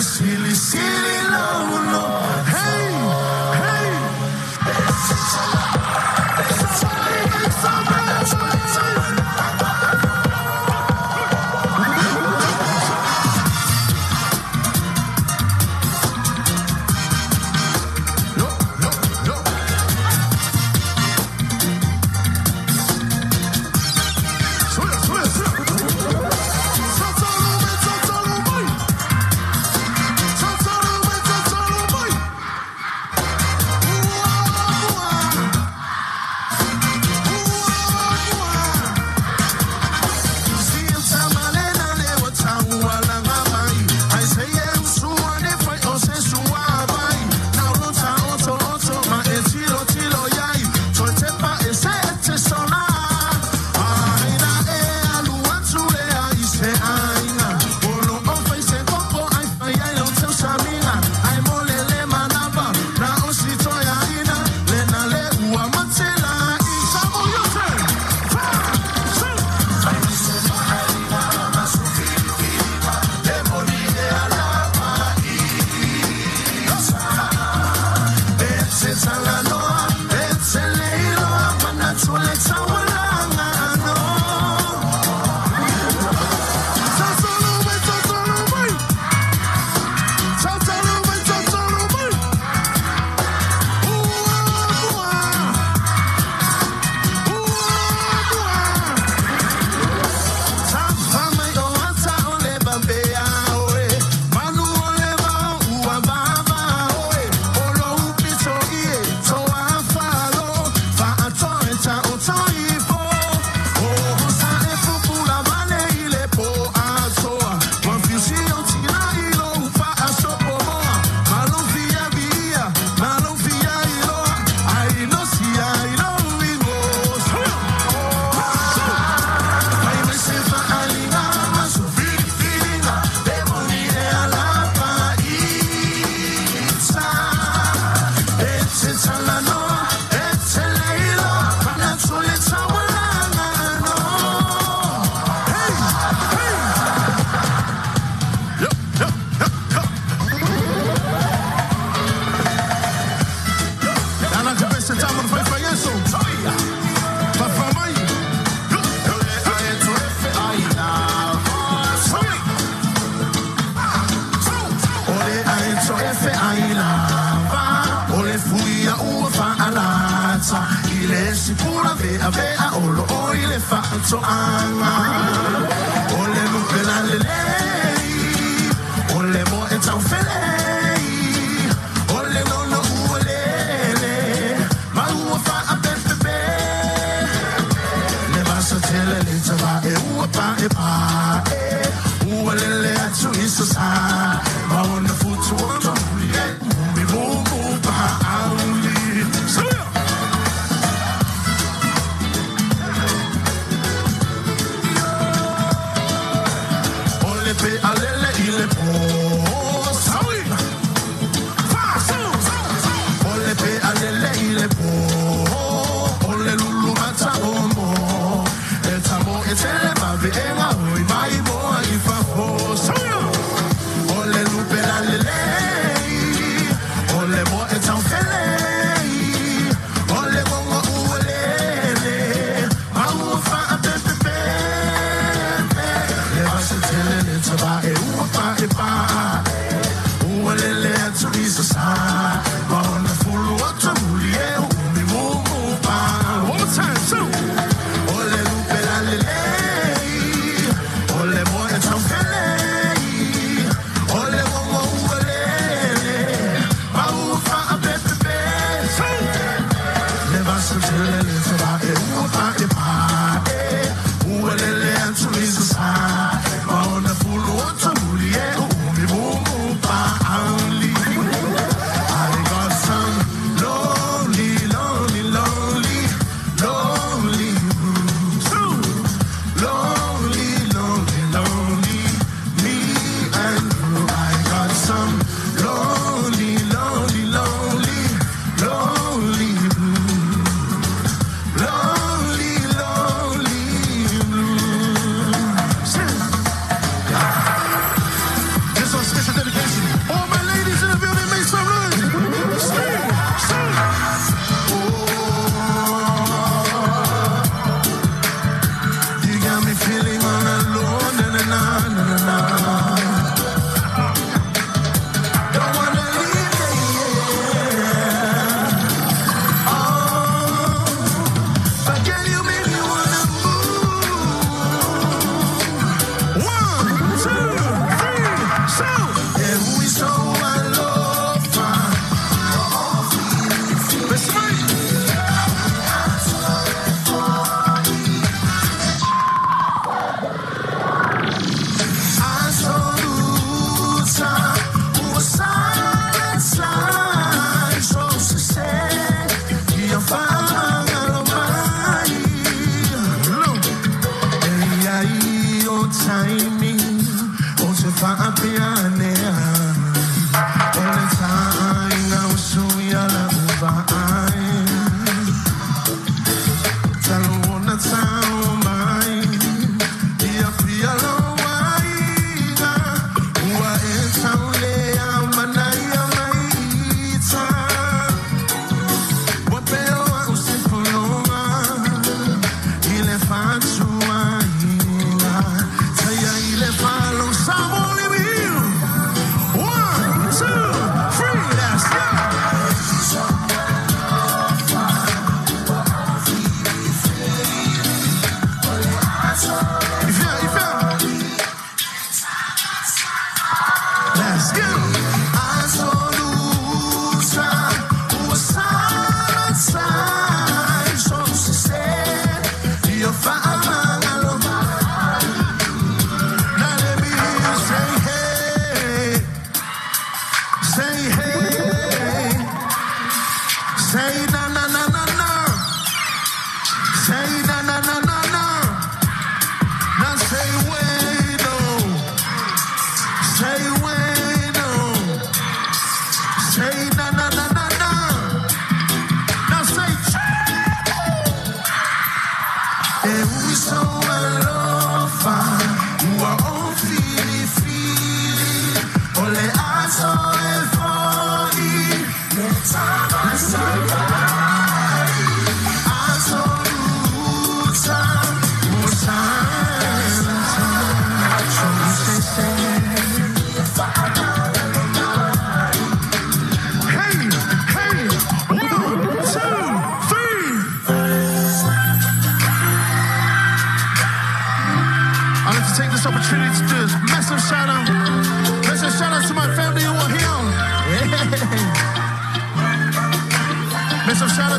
Silisili laulo. Hey, hey. Somebody make some noise.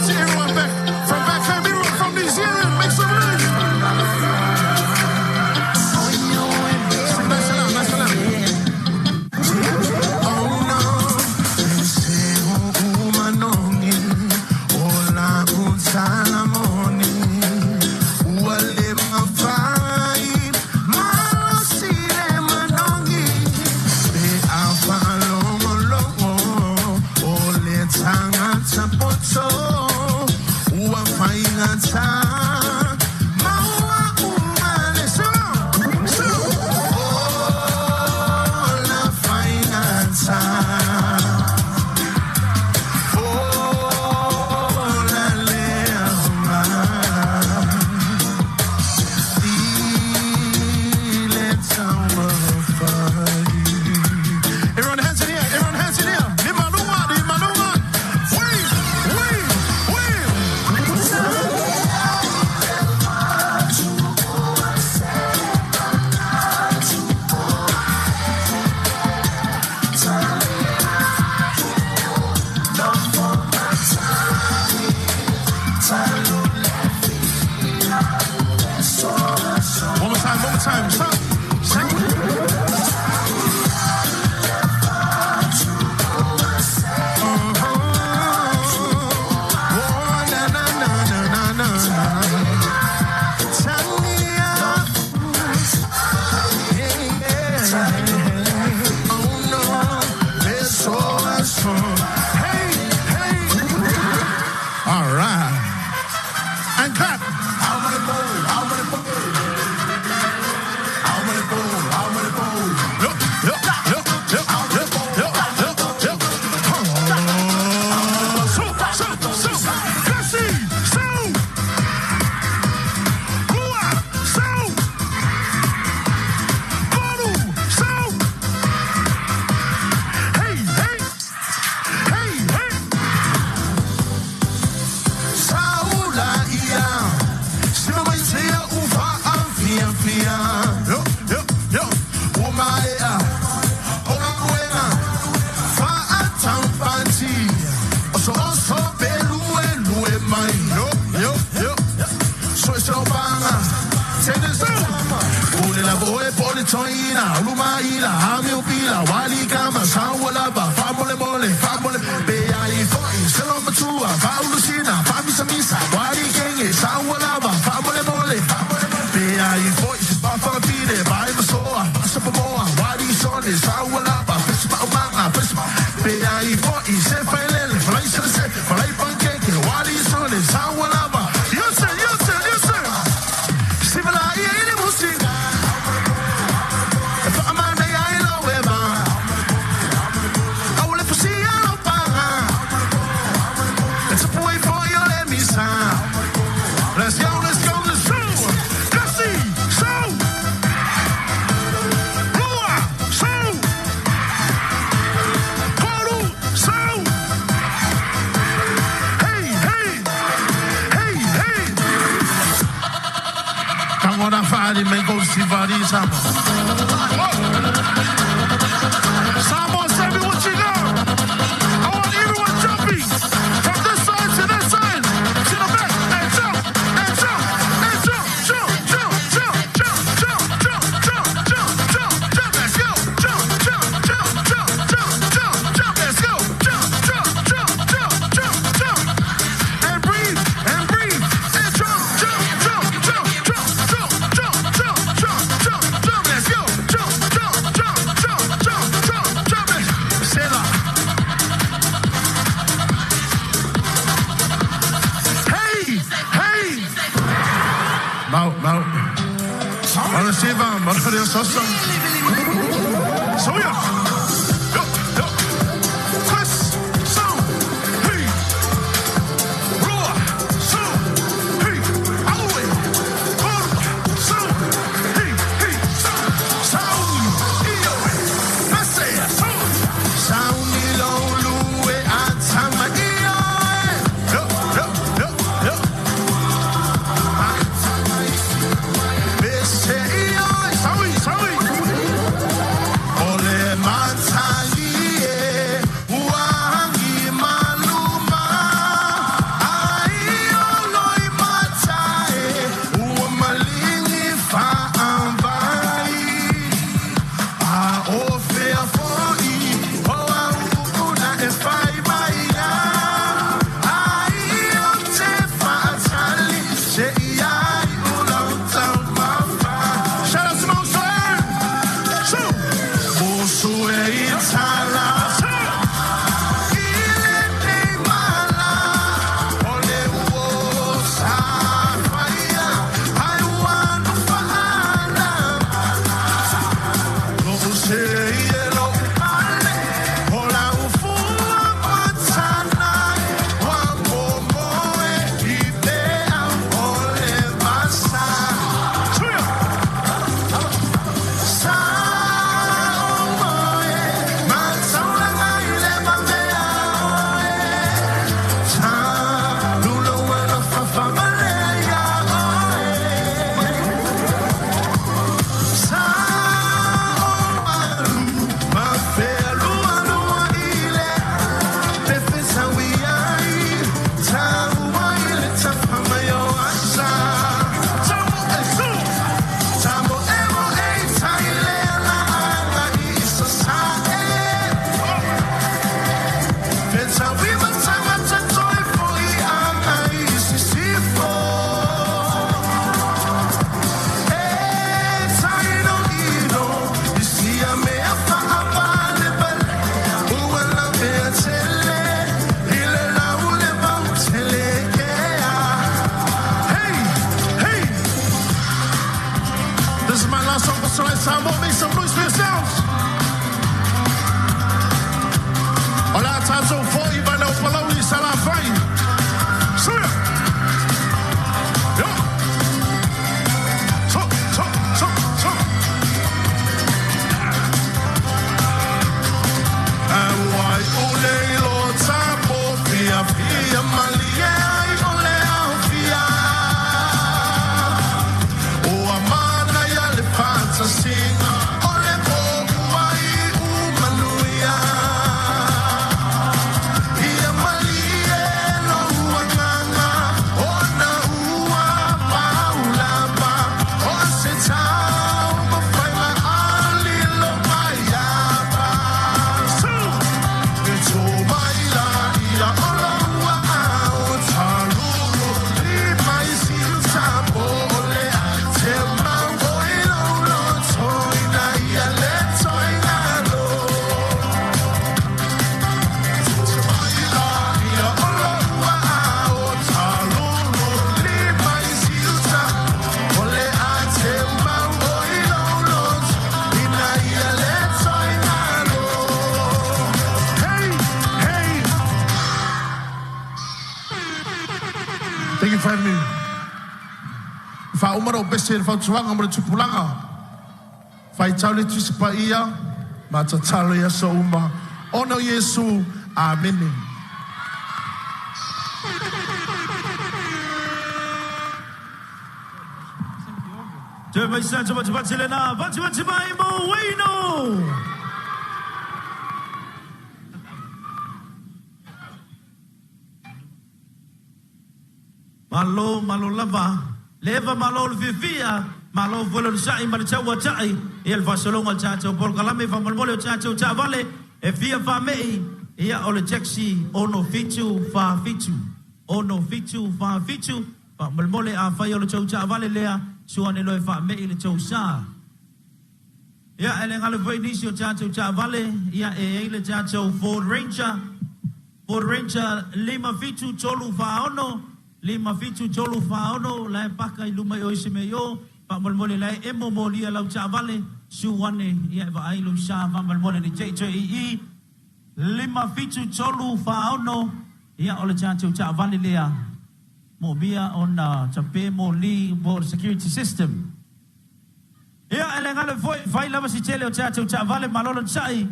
out to everyone back from back home, everyone from New Zealand. Make some noise. Nice and loud, nice and loud. Oh no, Everyone hands in the air, everyone hands in the air. Limalunga, limalunga. Wave, wave, wave. One more time, one more time. Stop. Stop. Oh, na, na, na, na, na, na. Turn me up. Yeah, yeah. Oh, no. This so. Hey, hey. All right. And clap. Look, look, look, look, look, look, look, look. So, so, so. Kasi, so. Rua, so. Boru, so. Hey, hey. Hey, hey. Saula ia, sima mai sea ufa amfia fia. Yo, yo, yo. O maea, o galuega, fa'ataupati. Oso oso pelue lue mai. Yo, yo, yo. Soesopaga, Tennis. Pule la voe pole toina, ulumaila, ame upila, wali kama, sawalaba, famole mole, famole, bea i foi, selomatua, faulusina, famisa misa, wali kenge, sawalaba, famole mole, bea i foi, fafafine, vai masoa, sapamoa, wali sone, sawalaba, fesma umanga, fesma, bea i foi, se failele, falai se, falai pancake, wali sone, sawalaba, Yose, yose, yose. Sibala ia ile musi. Fa'amana ia i lau eva. Aule fusia lau paga. E tapu ai foi o le misa. Let's go, let's go, let's go. Kasi, so. Rua, so. Koru, so. Hey, hey. Hey, hey. Kangona fa'ali mai kou sivari Samoa. Samoa, tell me what you got. I want everyone jumping from this side to that side, to the back, and jump, and jump, and jump, jump, jump, jump, jump, jump, jump, jump, jump, jump, jump. Let's go, jump, jump, jump, jump, jump, jump, jump. Let's go, jump, jump, jump, jump, jump, jump. And breathe, and breathe, and jump, jump, jump, jump, jump, jump, jump, jump, jump, jump, jump. Let's go, jump, jump, jump, jump, jump, jump, jump. Sela. Hey, hey. Mau, mau. Malo siva, malo leo soso. Soya. Yo, yo. Chris, so, hey. Rua, so, hey. Aue, Koru, so, hey, hey, so. Saul, Io, Mese, so. Sauni lo lue atama ia. Yo, yo, yo, yo. Bese ia. Saui, saui. Ole This is my last song for tonight. Samoa, make some noise for yourselves. O le a tātou foi mai lau palauli i Salafai. Suia! Yo! So, so, so, so. Ai o le ilo tapo fia fia malie ai o le au fia. O a mana ia le fantasinga o le po ai u manuia. Ia malie lo uanganga o na ua paulapa o se tau ma whainga ali lo mai apa. Su! E tō mai la ia o lo ua au talulu li mai si tapo o le te mau o i lo lo toi na ia le toi na lo. Thank you for having me. Whaumara o bese le whautuanga mo le tupulaga. Whaitau le tusi pa ia, ma tatalo ia so uma. Ona o Iesu, Amene. Toe mai sa tama tama tele na, vati vati mai mo Wayno! Malo, malo lava, leva malo le fiafia, malo foi le sa'i ma le tau a ta'i, ia le faasologa o le tatou polokalame faamolemole o tatou taavale e fia faamei, ia o le taxi 6747, 6747, faamolemole afai o le tou taavale lea, sua ane loa e faamei le tou sa. Ia, e le galo foi nisi o tatou taavale, ia e i ai le tatou Ford Ranger, Ford Ranger 57346, 57346, la e paka i luma i o i se mea i o, faamolemole la e emo molia lau taavale, su ane, ia e vaai lou sa faamolemole ne i te i i 57346, ia o le tatou taavale lea, moomia ona tape moli mo le security system. Ia, e le galo foi, fai lava si tele o tatou taavale malo le sa'i,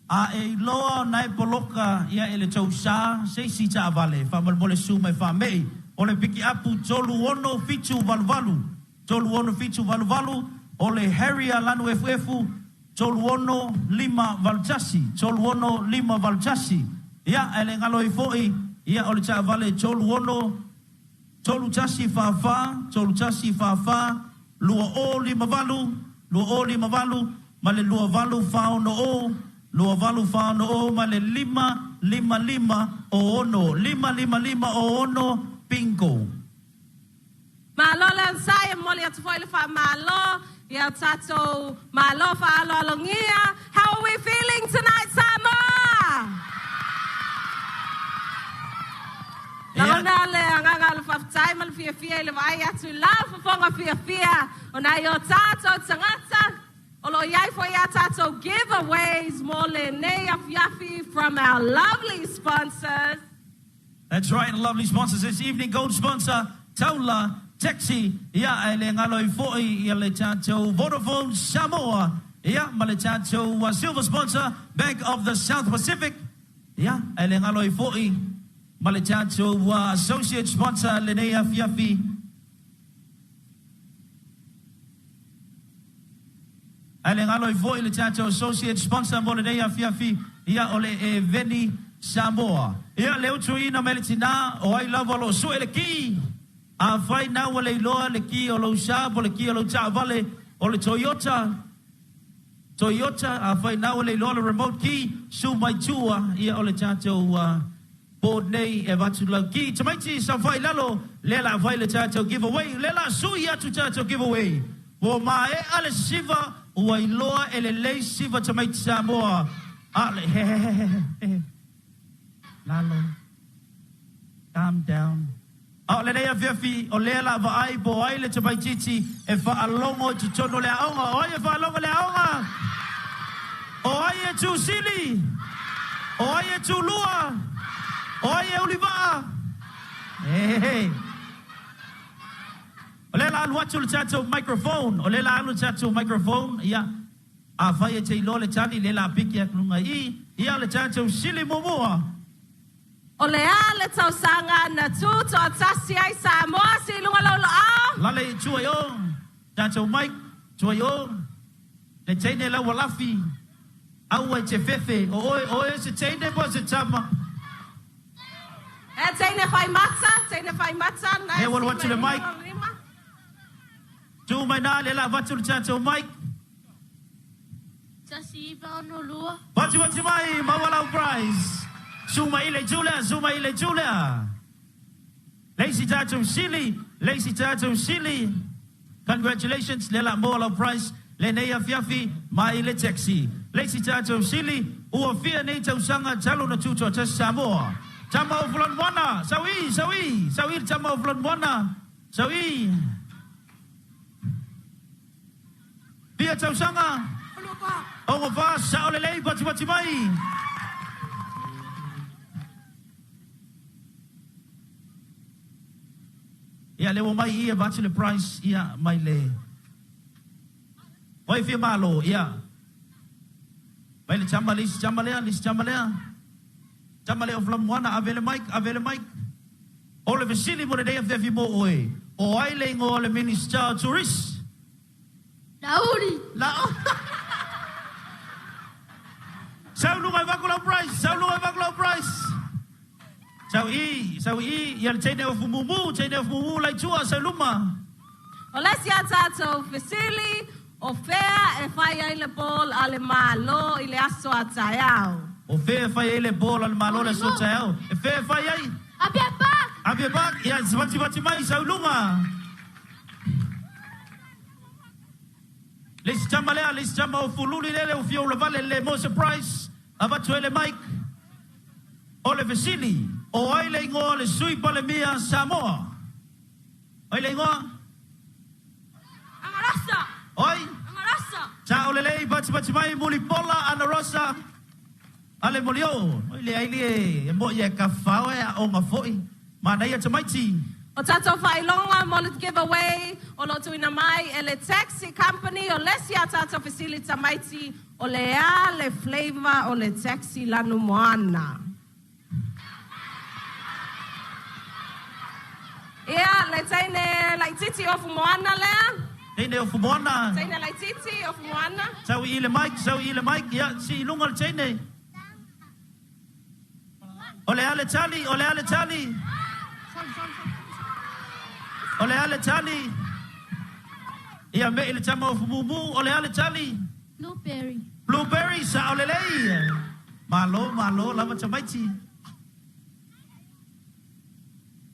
a e iloa ona e poloka ia e le tou sa se isi taavale, faamolemole su mai faamei, o le pikiapu 36788, 36788, o le Harrier lanu efuefu 36581, 36581. Ia, e le galo ai foi, ia o le taavale 36 3144, 3144, 2058, 2058, ma le 2840, 2840 ma le 555 o 6, 555 o 6, bingo. Malo le onosai, e momoli atu foi le faamalo ia tatou malo faaaloalogia. How are we feeling tonight, Samoa? Lagona le agaga o le faafetai ma le fiafia i le vaai atu i lau fofoga fiafia o nai o tatou tagata. O lo o i ai foi a tatou giveaways mo lenei afiafi from our lovely sponsors. That's right, and lovely sponsors this evening, gold sponsor, Taula Taxi, ia, e le galo ai foi ia le tatou Vodafone Samoa, ia, ma le tatou silver sponsor, Bank of the South Pacific, ia, e le galo ai foi ma le tatou associate sponsor lenei afiafi, Ae le galo ai foi le tatou associate sponsor mo lenei afiafi, ia o le Eveni Samoa. Ia le utuina mai le tina, o ai lava o lo o sue le ki? Afai na ua le iloa le ki o lou sa po le ki o lou taavale o le Toyota, Toyota, afai na ua le iloa le remote key, su mai tua, ia o le tatou board nei e avatu lau key. Tamaiti saofai i lalo, lea la fai le tatou giveaway, lea la sui atu tatou giveaway. Ua maea le siva, ua iloa e lelei siva tamaiti Samoa. A le he he he he he. Lalo. Calm down. A o lenei afiafi, o lea la vaai po o ai le tamaitiiti e faalogo i totonu o le aoga. O ai e faalogo i le aoga? O ai e tu sili? O ai e tu lua? O ai e ulivaa? Ee. O lea la alu atu le tatou microphone. O lea la alu le tatou microphone. Ia, afai e te iloa le tali, lea la piki atu luga i i. Ia, le tatou sili muamua. O le a le tausaga na tu toatasi ai Samoa si i luga lau loao? Lale i tua i o, tatou mic, tua i o, le teine lau ua lafi, aua e te fefe, o oe, o oe se teine po o se tama? E teine whai mata, teine whai mata, na Lea e ua alu si atu le mai mic. luga lima. Tu mai na, lea la avatu le tatou mic. 1962. Vati vati mai, maua lau prize. Su mai i le itu lea, su mai i le itu lea. Le isi tatou sili, le isi tatou sili. Congratulations, lea la maua lau prize lenei afiafi mai le taxi. Le isi tatou sili, ua fia nei tausaga talu na tutoatasi Samoa. Tama o Fulanuana, sau i, sau i, sau i le tama o Fulanuana, sau i. Fia tausaga? 64, sao lelei, vativati mai. Ia, lea ua mai i i avatu le prize, ia, mai le Oi fia malo, ia. Mai le tama, le isi tama lea, le isi tama lea. Tama lea o Fulamuana, ave le mic, ave le mic. O le fesili mo lenei afiafi mo oe, o ai le igoa o le Minista o Tourist? Lauli. Lauli. Sau luga i vaku lau prize, sau luga i vaku lau prize. Sau i, sau i, ia le teine o Fumumu, teine o Fumumu lai tua, sau luma. O le isi a tatou fesili, o fea e fai ai le ball a le Malo i le aso a taeao? O fea e fai ai le ball a le Malo i le aso a taeao? E fea e fai ai? Apia Park! Apia Park, ia vativati mai, sau luga. Le isi tama lea, le isi tama o Fululi lele o fia ulavale le mo se prize, avatu ai le mic. O le fesili, o ai le igoa o le Sui Palemia Samoa? O ai le igoa? Anarosa! Oi? Anarosa! Sao lelei, patipati mai, Mulipola, Anarosa, a le molioo. Oi le ai lie, e moi e ka fao e aoga foi. Manaia tamaiti. O tatou faailoga mo le giveaway o lo o tuuina mai e le Taxi Company o le isi a tatou fesili tamaiti o le a le flavour o le taxi lanu moana. Ia, le teine laititi ofu moana lea. Teine ofu moana. Teine laititi ofu moana. Sau i le mic, sau i le mic, ia, sii i luga le teine. O le a le tali, o le a le tali. O le a le tali. Ia mei le tama ofu mumu, o le a le tali. Blueberry. Blueberry, sao lelei. Malo, malo lava tamaiti.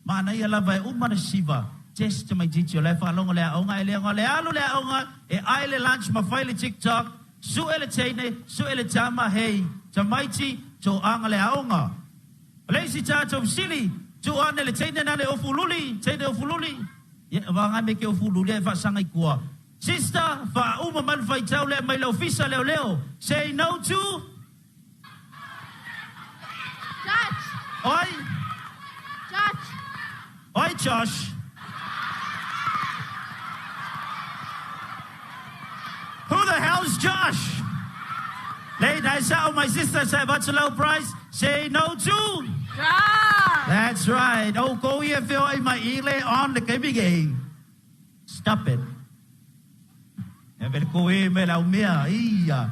Manaia lava e uma le siva. Test tamaitiiti o la e faalogo le aoga e le aoga le alu le aoga e ai le lunch ma fai le TikTok, sue le teine, sue le tama, hei, tamaiti, toaga le aoga. O le isi tatou fesili, tuu ane le teine na le ofululi, teine ofululi, ia vaga me ke ofululi ae faasaga i kua. Sister, faauma mai le faitau lea mai le ofisa leoleo, say no to. Josh. Oi. Josh. Oi, Josh. Who the hell's Josh? Lei, dai sao my sister sa avatu lau prize, say no to. Josh. That's right. Oh, ko ia whio ai mai ile on the gaming game. Stop it. E vele ko e me lau mea, ia.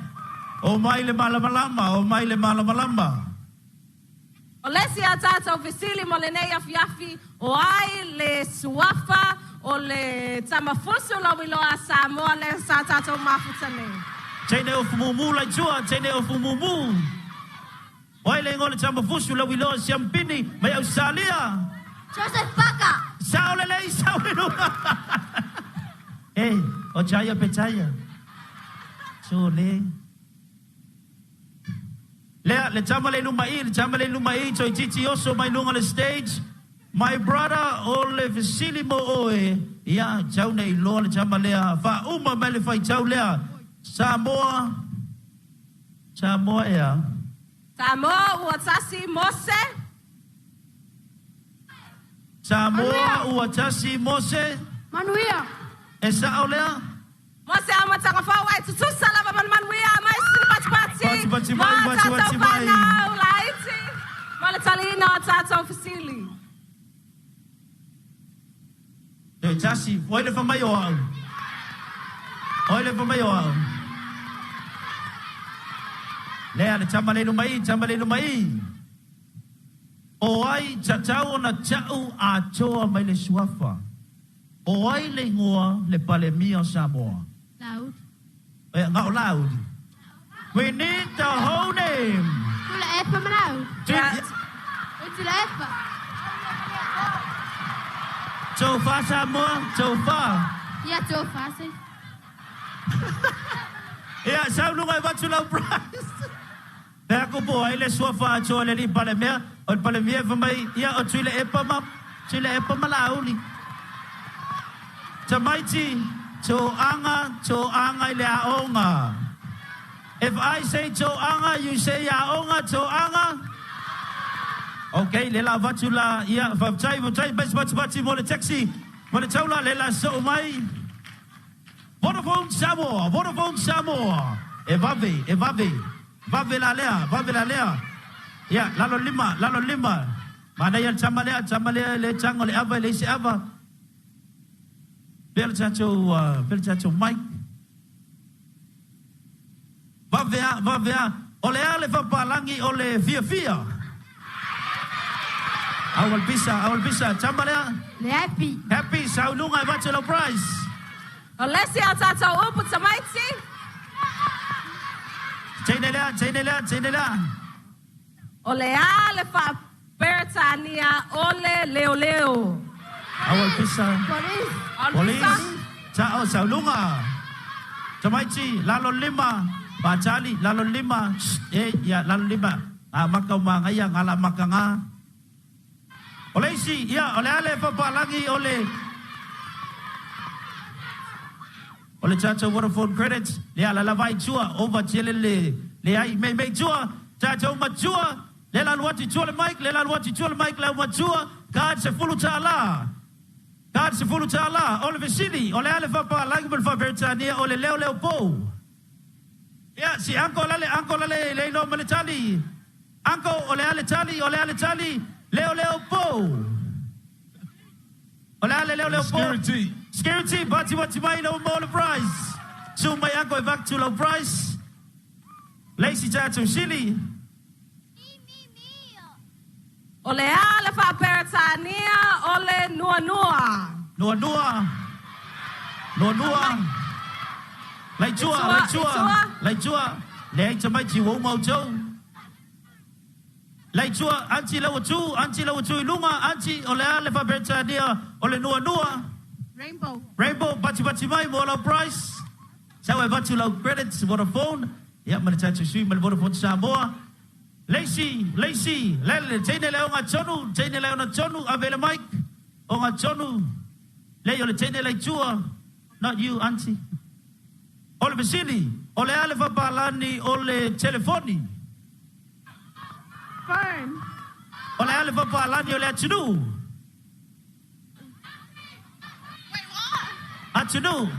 O mai le malamalama, o mai le malamalama. O le isi a tatou fesili mo lenei afiafi, o ai le suafa o le Tamafusu lau iloa a Samoa lea sa tatou mafuta nei? Teine ofu mumu lai tua, teine ofu mumu. O ai le igoa o le tama fusu lau iloa Siampini mai Ausalia. Joseph Baka. Sao lelei, sao i luga. E, o Chaia pe Chaia. Sole. Lea, le tama le luma i, le tama le luma i, toeitiiti oso mai luga o le stage. My brother, o le fesili mo oe, ia, tau ne i loa le tama lea, faauma mai le faitau lea, Samoa, Samoa ea. Samoa ua tasi Mose. Samoa ua tasi Mose. Manuia. E sao lea? Mose amataga fou ai tutusa lava ma le manuia mai sili patipati. Patipati mai, patipati mai. Mo tatou fanau laiti mo le taliina o tatou fesili. Toe tasi, oi le fai mai o au. Oi le fai mai o au. Lea le tama le luma i, tama le luma i. O ai tatau ona ta'u atoa mai le suafa? O ai le igoa le Palemia o Samoa? Lauli. E, na o Lauli. We need the whole name. Tuilaepa ma Lauli. Tuilaepa. Tofa Samoa, tofa. Ia tofa se. Ia, sau luga e avatu lau prize. Fai atu po o ai le suafa atoa o le alii Palemia, o le Palemia e fai mai, ia o Tuilaepa ma, Tuilaepa ma Laauli. Tamaiti, toaga, toaga i le aoga. If I say toaga, you say aoga, toaga. Ok, le la avatu la, ia, faafetai, faafetai, basi bati bati mo le taxi, mo le taula, le la soo mai. Vodafone Samoa, Vodafone Samoa, e vave, e vave, vave la lea, vave la lea. Ia, lalo lima, lalo lima. Manaia le tama lea, tama lea le tago le ava e leai se ava. Pea le tatou, pea le tatou mic. Vave a, vave a. O le a le faapalagi o le fiafia? Au le pisa, au le pisa. Tama lea? Le happy. Happy, sau luga e avatu lau prize. O le isi a tatou upu tamaiti. Teine lea, teine lea, teine lea. O le a le faa-Peretania o le leoleo? Au le pisa. Police. Police. Ta'o sauluga. Tamaiti, lalo lima. Fatali, lalo lima. E, ia, lalo lima. Ngā maka o māngaia, ngā la maka ngā. O le isi, ia, o le a le fapalagi o le... O le tatou Vodafone credits, le ala lava i tua, ova tele le, le ai mei mei tua, tatou matua, le la alu atu i tua le mic, le la alu atu i tua le mic, le au matua, card $10. Card $10, o le fesili, o le a le faapalagi ma le faaperetania o le leoleo pou? Ia, si uncle lale, uncle lale le iloa ma le tali. Uncle, o le a le tali, o le a le tali, leoleo pou. O le a le leoleo pou? Security. Security, patiwati mai lau mo le prize. Su mai uncle e vak tu lau prize. Le isi tatou sili. O le a le faa-Peretania o le nuanua? Nuanua. Nuanua. Lai tua, lai tua, lai tua. Leai tamaiti ua uma outou. Lai tua, aunty lau atu, aunty lau atu i luga, aunty, o le a le faa-Peretania o le nuanua? Rainbow. Rainbow, patipati mai mo lau prize. Sau e avatu lau credits, Vodafone. Ia, ma le tatou sui ma le Vodafone Samoa. Le isi, le isi, le, le teine le ogatonu, teine le ogatonu, ave le mic, ogatonu, leai o le teine le i tua, not you aunty. O le fesili, o le a le faapalani o le telefoni? Phone. O le a le faapalani o le atunuu? Wait, what? Atunuu.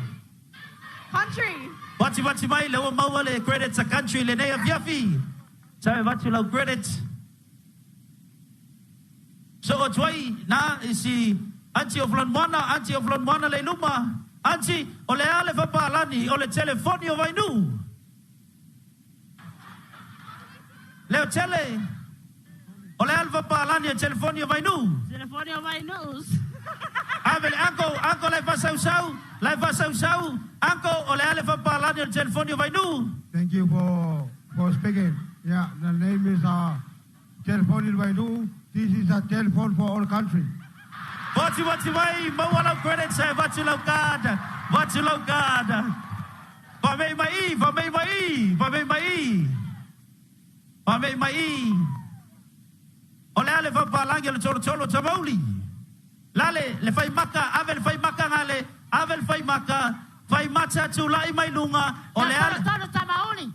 Country. Vativati mai le ua maua le credits a country lenei afiafi. Sau e avatu lau credit. Soo atu ai na i si Aunty of Lanmoana, Aunty of Lanmoana le i luma. Aunty, o le a le fapalani o le telefoni o Vainuu? Leo Tele, o le a le fapalani o telefoni o Vainuu? Telefoni o Vainuu. Ave le anko, anko le fasausau, le fasausau, anko o le ale fapalani o le telefoni o Vainu. Thank you for speaking. Yeah, the name is Telephone Vainu. This is a telephone for all country. Vati vati mai, maua lau credits e vati lau card, vati lau card. Fa mei mai i, fa mei mai i, fa mei mai i. Fa mei mai i. O le ale fapalangi o le tolotolo tamauli. Lale, le fai maka, ave le fai maka ngale, ave le fai maka, fai mata tulai mai lunga, o le ale... Tolo Tamauli.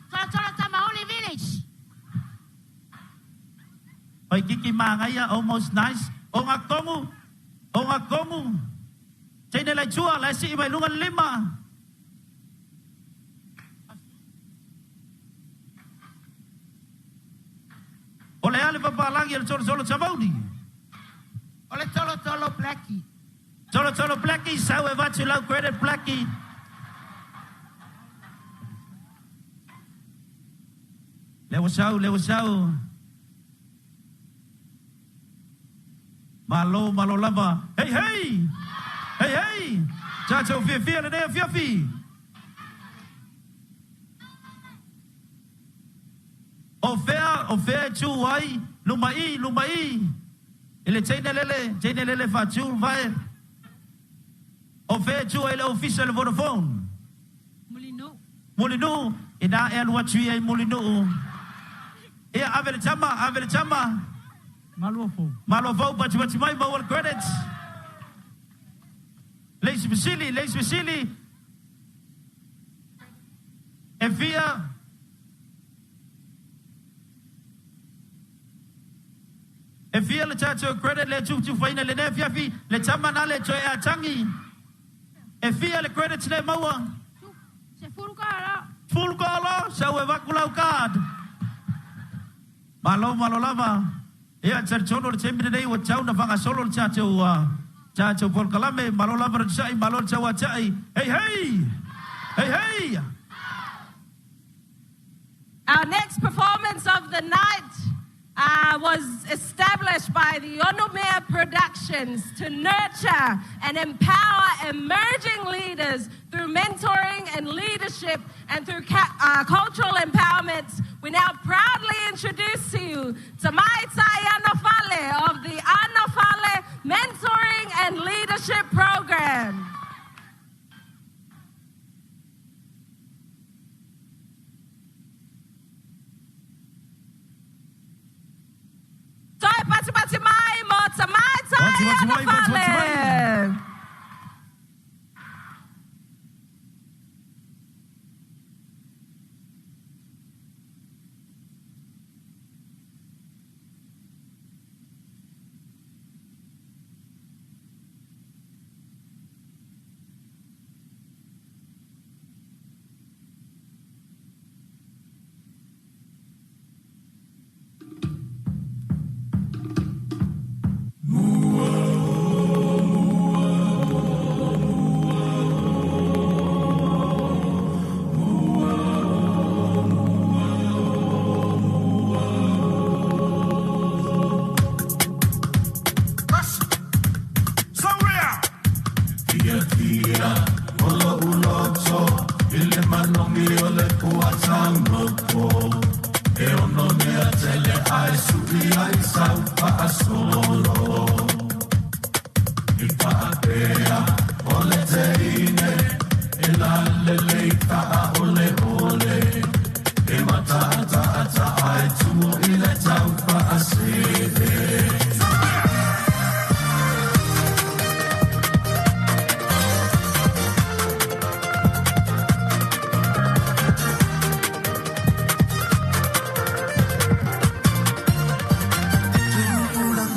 Tolo Tamauli Village. Oi kiki mangaia, almost nice. O ngā kongu, o ngā kongu. Teine lai tua, lai si mai lunga lima. O le ale papalangi o le tolo tolo tamauli. O le tolo tolo blackie. Tolo tolo blackie, sau e vatu lau credit blackie. Lewa sau, lewa sau. Malo, malo lava. Hey, hey! Hey, hey! Tātou whiawhia le nea whiawhi. O whea e tū ai, luma i, luma i. I le teine lele whātū vai. O whea e tū ai le ofisa le Vodafone. Mulinu. Mulinu, i nā e alua tui ai Mulinu. Ia, ave le tama, ave le tama. Maluafou. Maluafou, pati pati mai, maua le credits. Leisi Vasili, Leisi Vasili. E fia. E fia le tātou credit le tū whaina le nea fiafi, le tama nā le toe a tangi. E fia le credits le maua. Se furu ka ala. Furu ka ala, sau e vaku lau card. Malo, malo lava. Ia, tari tono le temine nei, ua tau na whanga solo le tātou polkalame, malo lava le tai, malo le tau a tai. Hey, hey! Hey, hey! Our next performance of the night was established by the Onomea Productions to nurture and empower emerging leaders through mentoring and leadership and through cultural empowerment. We now proudly introduce to you Tamaitai Anofale of the Anofale Mentoring and Leadership Program. Toi pati pati mai mo Tamaitai Anofale.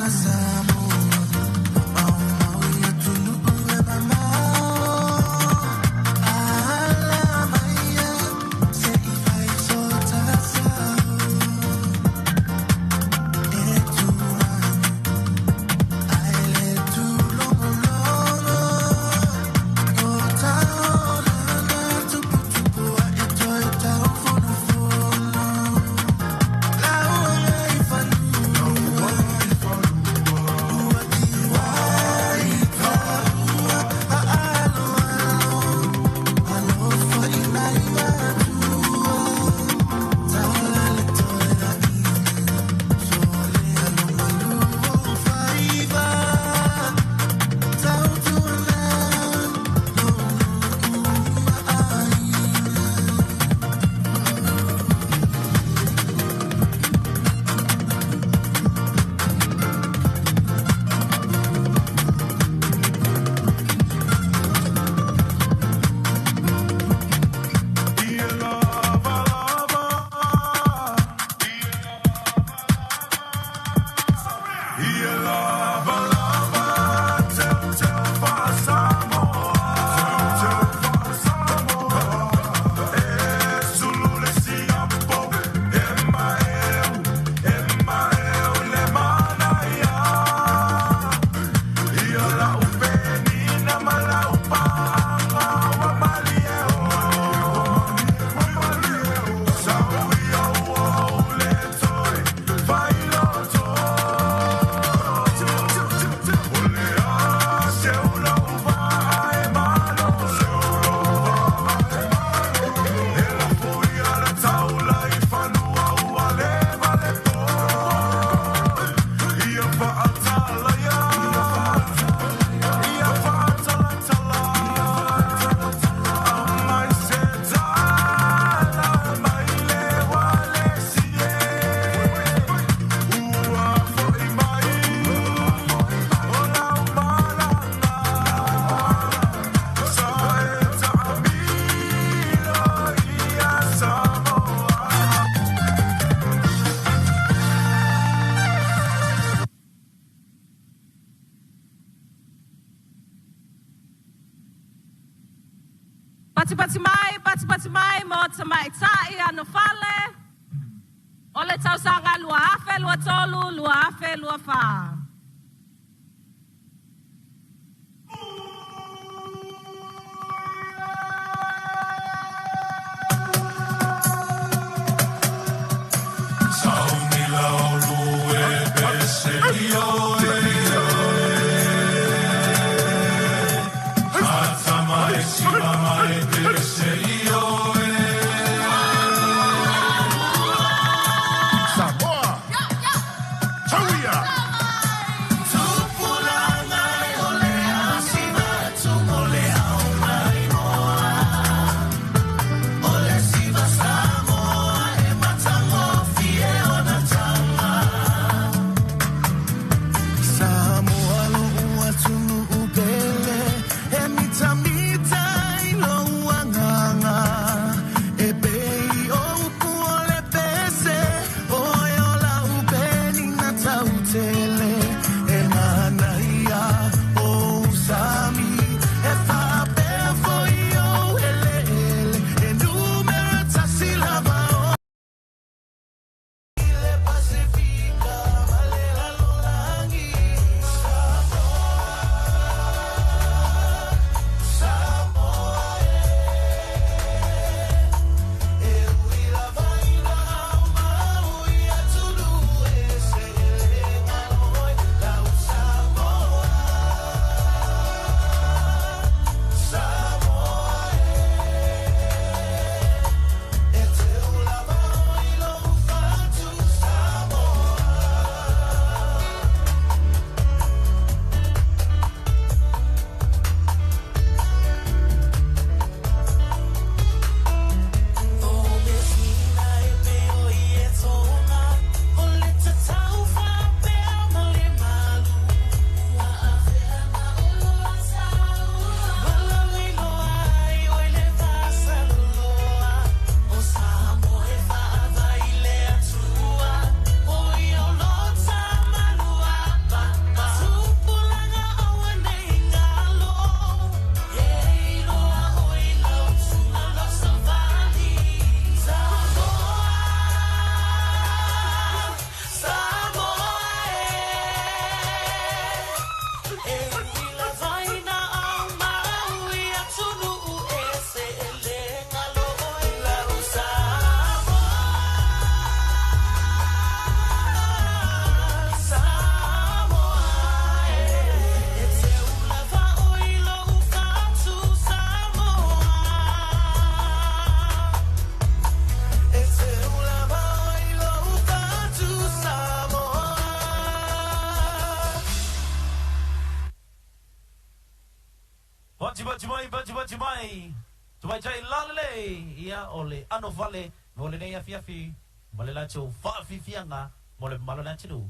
Samoa. Patipati mai, patipati mai, mo tamaitai anofale. O le tausaga 2023, 2024. Samoa. Tauia. Samoa lo'u atunu'u pele e mitamita i lou agaga e pei o upu o le pese oe o lau penina tautele e manaia ou sami e faapea foi ou eleele e numera tasi lava o le Pasifika ma le lalolagi. Pati pati mai, pati pati mai. Tumaitai lalele. Ia o le ano vale. Mo le nei afiafi. Ma le latou faafiafiaga mo le mamalu o le atunuu.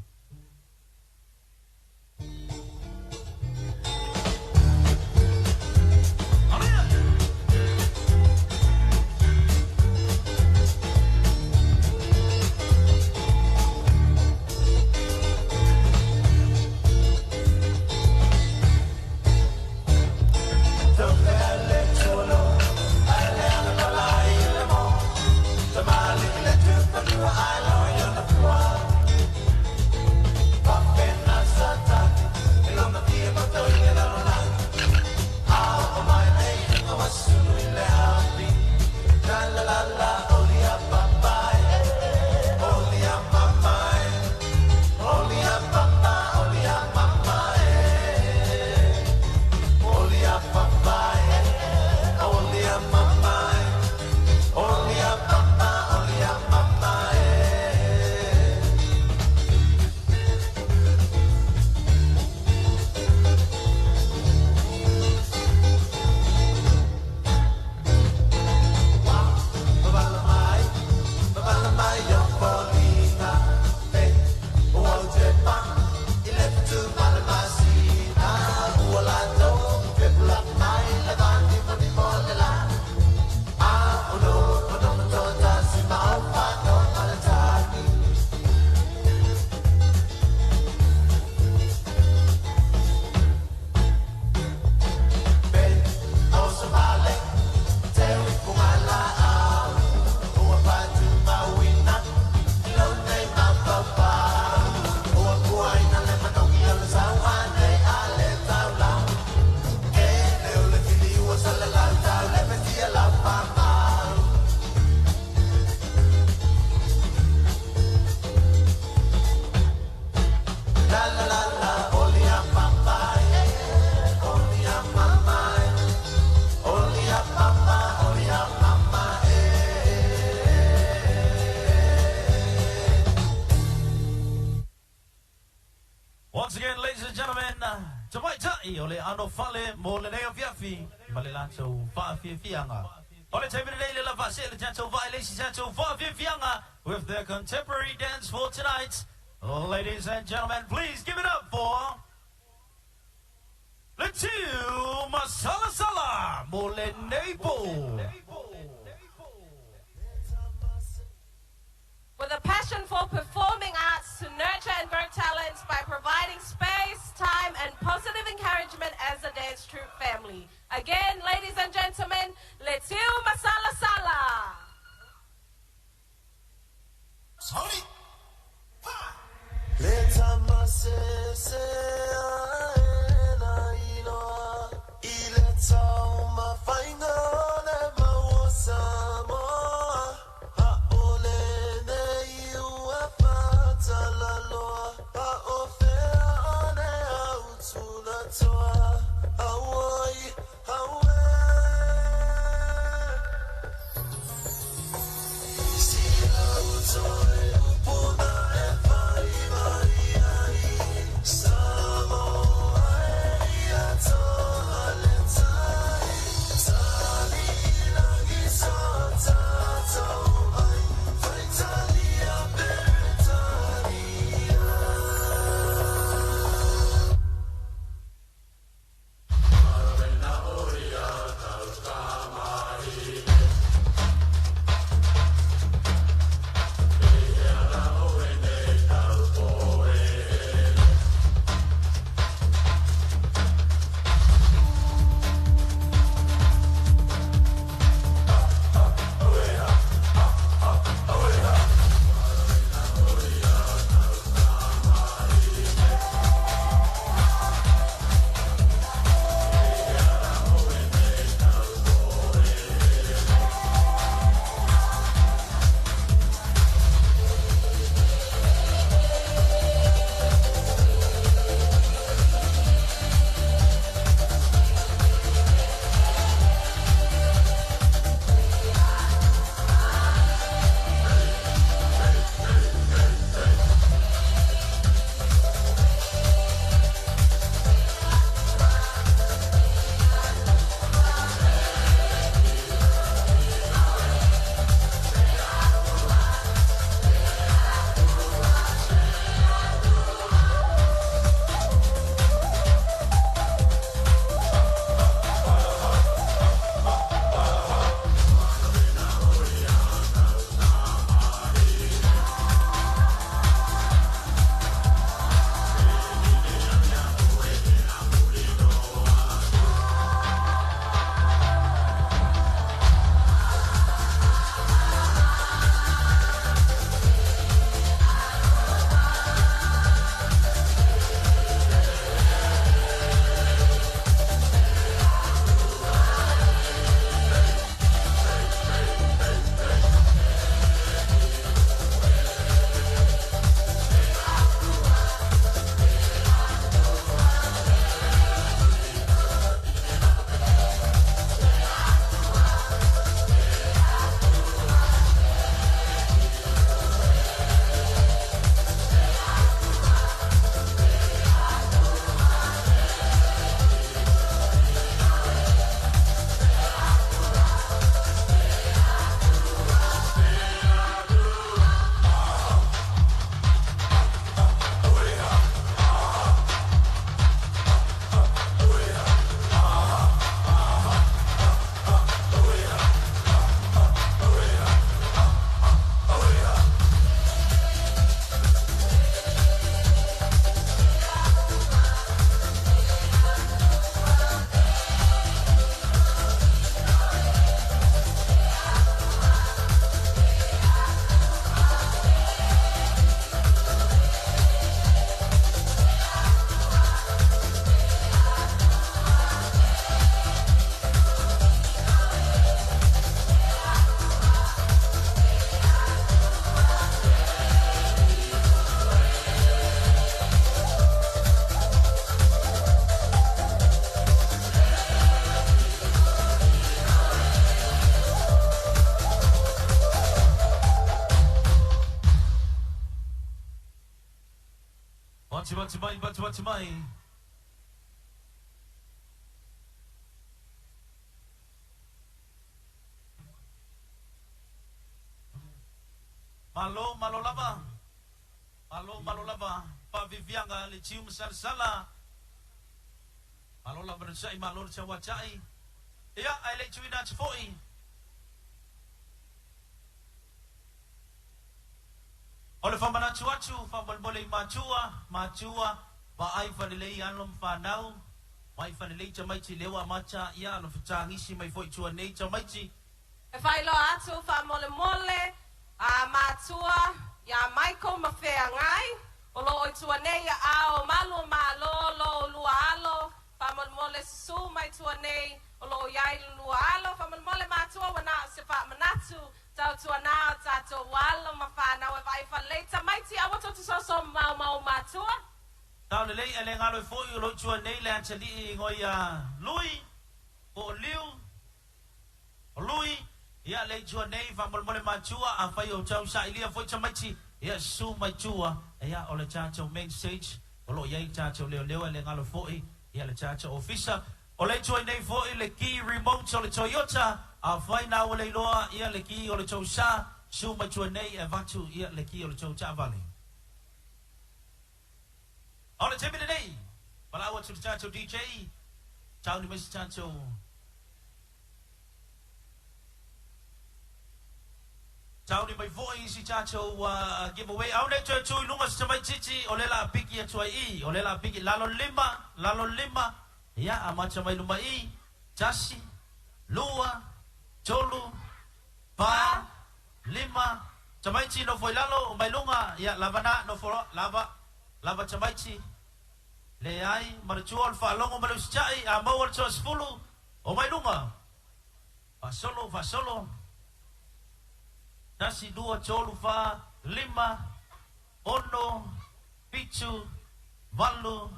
Once again, ladies and gentlemen, tamaitai o le ano fale mo lenei afiafi ma le latou faafiafiaga. O le taimi lenei le la faasee le tatou vaa i le isi tatou faafiafiaga with their contemporary dance for tonight. Ladies and gentlemen, please give it up for le Tiu Masalasala mo lenei po. With a passion for performing arts to nurture and grow talents by providing space, time, and positive encouragement as a dance troupe family. Again, ladies and gentlemen, Letiu Masala Sala. Sorry. Sa Matimati mai, matimati mai. Malo, malo lava. Malo, malo lava. Pavivianga le tiu masalasala. Malo lava na sai, malo na watai. Ia, ai le tuina atu foi. O le whamanatu atu, whamolemole i matua, matua, pa ai whanilei alo mwhanau, mai whanilei tamaiti lewa mata, ia, no whitangisi mai foi tua nei tamaiti. E whailoa atu whamolemole a matua ia Michael Mawheangai o lo oi tua nei ia ao malu malo lo lua alo whamolemole susu mai tua nei o lo iai lua alo whamolemole matua wana se whamanatu tau tua nā o tātou alo mawhanau e vai whalei tamaiti awa totu soso mau mau matua. Tau lelei e le ngalo e foi o lo tua nei le antali i ngoi a Lui, o Liu, o Lui. Ia le tua nei whamolemole matua a whai o tau sa ilia foi tamaiti ia su mai tua ia o le tātou main stage o lo iai tātou leo leo e le ngalo foi ia le tātou ofisa o le tua nei foi le ki remote o le Toyota a whai nā o le iloa ia le ki o le tau sa su mai tua nei e vatu ia le ki o le tau ta'avale. O le temi nei palau atu le tātou DJ tau ni mesi tātou Tau ni mai foi isi tātou giveaway. Au nei toe tui lunga se tamai titi o le la piki atu ai i. O le la piki lalo lima. Ia, a mata mai luma i. Tasi, lua, tolu, pa, lima. Tamaiti no foi lalo, o mai lunga. Ia, lava na, no foi, lava, lava tamaiti. Le ai, maratua o le whaalongo ma le usitai, a mau o le toa sefulu, o mai lunga. Fasolo, fasolo. Tasi, dua, tolu, fa, lima, ono, pitu, valu,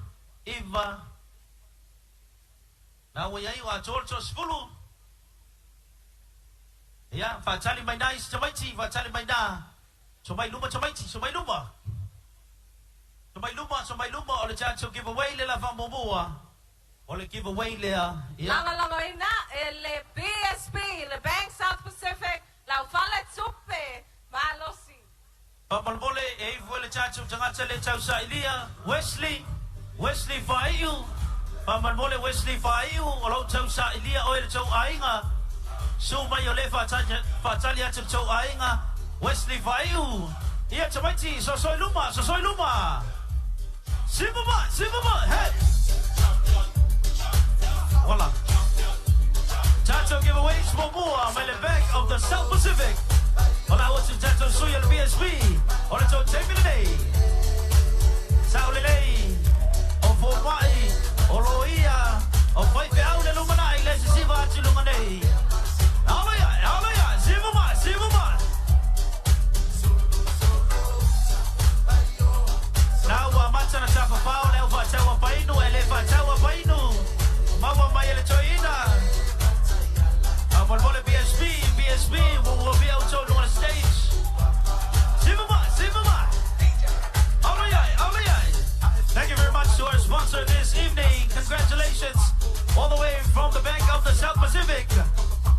iva. Nā ua iai o a tolu toa sefulu. Ia, whaatali mai nā isi tamaiti, whaatali mai nā. So mai luma tamaiti, so mai luma. So mai luma, so mai luma, o le tātou giveaway le la whamomua. O le giveaway lea. Ia. Langa langa ina, e le BSP, le Bank South Pacific, lau fale tupe, malosi. Whamolemole, e ifu e le tātou tangata le tau sailia, Wesley, Wesley Whaiu. Whamolemole Wesley Whaiu, o lau tau sailia o e le tau ainga. Su mai o le whaatali atu le tau ainga, Wesley Whaiu. Ia tamaiti, sosoi luma, sosoi luma. Simuma, simuma, hey. Voila. Tato giveaways for more, mai le Bank of the South Pacific. Ola ua tu tato sui o le BSB. O le tau teimi lenei. Sao lelei. O fōmai. O loia. O whaiwheau le lumanai le sisiva atu lunga nei. Aloia, aloia, simuma, simuma. Nā ua mata na tāpapao le au whātaua painu e le whātaua painu. Maua mai e le toina. Whamolemole BSB, BSB, will be out on the stage. Simuma, simuma. Aloia, aloia. Thank you very much to our sponsor this evening. Congratulations, all the way from the Bank of the South Pacific.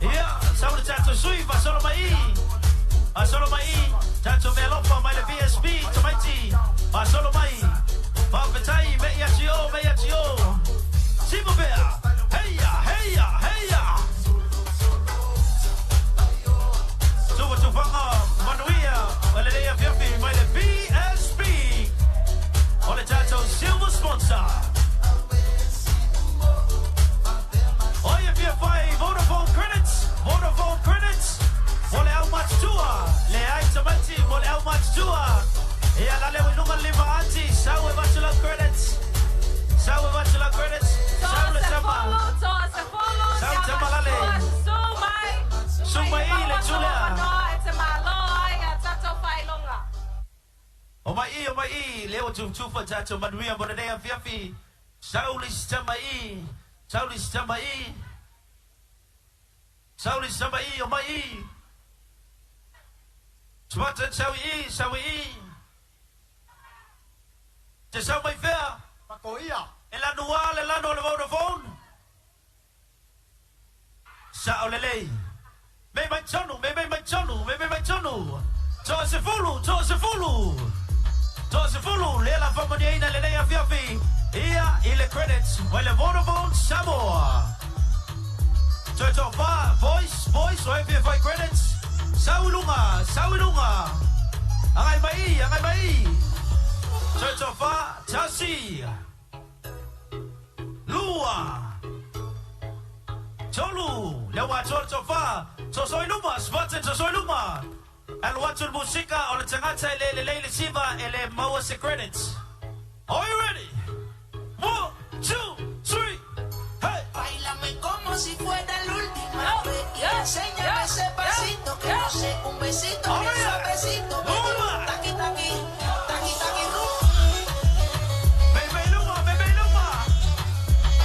Yeah, sauna tātou sui, fasolo mai. Fasolo mai, tātou mealofa mai le BSB, tamaiti. Fasolo mai. Whawhetai, me ia tio, me ia tio. Simupea, heia, heia, heia. Tuva tufanga, manuia, walelea fiafi, mai le BSB. O le tātou silver sponsor. Oia fia whai, Vodafone credits, Vodafone credits. Mo le au matua, le ai tamaiti, mo le au matua. Ia la leo i lunga lima ati, sau e vatula credits. Sau e vatula credits. Sau le tama. Toa se folo, Sau tama lale. Su mai. Su mai i le tulea. Noa e te maloa ia tātou whailonga. O mai i, leo tufa tātou manuia mo nenei afiafi. Sauli tama i, sauli tama i. Sauli tama i, o mai i. Tumata sau i, sau i. Te Te sau mai fea. Pakoia. E lanu a le lanu o le Vodafone. Sa o lelei. Me mai tonu, me mai mai tonu, me mai mai tonu. Toa se fulu, toa se fulu. Toa se fulu, le la whamaniaina le nei afiafi. Ia i le credits, mai le Vodafone Samoa. Toe toa wha, voice, voice, o e whai credits. Saulunga, saulunga. Angai mai, angai mai. Toe toa wha, tasi. Lua. Tolu, lea ua atoa le tofa. Tosoi luma, Spartan tosoi luma. Alu atu le musika o le tagata e le lelei le siva e le maua se credits. Are you ready? 1, 2, 3, hey! Báilame como si fuera la última vez y enséñame ese pasito que no sé, un besito bien suavecito, baby. Taqui, taqui, taqui, taqui, rum. Bebe luma, bebe luma.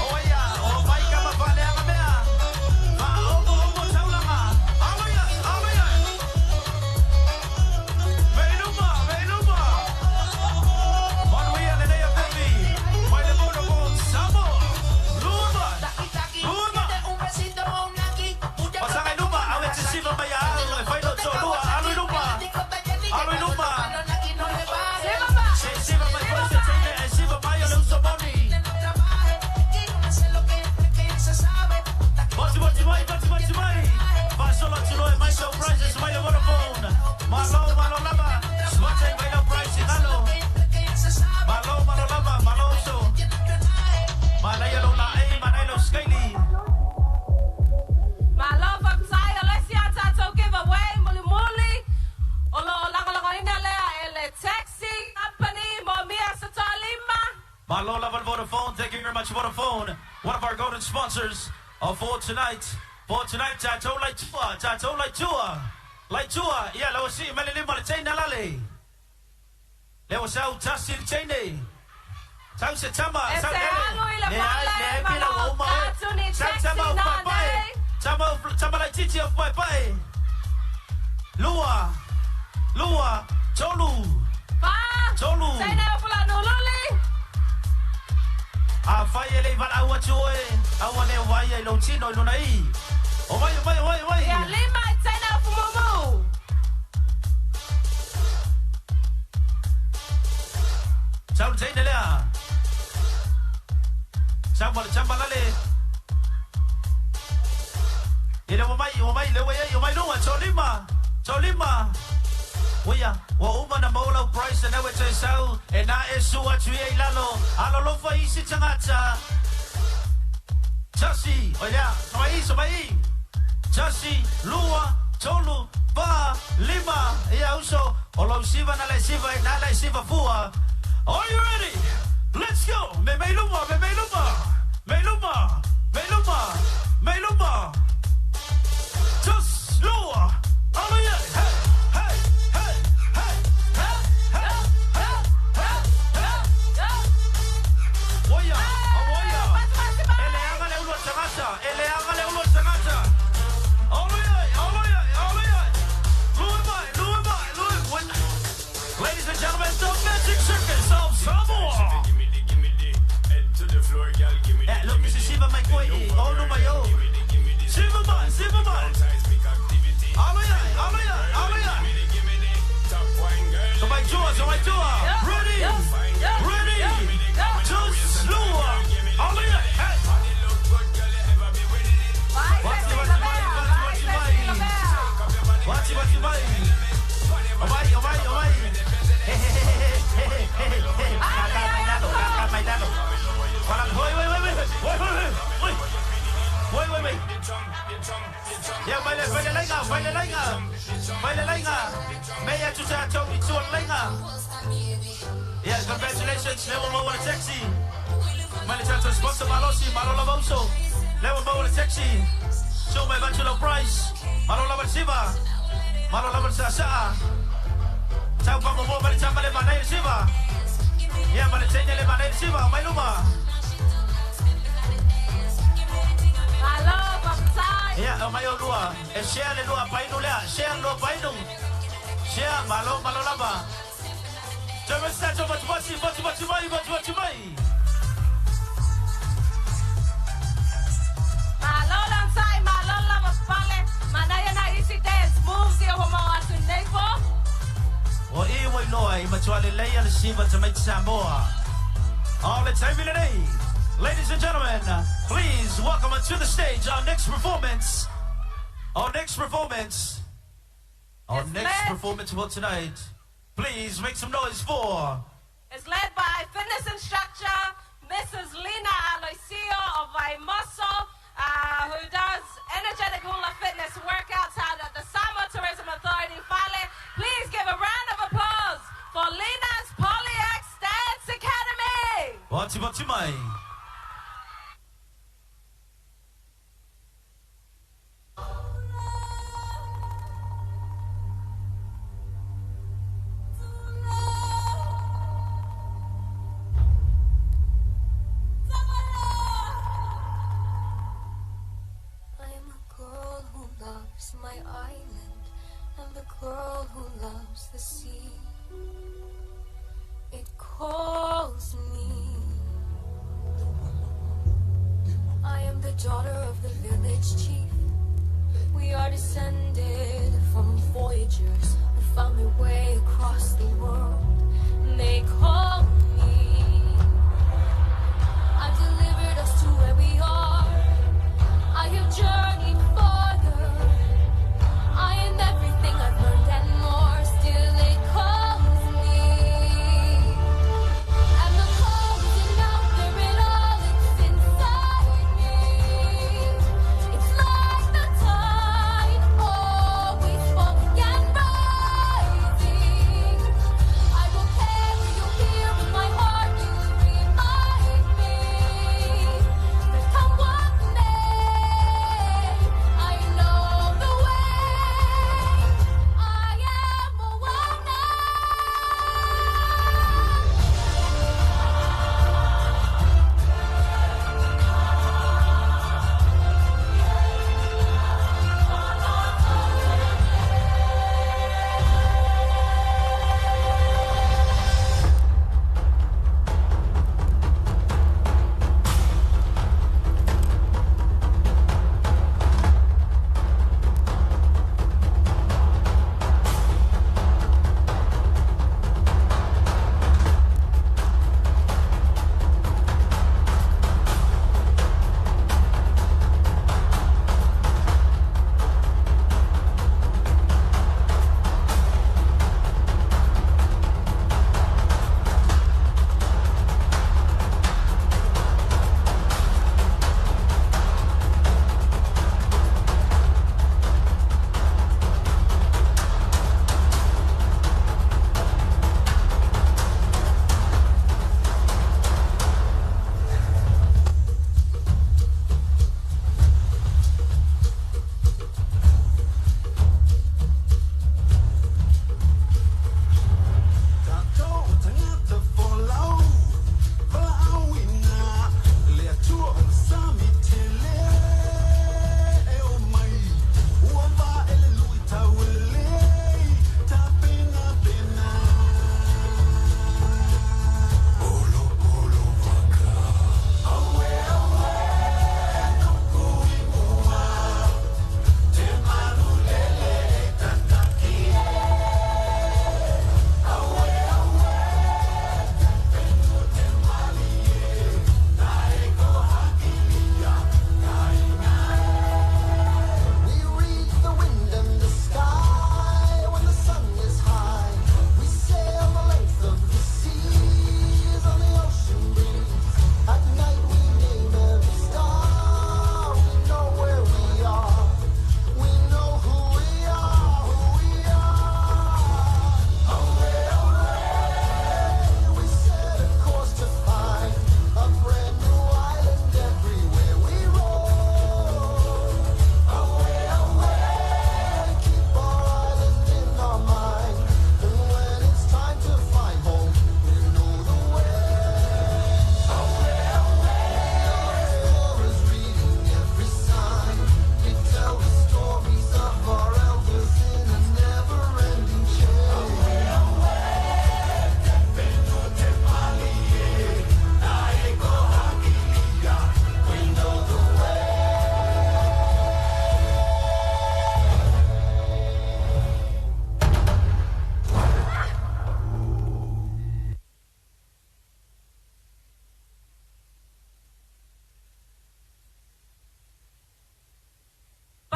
O ia, o mai ka mawhale anga mea. Wha omo omo taulanga. Alo ia, alo ia. Bebe luma, bebe luma. Manuia le nei afiafi. Mai le Vodafone Samoa. Luma. Taqui, taqui, Luma. un besito o un aquí. Pasaga i luma, au e te siva mai a alu, e whai lo tō lua, alu i luma. Alu i luma. Se siva mai koe se teine, e siva mai o le uso moni. Boti boti mai, boti boti mai. Fasolo atu loe mai sau prizes mai le Vodafone. Malo, malo lava. Smate mai lau prize i lalo. Malo, malo lava, malo uso. Manai lo la e, manai lo skaili. Malo whapsai, o le si a tātou giveaway, muli muli. O lo lagolagoina lea e le taxi company, mo mia sa toa lima. Malo lava le Vodafone, thank you very much Vodafone. One of our golden sponsors for tonight. For tonight, tātou lai tua, tātou lai tua. Lai tua, ia lau si, mele lima le teina lale. Leo sau tasi le teine. Tau se tama, E sau te lele. alu i le Le ai, pale, le ai pila malo ua uma e. tātou ni Sau taxi tama o nā paepae. nei. Tama, tama lai titi o paepae. Lua, lua, tolu. Wha, Tolu. teine o fulanu luli. A whai e lei wala au atu oe. Aua le wai ai lau tino i luna i. O mai, o mai, o mai, o mai. Ia lima i teine o fumumu. Sau le teine lea. Sau ma le tama lale. E le o mai, o mai, le wai ai, o mai lunga, tō lima, tō lima. Oia, ua uma na maulau price na e te sau, e nā e su atu i ei lalo, alo lofa isi tangata. Tasi, oi lea, somai i, somai i. Tasi, lua, tolu, pa, lima. Ia uso, o lau siva na le siva, e nā le siva fua. Are you ready? Let's go! Me mei luma, me mei luma. Me luma, me luma, me luma. Just lua. Alo ia, hey, hey, hey, hey, hey, hey, hey, hey, hey. Oia, oia. E le anga le ulua tangata, e le anga le ulua tangata. Alo ia, alo ia, alo ia. Lua mai, lua mai, lua. Ladies and gentlemen, the Magic Circus of Samoa. Eh, look, this is Shiva mai koe i, ono mai o. Shiva mai, Shiva mai. Alo ia, alo ia, alo ia. So mai tua, so mai tua. Ready, ready. Just lua. Alo ia, hey. Wati, wati mai, wati, wati mai. Wati, wati mai. O mai, o mai, o mai. He, he, he, he, he, he, he, he. Kaka mai lalo, kaka mai lalo. Wala, hoi, hoi, hoi, hoi, hoi, hoi, hoi. Hoi, hoi, hoi. Ia, mai le, mai le lainga, mai le lainga. Mai le lainga. Mei atu sa tau i tua le lainga. Yeah, congratulations, lewa maua le taxi. Mai le tātou sponsor Malosi, malo lava uso. Lewa maua le taxi. So mai vatu lau price. Malo lava le siva. Malo lava le saasaa. Tau pa momoa mai le tama le manai le siva. Ia, ma le teine le manai le siva, mai luma. Malo whapsai. Ia, o mai o lua. E share le lua painu lea. Share lua painu. Share, malo, malo lava. Tau mai sa, tau batu bati, batu bati mai, batu Siva to meet Samoa. All it's time today. Ladies and gentlemen, please welcome to the stage our next performance. Our next performance. Our next performance for tonight. Please make some noise for It's led by fitness instructor Mrs. Lena Aloisio of Vaimoso, who does energetic hula fitness workouts out at the Samoa Tourism Authority Fale. Please give a round of applause for Lena's Polyex Dance Academy. Wati Wati Mai. I am a girl who loves my island and the girl who loves the sea. It calls me. I am the daughter of the village chief. We are descended from voyagers who found their way across the world. And they call me. I've delivered us to where we are. I have journeyed farther. I am everything I've learned and more. Still, it calls me. And the call isn't out there at all. It's inside me. It's like the tide always falling and rising.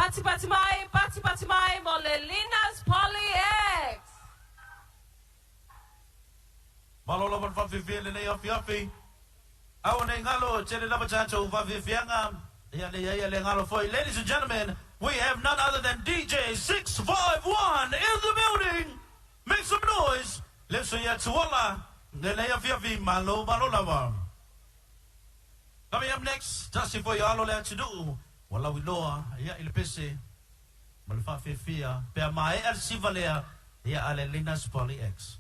Pati pati mai, pati pati mai mo le Linas Poly X. Malo lava le faafefea lenei afiafi. Aua nei galo, tele lava tatou faafeafeaga. Ia leai ia le galo foi. Ladies and gentlemen, we have none other than DJ 651 in the building. Make some noise. Le uso ia Tuala lenei afiafi. Malo, malo lava. Coming up next, tasi foi alo le atunuu. Ua lauiloa, ia i le pese ma le faafefea pe a maea le siva lea ia a le Linus Poly X.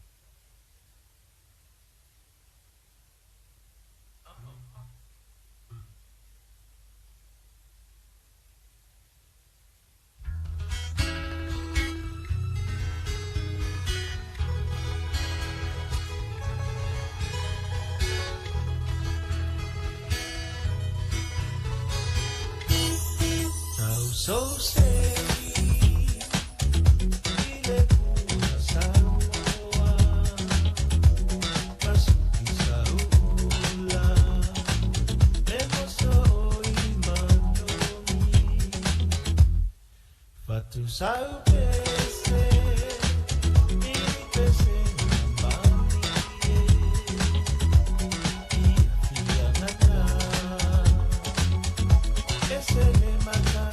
So say Sau pese, i pese mani e, i fia nata, ese le mata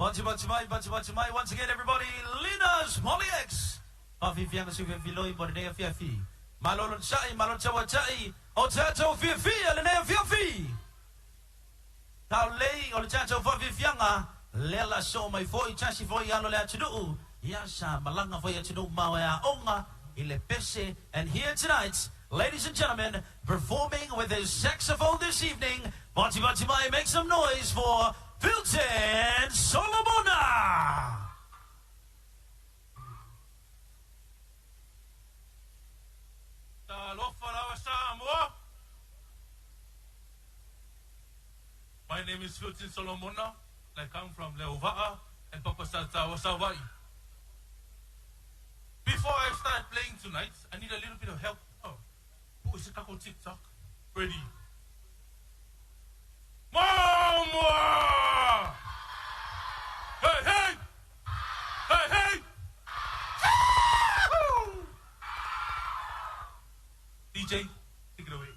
Pati pati mai, pati pati mai. Once again, everybody, Linas Molly X. Fafifianga su filoi mo lenei afiafi. Malolo chai, malolo chawa chai. O tatou fiafia lenei afiafi. Tau lei o le tatou fafifianga. Lela so mai foi, tasi foi alo le atunuu. Ia sa malanga foi atunuu mau e aonga i le pese. And here tonight, ladies and gentlemen, performing with his saxophone this evening, Pati pati mai, make some noise for Vilton Solomona! My name is Hilton Solomona. I come from Leova'a and Papasatawa, Savaii. Before I start playing tonight, I need a little bit of help. Oh, who is it? TikTok? Ready? Mama! Hey, hey! Hey, hey! Yahoo! DJ, take it away.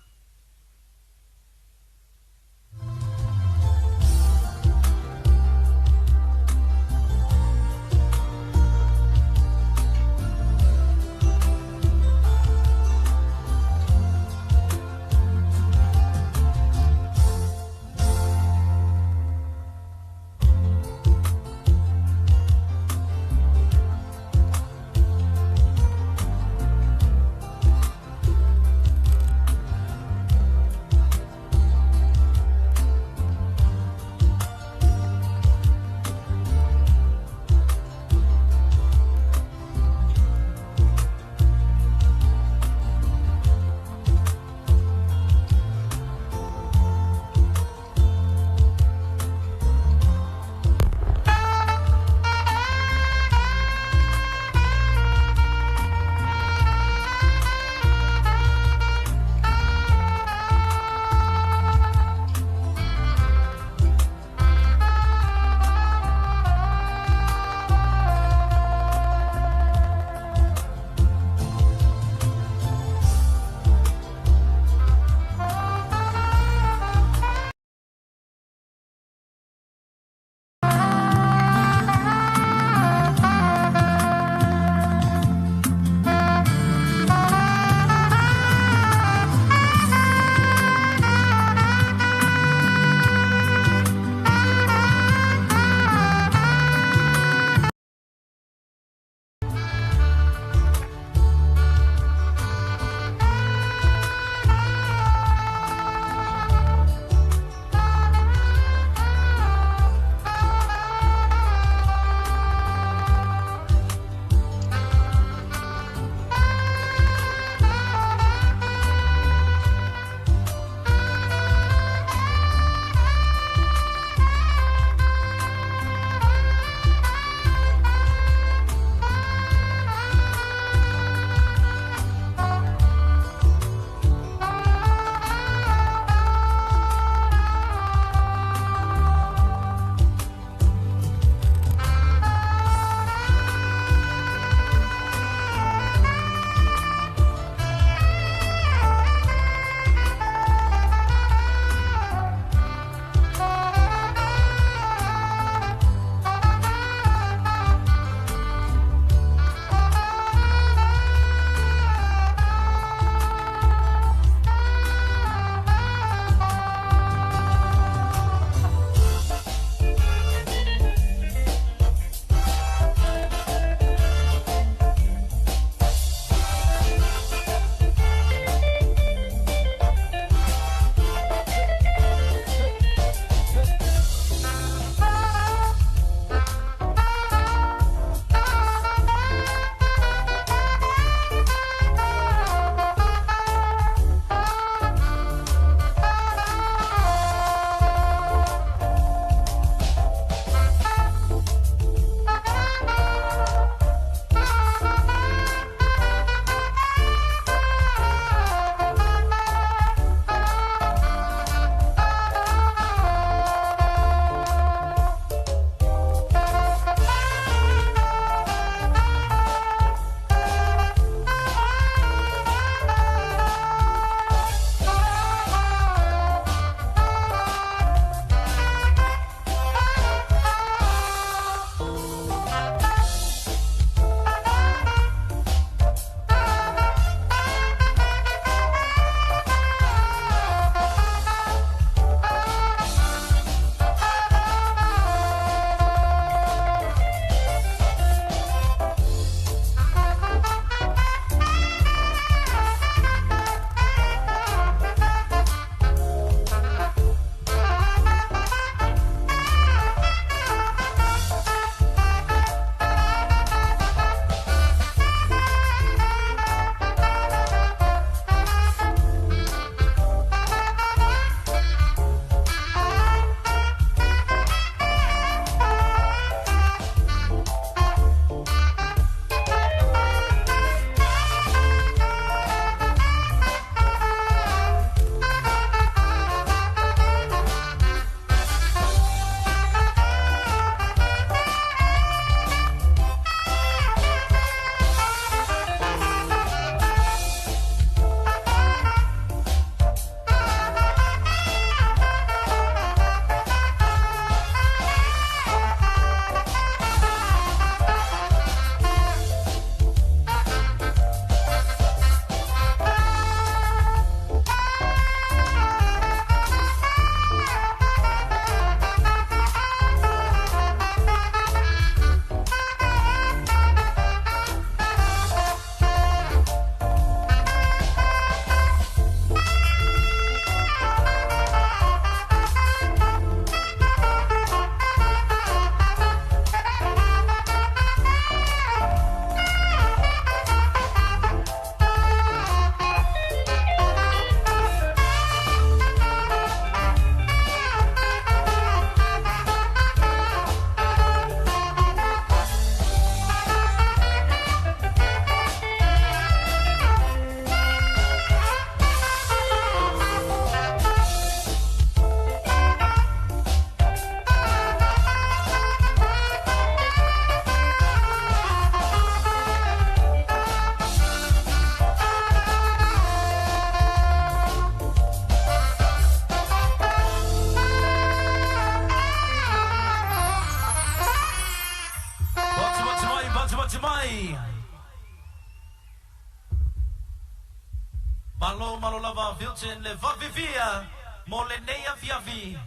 Felton le vavivia mo lenei afiafi.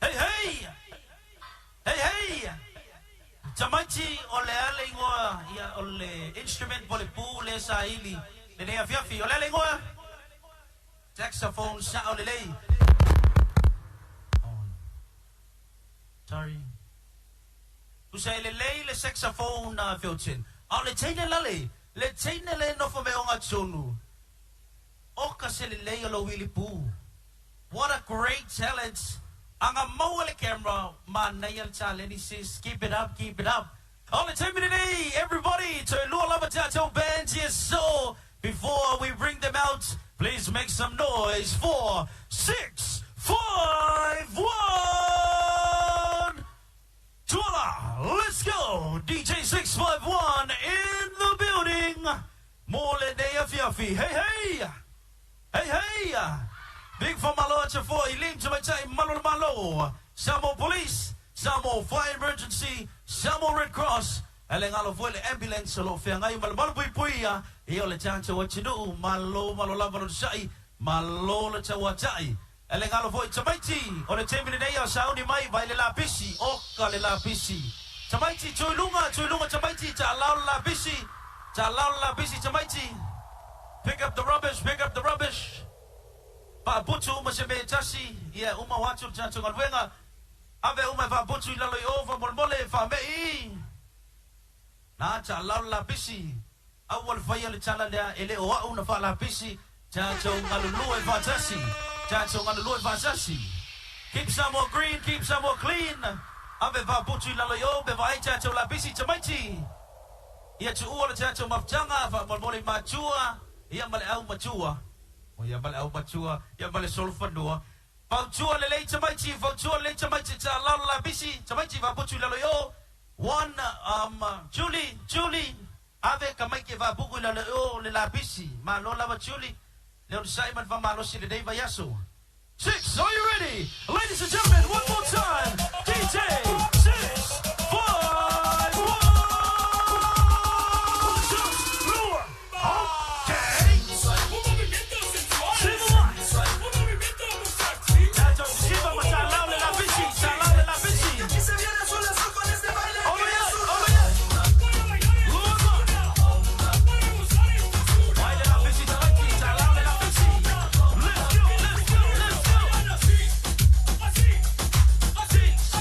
Hey, hey! Hey, hey! Tamaiti o le ale ingoa, ia, o le instrument po le pu le saili. Lenei afiafi, o le ale ingoa? Saxophone sa o lelei. Oh, sorry. Tusa e lelei le saxophone na Felton. A o le teine lale, le teine le nofo me onga tonu. O ka se lelei o lo wili pu. What a great talent. Anga maua le camera, ma nei al taleni sis. Keep it up, keep it up. On the team today, everybody, to Lua Lava Tato Band, yes, so before we bring them out, please make some noise for 6, 5, 1. Tuala, let's go. DJ 651 in the building. Mole Dea Fiafi. Hey, hey. Hey, hey. Big for malo atu for ilim to mai malo malo. Samoa Police, Samoa Fire Emergency, Samoa Red Cross. Ele ngalo foi le ambulance lo fea ngai malo malo pui pui ia. Ia o le tanta o tinu malo malo lava lo sai malo le taua tai. Ele ngalo foi tamaiti o le taimi lenei o sauni mai vai le lapisi o ka le lapisi. Tamaiti tuilunga tuilunga tamaiti ta lao le lapisi. Ta lao le lapisi tamaiti. Pick up the rubbish, pick up the rubbish. Faaputu uma se mea e tasi, ia uma o atu le tatou galuega. Ave uma e faaputu i lalo i o, faamolemole, faamei i. Na, taalau le lapisi. Aua le faia le tala lea, e le o au na faalapisi. Tatou galulue faatasi. Tatou galulue faatasi. Keep Samoa green, keep Samoa clean. Ave faaputu i lalo i o, me vaai tatou lapisi tamaiti. Ia tuua le tatou mafutaga, faamolemole i matua, ia ma le aumatua. O ia ma le aumatua, ia ma le solofanua. Fautua lelei tamaiti, fautua lelei tamaiti, taalau le lapisi, tamaiti faaputu i lalo i o. One, um, Julie, Julie, ave ka maiki e faapuku i lalo i o le lapisi. Malo lava Julie, le onosai ma le faamalosi i lenei vaiaso. Six, are you ready? Ladies and gentlemen, one more time, DJ 6, 5, 1, 2, 3, okay. Let's go, let's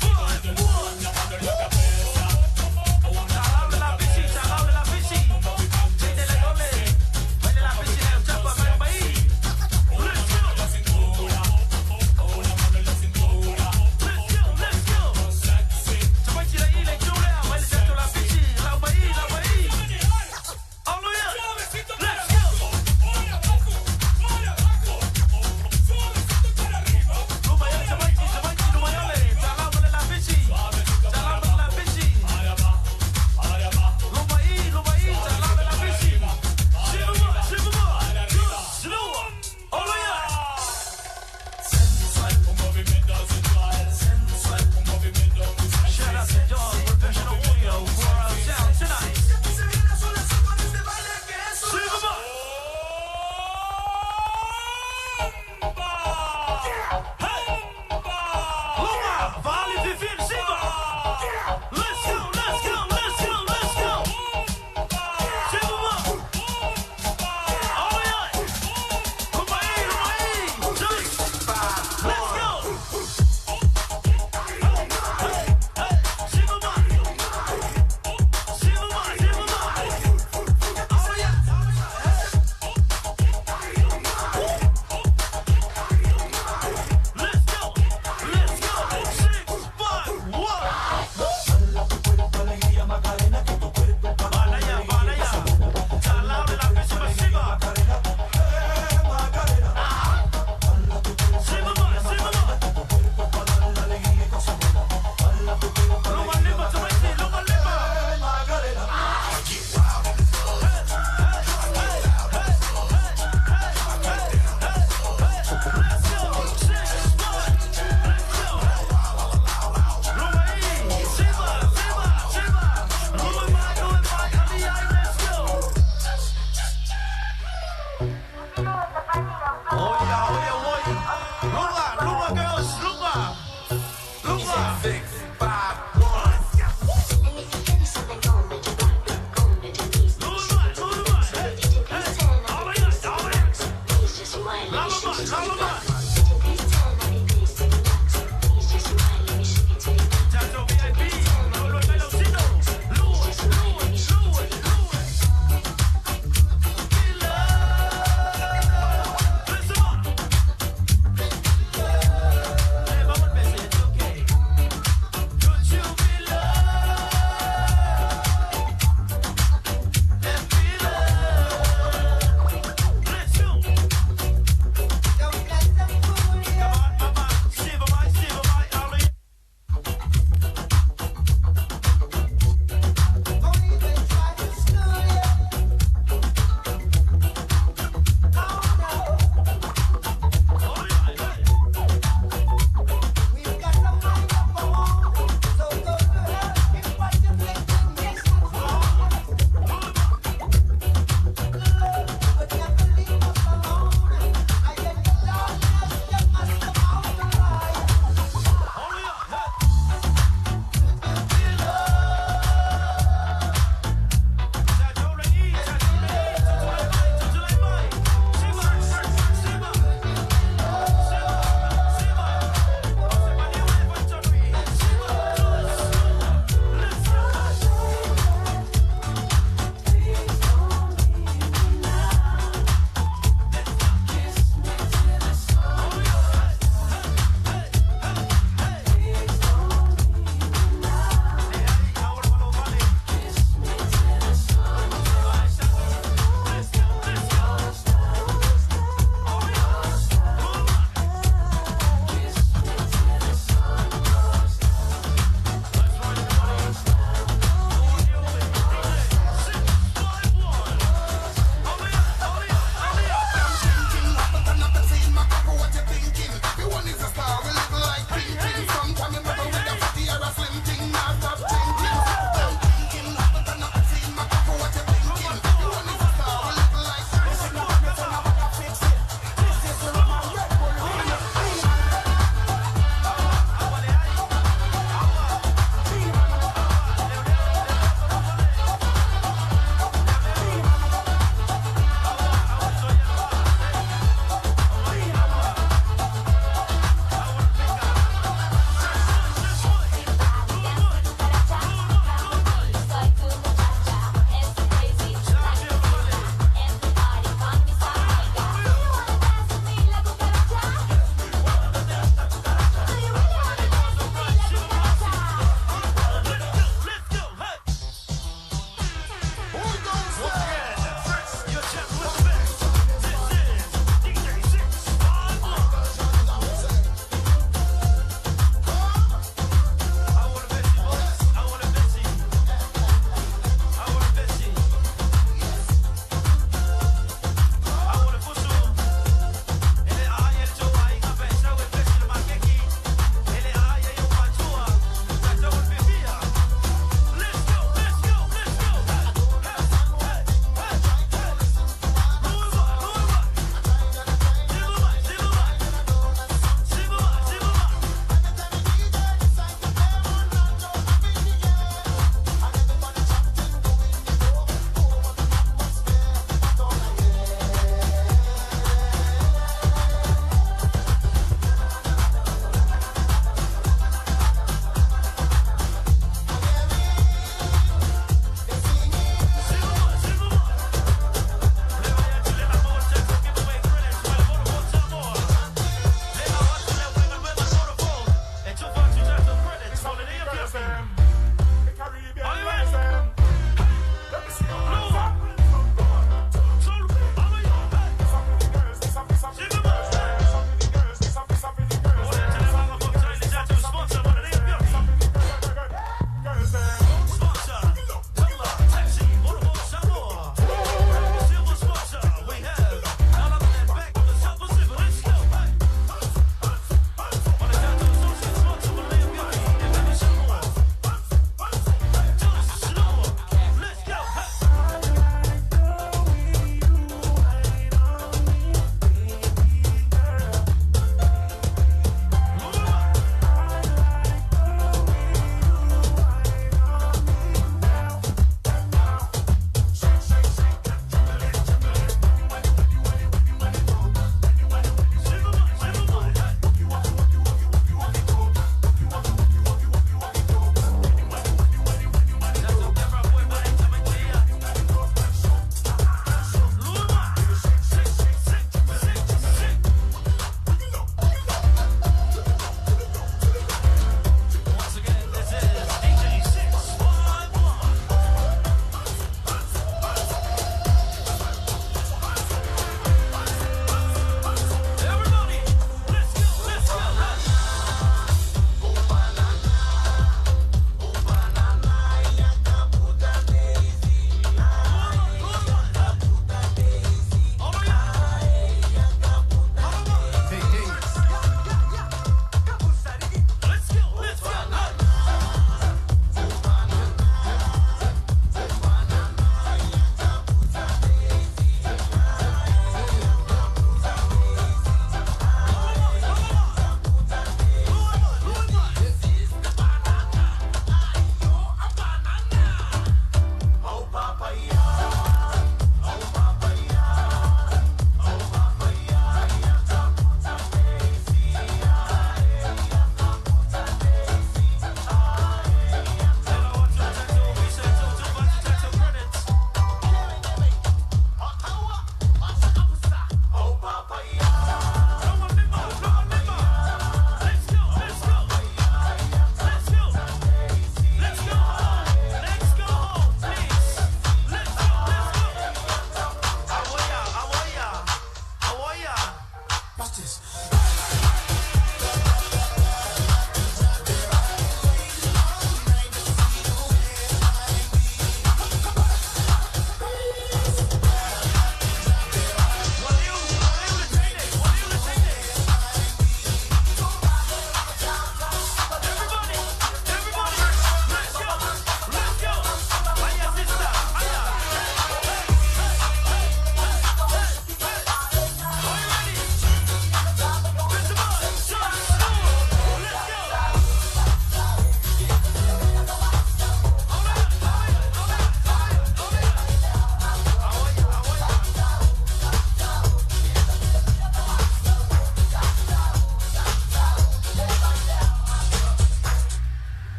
go, let's go.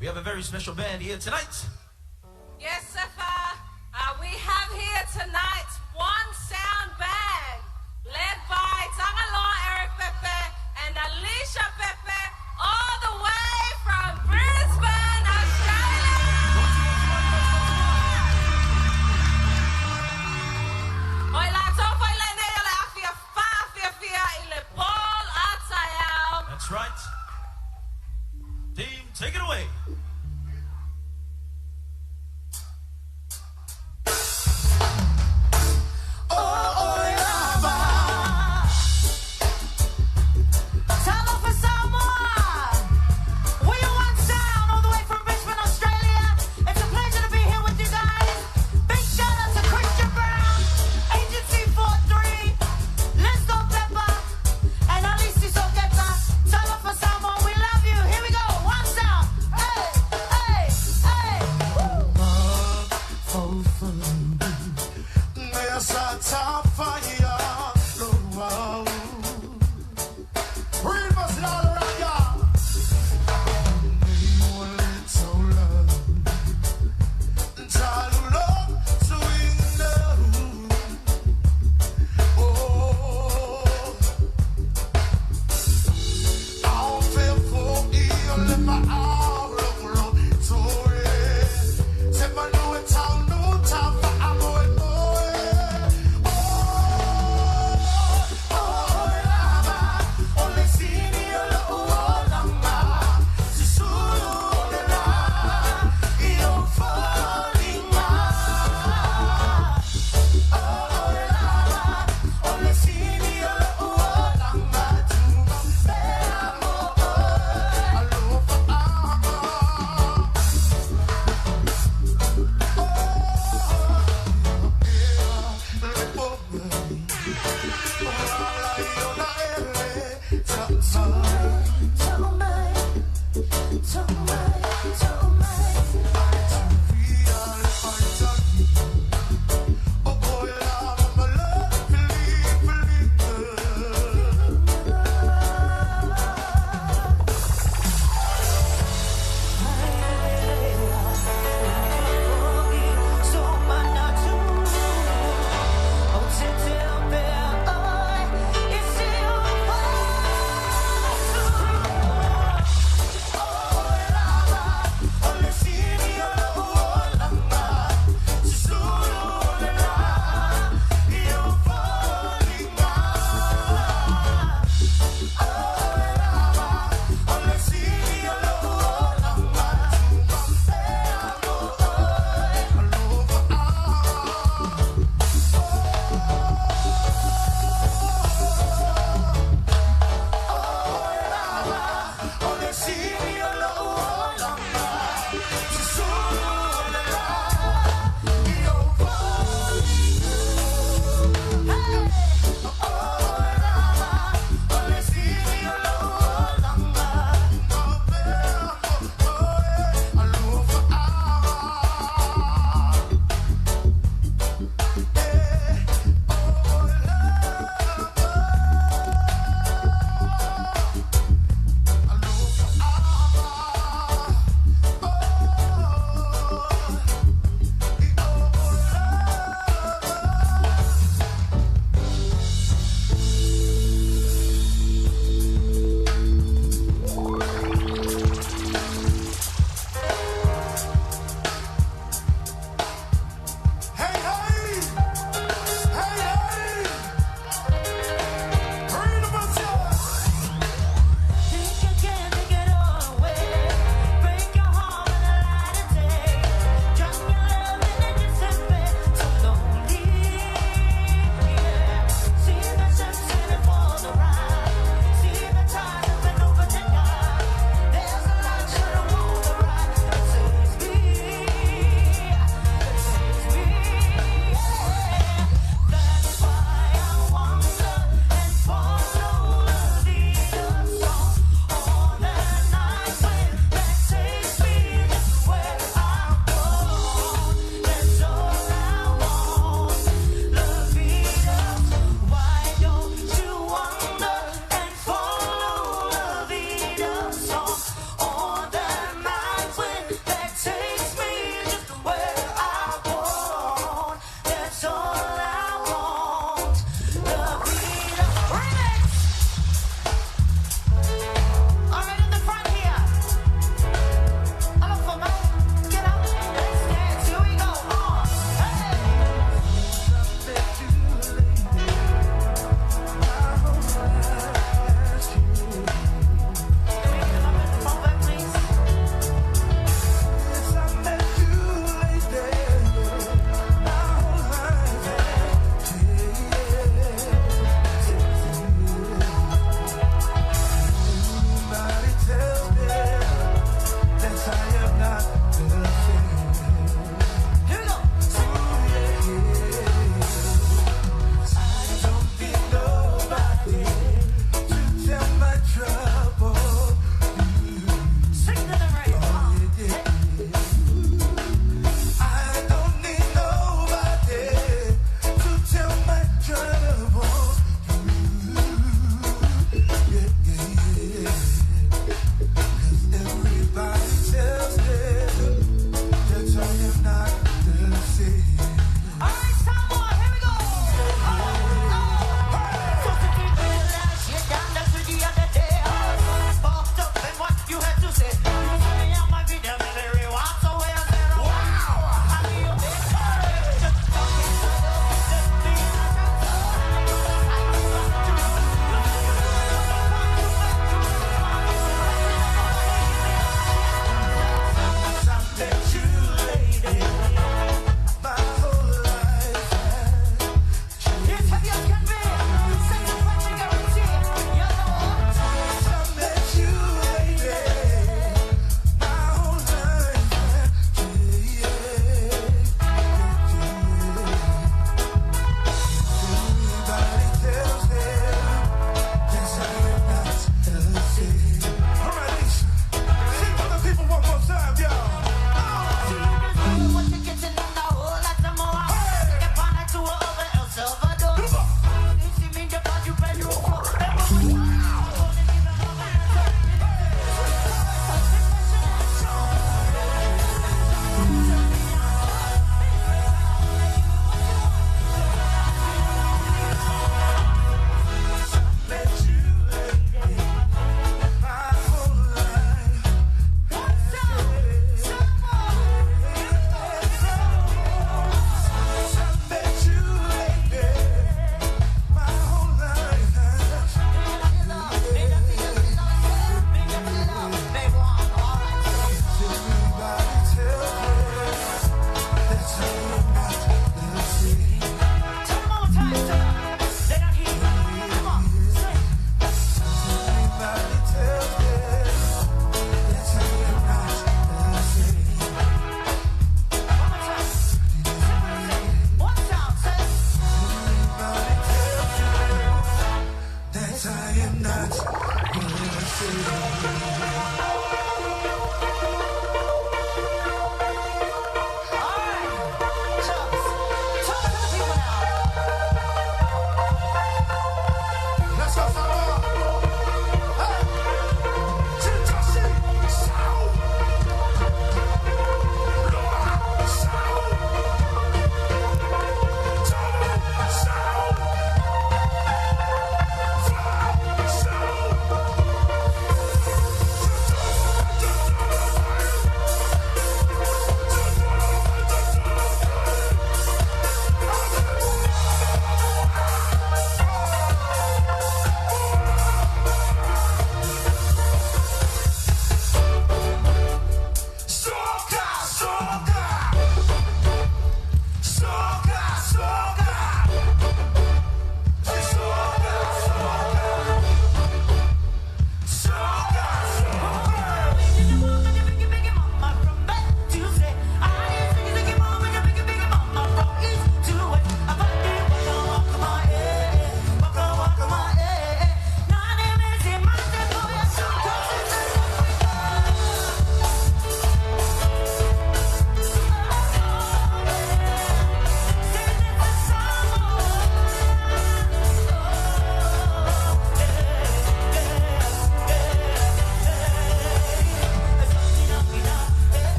We have a very special band here tonight. Yes, Sefa. We have here tonight One Sound Band, led by Tagaloa Eric Pepe and Alicia Pepe, all the way from Brisbane, Australia. Oi latou foi lenei o le afia whaafiafia i le Paul Atayau. That's right. Team, take it away. Oh.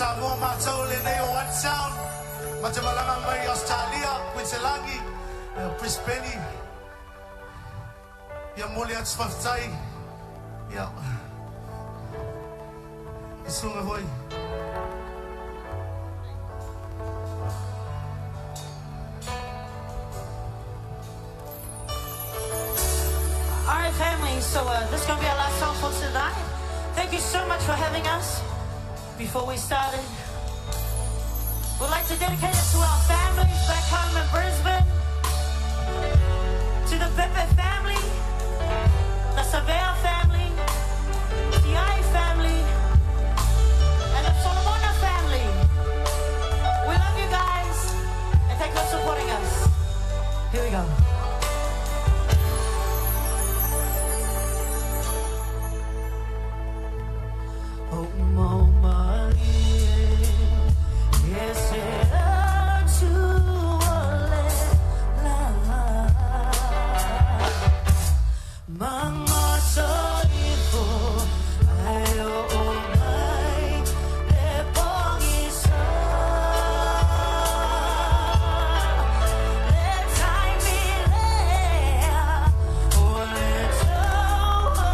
Samoa mātou le nei o One Sound. Ma te malanga mai Australia, Kuitselangi, Brisbane. Ia mole atu whawhitai. Ia. I sunga hoi. All right, family, so this is going to be our last song for tonight. Thank you so much for having us. Before we started, we'd like to dedicate it to our families back home in Brisbane, to the Pepe family, the Savea family, the I family, and the Solomona family. We love you guys, and thank you for supporting us. Here we go. Oh, mama, yes, Mama, sorry for I oh my le pongisa le time le o le toa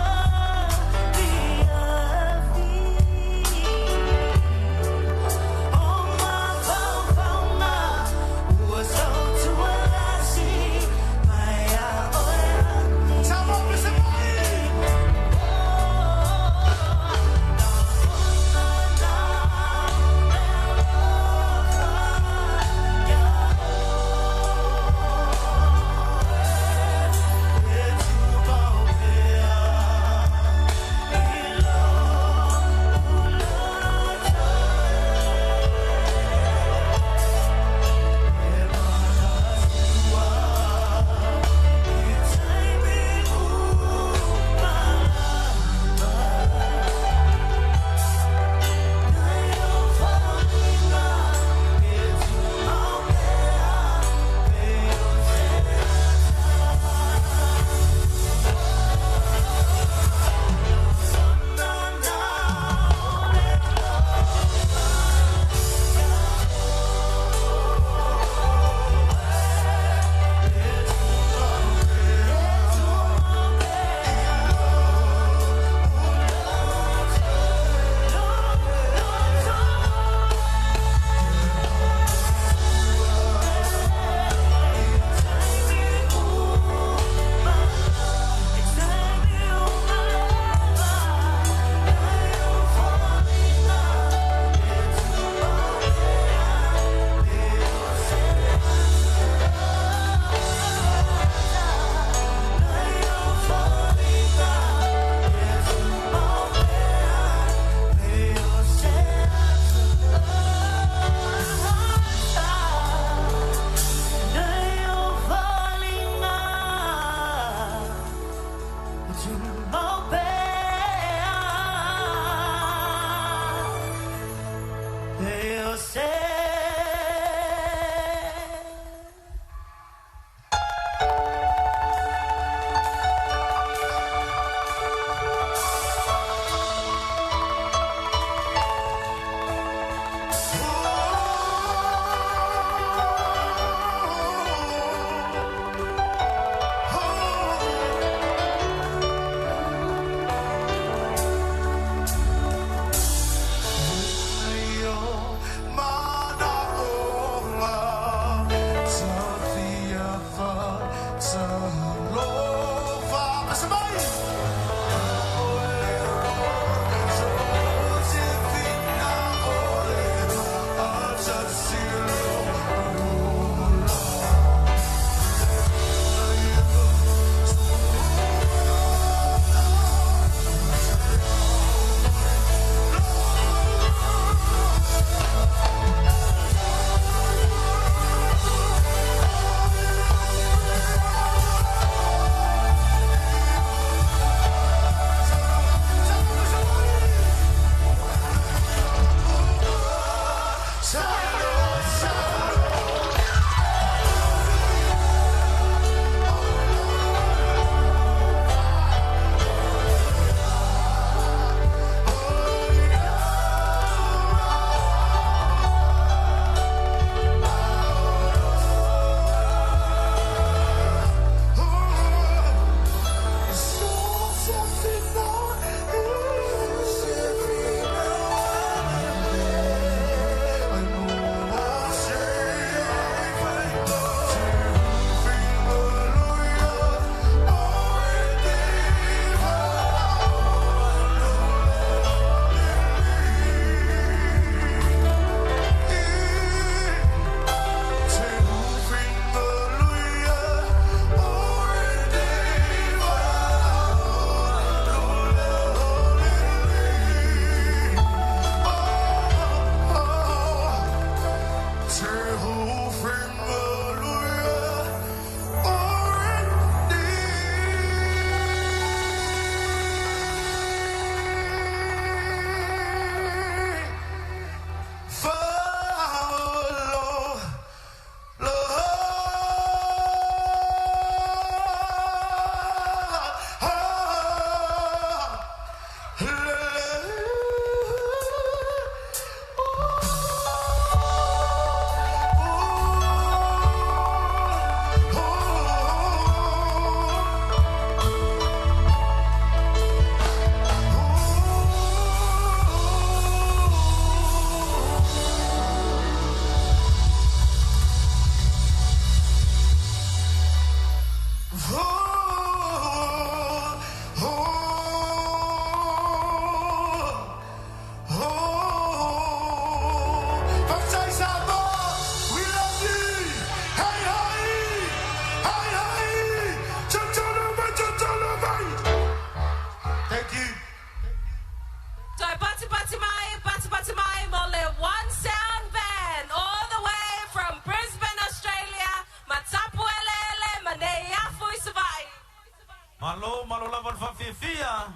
Fiafia.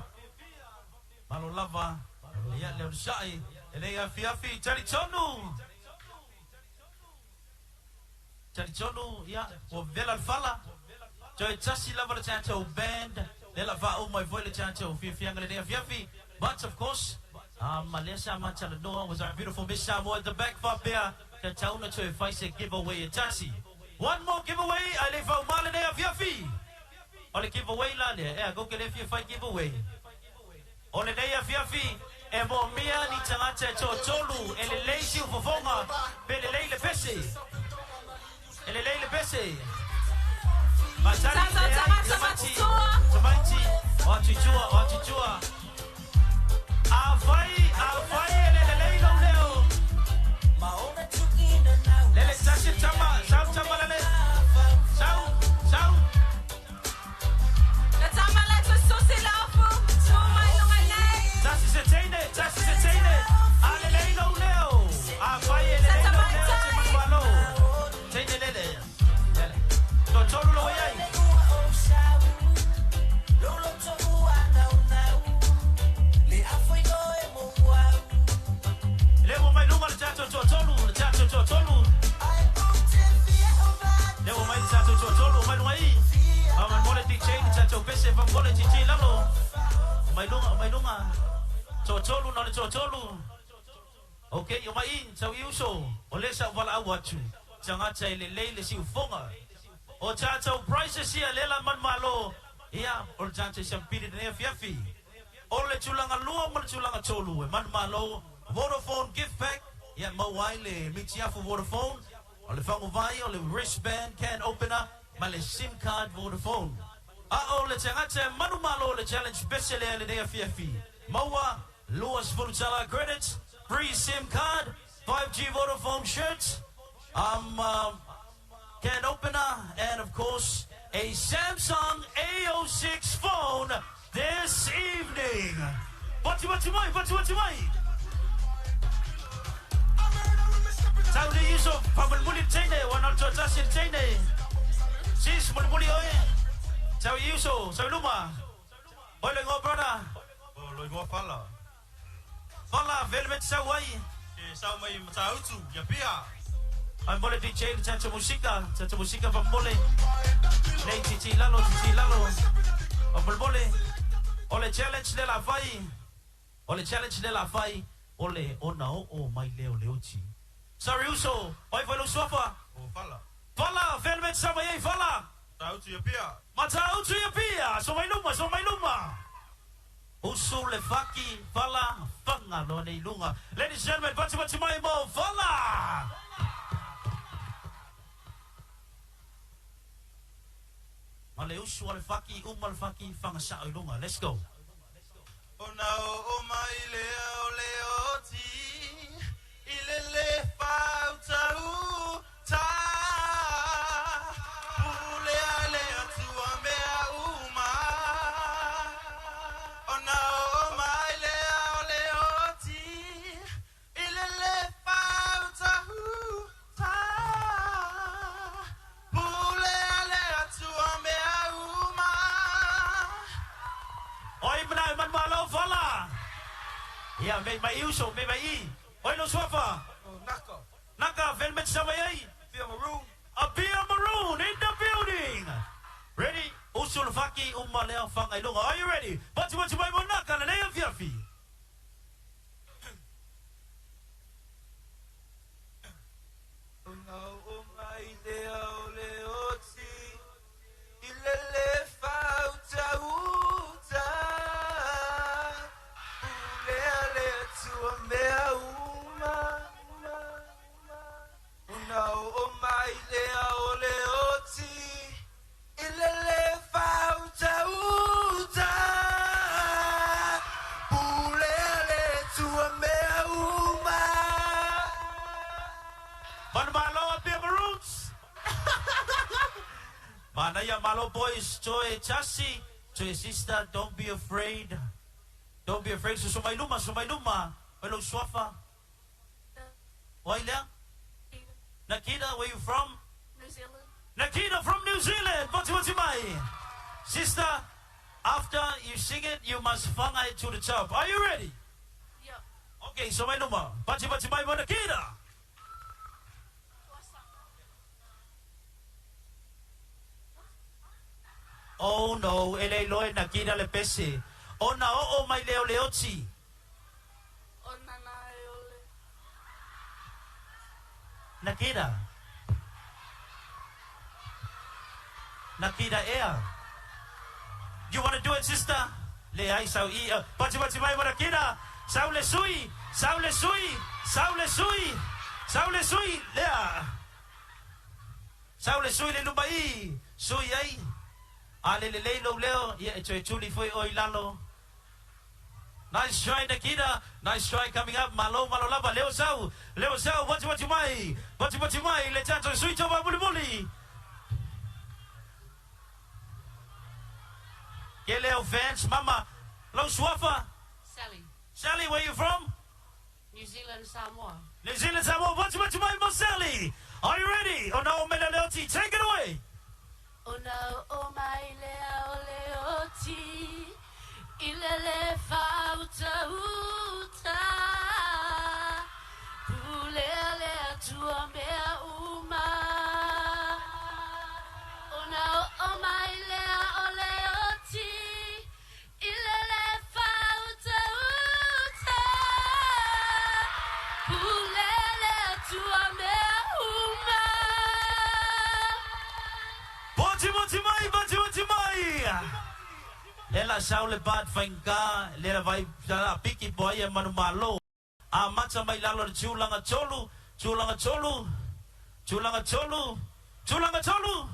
Malo lava. Ia le onosai. E le afiafi. Talitonu. Talitonu, ia, ua vela le fala. Toe tasi lava le tatou band. Le la faauma mai foi le tatou fiafiaga lenei afiafi. But of course, lea sa matalanoa was our beautiful Miss Samoa at the back faapea tatau ona toe fai se giveaway e tasi. One more giveaway, ae le i faauma lenei afiafi. O le giveaway la lea, ea, kou ke le fia fai giveaway. O lenei afiafi, e moomia ni tagata e toatolu e lelei siufofoga pe lelei le pese. E lelei le pese. Matali, Tata, leai, tagata tamaiti, matutua. tamaiti, o atu i tua, o atu i tua. Afai, afai e le lelei lou leo. Lele tasi tama, sau tama lele. Sau, sau. Le tama le tususi laufu. Tu mai lunga nei. Tasi se teine, tasi se teine. A lelei lou leo. Afai e lelei lou leo, te manumalo. Teine lele. Lele. Toatolu lou ai. Le ua mai luma le tatou toatolu, le tatou toatolu. Le ua mai le tatou toatolu, mai luga i. A mai mo le DJ, le tatou pese, fa mo le DJ lalo. Mai luga, mai luga. Toatolu na le toatolu. Okay, o mai i, tau i uso. O le sa valaau atu. Tagata e lelei le siufoga. O tatou prizes ia le la manumalo. Ia, o le tatou siampili lenei afiafi. O le tulaga lua ma le tulaga tolu e manumalo. Vodafone gift pack. Ia maua ai le mitiafu Vodafone. O le faguvai, o le wristband can opener ma le SIM card Vodafone. A o le tagata e manumalo le challenge pese lea lenei afiafi. Maua 20 tala credits, free SIM card, 5G Vodafone shirt, can opener, and of course, a Samsung A06 phone this evening. Pati pati mai, pati pati mai. Tau le iso, pamulimuli le teine, ua na o le toatasi le teine. Sis, mulimuli oe. Tau i uso, sau i luma. Oi le igoa brother. O lo igoa Fala. Fala, vele mea te sau ai. E sau mai Matautu, ia Pia. Ai mo le DJ le tatou musika, tatou musika faamolemole. Nei titi lalo, titi lalo. Faamolemole. O le challenge le la fai. O le challenge le la fai. O le ona oo mai lea o le oti. Sorry uso, oi foi lou suafa. O Fala. Fala, vele mea te sau mai ai Fala. Matautu ia Pia. Matautu ia Pia, so mai luma, so mai luma. Usu le faki, Fala, faga loa nei luga. Ladies and gentlemen, patipati mai mo Fala. Ma le usu a le faki, uma le faki, faga sao i luga. Let's go. Ona oo mai lea o le oti i le le fautauta. Pule a le Atua mea uma. Ona oo mai lea o le oti i le le fautauta. Pule a le Atua mea uma. Oi mana e manumalo Fala. Ia mei mai i uso, mei mai i. Oi lou suafa. Naka. Naka, vele mea te sau mai ai. Apia Maroon. Apia Maroon in the building. Ready? Usu le faki, uma lea faga i luga. Are you ready? Patipati mai mo Naka lenei afiafi. Ona oo mai lea o le oti i le le fautauta. Pule a le Atua mea uma. Ona oo mai lea o le oti i le le fautauta. Pule a le Atua mea uma. Manumalo Apia Maroons. Manaia Malo boys, toe tasi, toe sister, don't be afraid. Don't be afraid. So mai luma, so mai luma. Oi lou suafa. Oi lea? Nakita, where you from? New Zealand. Nakita from New Zealand. Pati pati mai. Sister, After you sing it, you must whangai to the top. Are you ready? Yeah. Okay, so mai luma. Pati pati mai mo Nakita. Oh no, e le loe Nakita le pese. O na o o mai leo leoti. O nana e ole. Nakita. Nakita ea. You want to do it, sister? Le ai sau i. Pati pati mai mo Nakita. Sau le sui. Sau le sui. Sau le sui. Sau le sui. Lea. Sau le sui le luma i. Sui ai. A le le le lo leo. Ia e toe tuli foi o i lalo. Nice try, Nikita. Nice try coming up. Malo, malo lava. Leo sau. Leo sau. Pati pati mai. Pati pati mai. Le tato sui tova muli muli. Ke leo fans. Mama. Lau suafa. Sally. Sally, where you from? New Zealand, Samoa. New Zealand, Samoa. Pati pati mai mo Sally. Are you ready? Oh no, mele leoti. Take it away. O na o mai lea o leoti, i le le whauta uta. Pulea lea tua mea uma. O na o mai lea o leoti, i le le whauta uta. Pulea lea tua mea uma. Poti moti mai, poti moti mai. Le la sau le bat whainga, le la vai la piki po ai e manu malo. A mata mai lalo le tūlanga tolu, tūlanga tolu, tūlanga tolu, tūlanga tolu.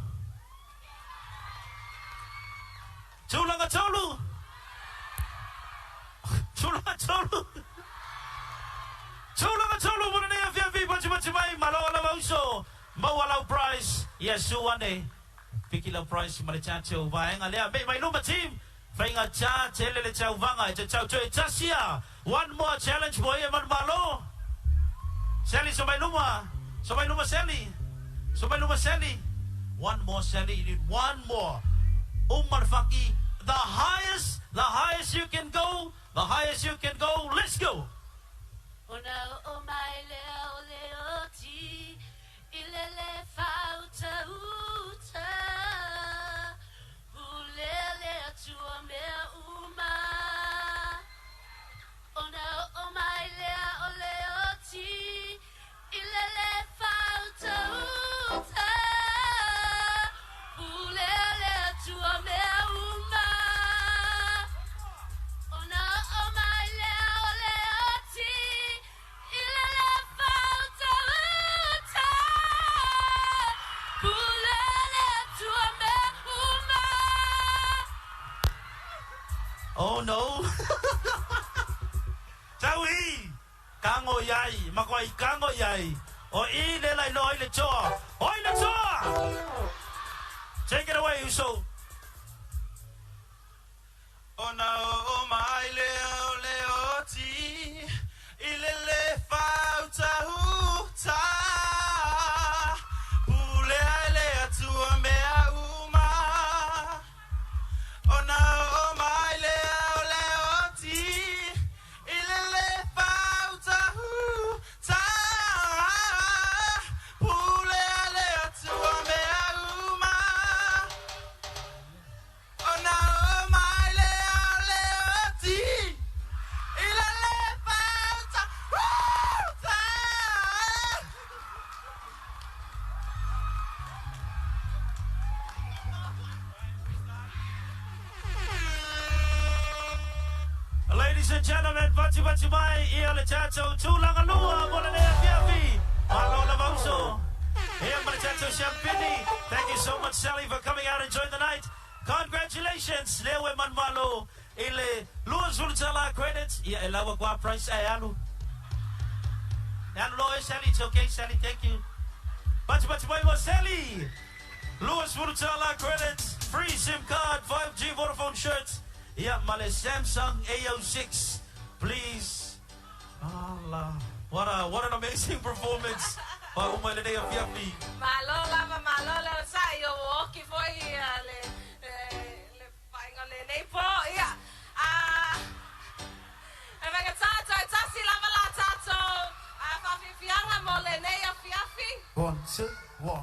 Tūlanga tolu. Tūlanga tolu. Tūlanga tolu, muna nei awhia fi, poti moti mai, malo ala mauso. Mau alau prize, Yesu ane. Piki lau prize ma le tātou vaenga lea. Me mai luma team. Whainga tā, tele le tau vanga, e te tau toe tasia. One more challenge mo e manu malo. Sally, so mai luma. So mai luma, Sally. So mai luma, Sally. One more, Sally. You need one more. Umar Faki, the highest you can go, the highest you can go. Let's go. O na o mai lea o leoti, i le le whauta uta. Pulea lea tua mea uma. O na o mai lea o leoti, i le le whauta uta. Pulea lea tua mea uma. O na o mai lea o leoti, i le le whauta uta. Pulea lea tua mea uma. Oh no. Tau i. Kango iai. Makoai kango iai. O i le lai lo i le toa. O i le toa. Take it away, Uso. O na o mai leo leoti, i le le whauta uta. Pulea le atua mea uma. O na o mai leo leoti, i le le whauta uta. Pulea le atua mea uma. O na o mai leo leoti, i le le whauta uta. Ladies and gentlemen, pati pati mai, ia le tātou tūlanga lua, mo le lea fiafi. Malo la vauso. Ia ma le tātou champini. Thank you so much, Sally, for coming out and join the night. Congratulations, leo e manu malo, i le lua zulutala credits. Ia e lawa kwa price e alu. E alu loe, Sally, it's okay, Sally, thank you. Pati pati mai mo, Sally. Lua zulutala credits, free SIM card, 5G Vodafone shirts. Ia ma le Samsung A06. Please. Allah. What an amazing performance. Pa uma le nei fiafi. Malo lava, malo lava, sa i o oki foi le whainga le nei po. 1, 2, 1.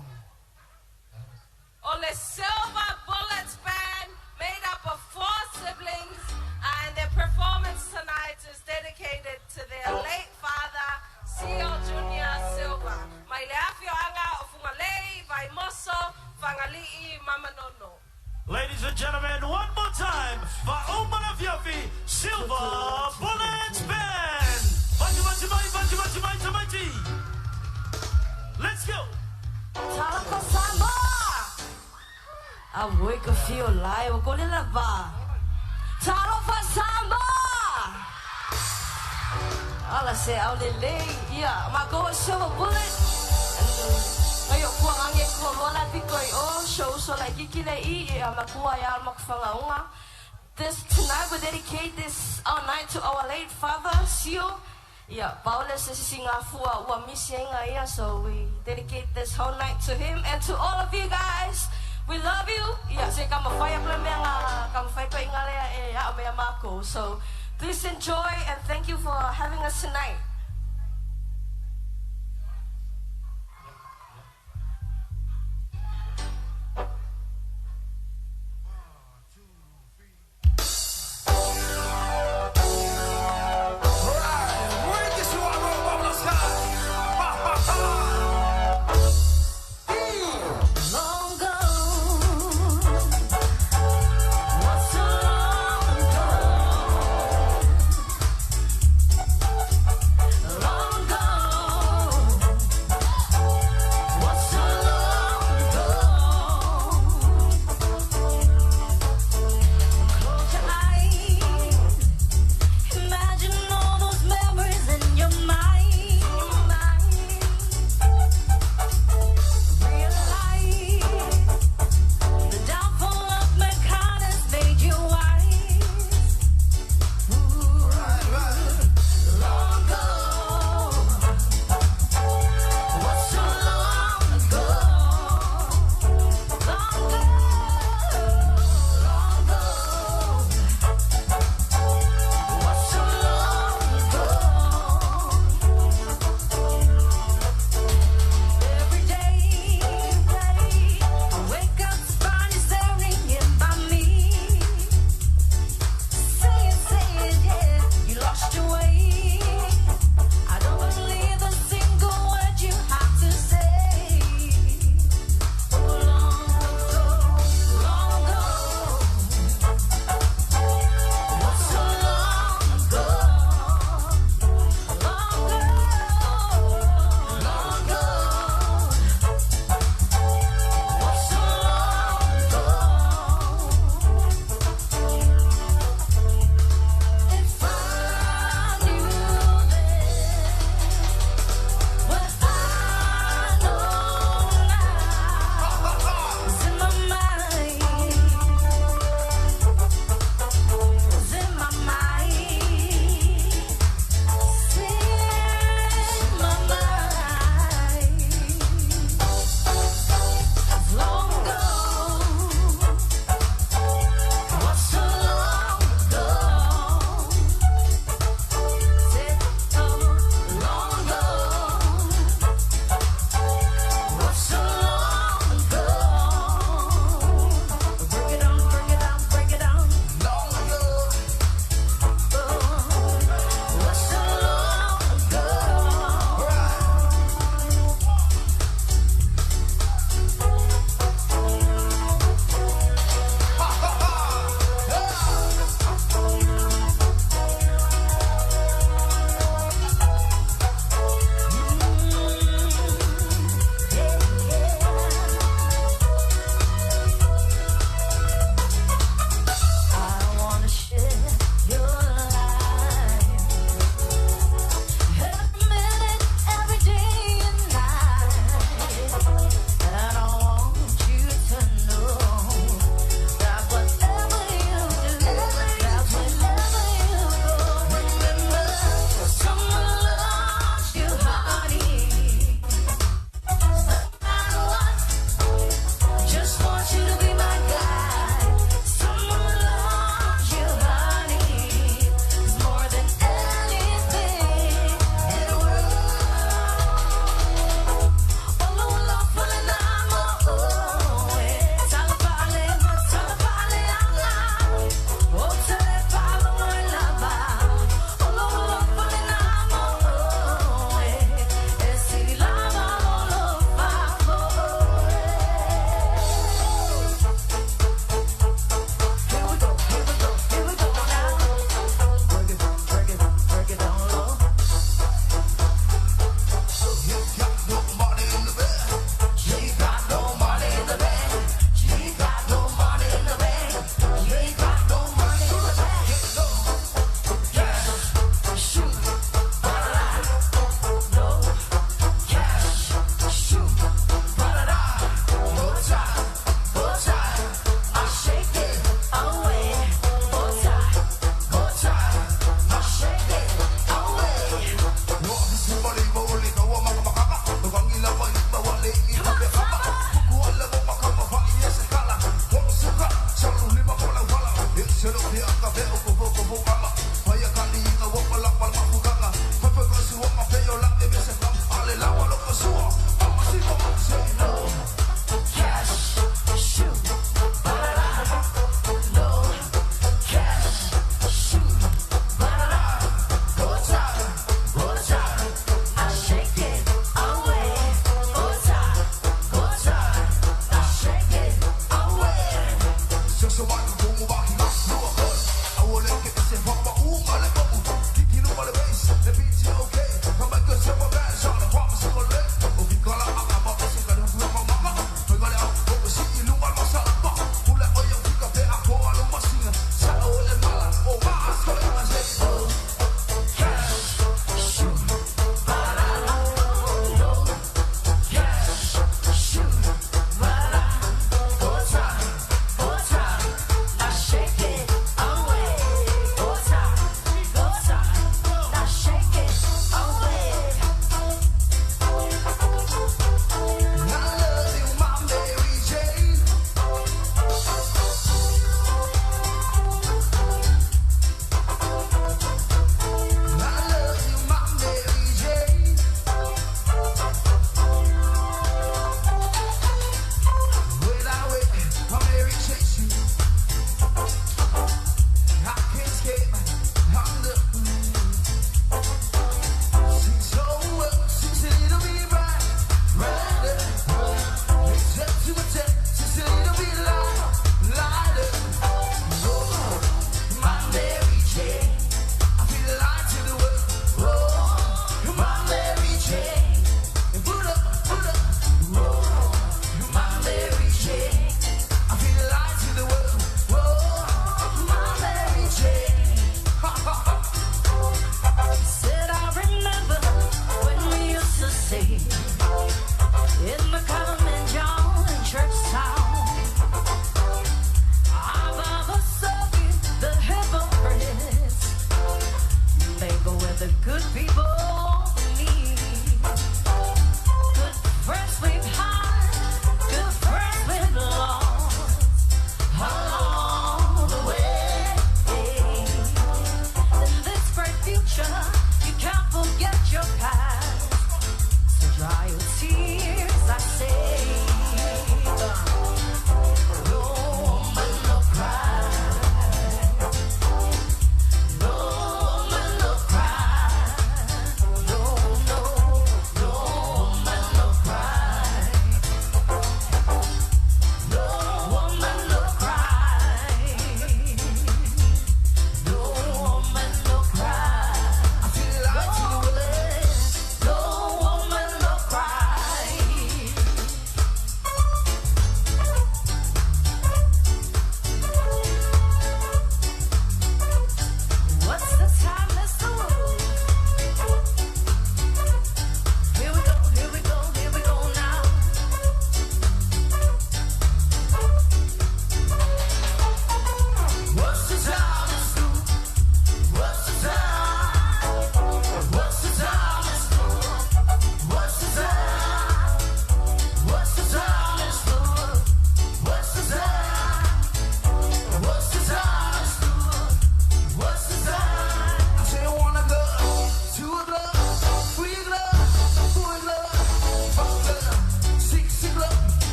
O le Silver Bullets Band, made up of four siblings, and their performance tonight is dedicated to their late father, C.O. Junior Silva. Mai le afioaga o Fugalei, Vaimoso, Fagali'i, Mamanono. Ladies and gentlemen, one more time for Umanafiafi Silver Bullets Band. Maji, maji, maji, maji, maji, maji, maji. Let's go. Talofa Samoa! A wake a feel lai o kole lava. Talofa Samoa! Ala se au le lei, ia, ma go silver bullet. Ngai o kua ngange kua loa la piko i o, show so lai kiki le i, ia ma kua ia al maku. This tonight we dedicate this our night to our late father, Sio. Yeah, Paulus is singa fua ua misi ia, so we dedicate this whole night to him and to all of you guys. We love you. Yeah, se kama fire pla mea ngā, kama fai pa inga lea e a mea mako. So please enjoy and thank you for having us tonight. Long ago, what's so long ago?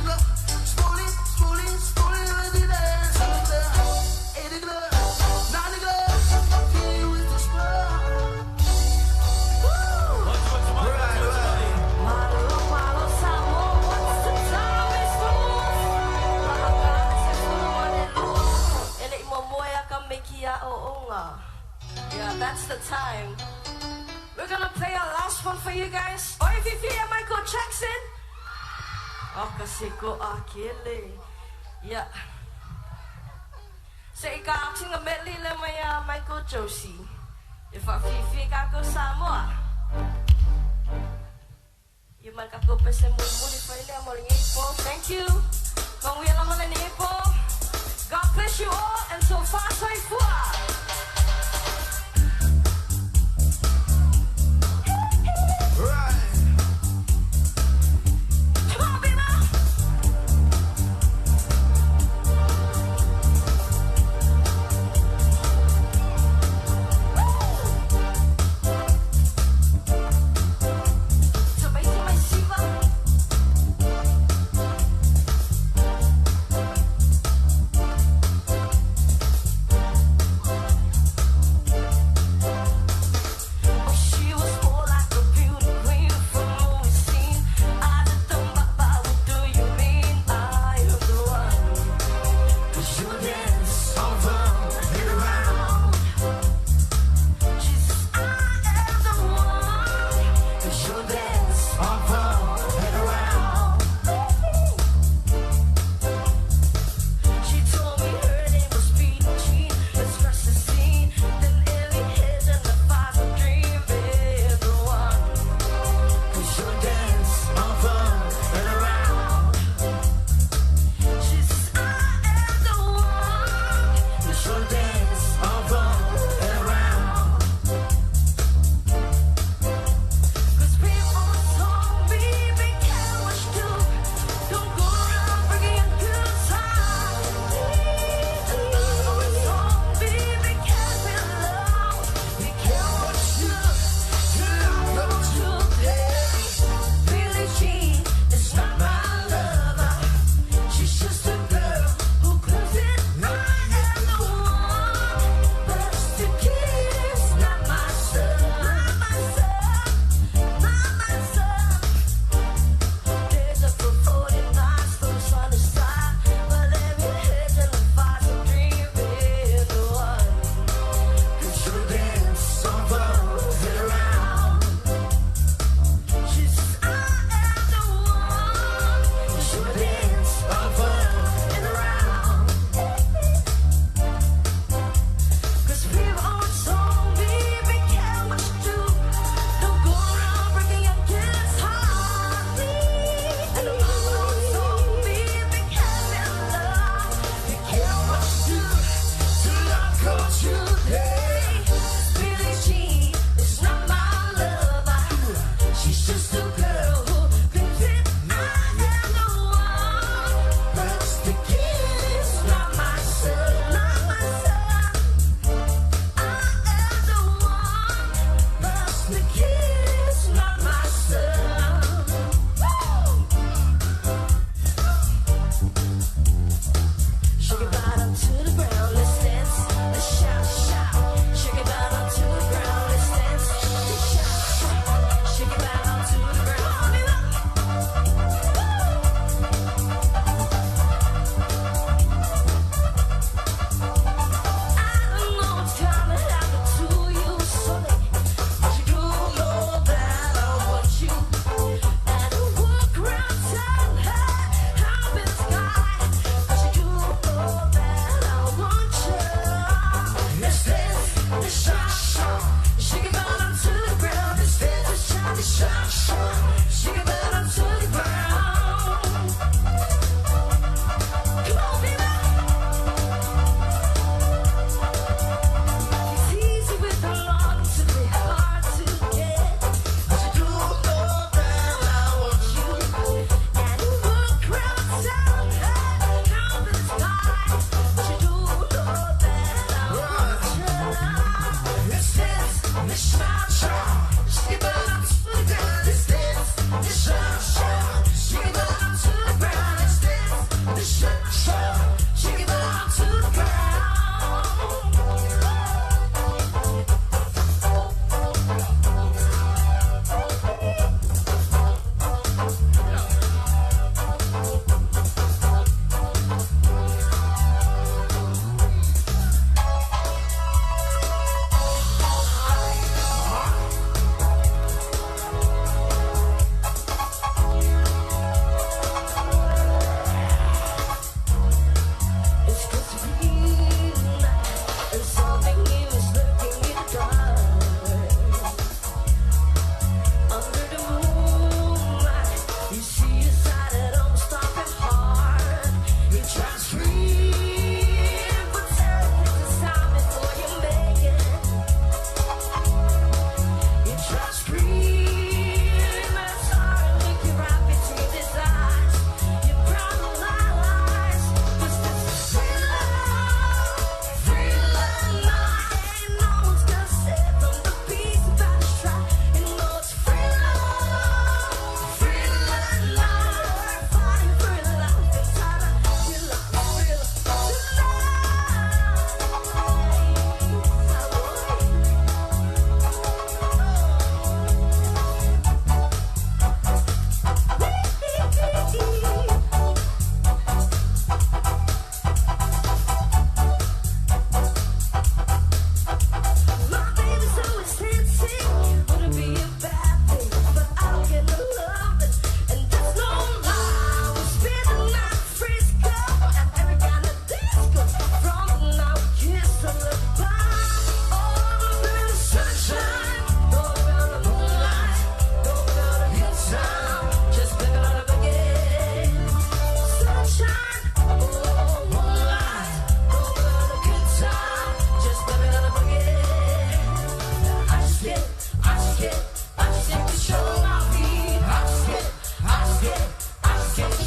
o'clock. Slowly, slowly, slowly, with the dance. 8 o'clock, 9 o'clock. Feel with the spot. Right, right. Malo, malo, Samoa, what's the time? It's the move. Mahaka, se fulu ane lua. Ele I momoe a ka meki a o onga. Yeah, that's the time. We're gonna play our last one for you guys. Oi, Fifi and Michael Jackson. Oh, kasi ko akele. Yeah. Se i ka tinga medley le mai a Michael Josie. If a Fifi ka ko Samoa. You man ka ko pese muli muli fa ile mo ngi po. Thank you. Kong wala mo ni po. God bless you all and so far so far. Right. Come on, Bima. Sabay si may siva.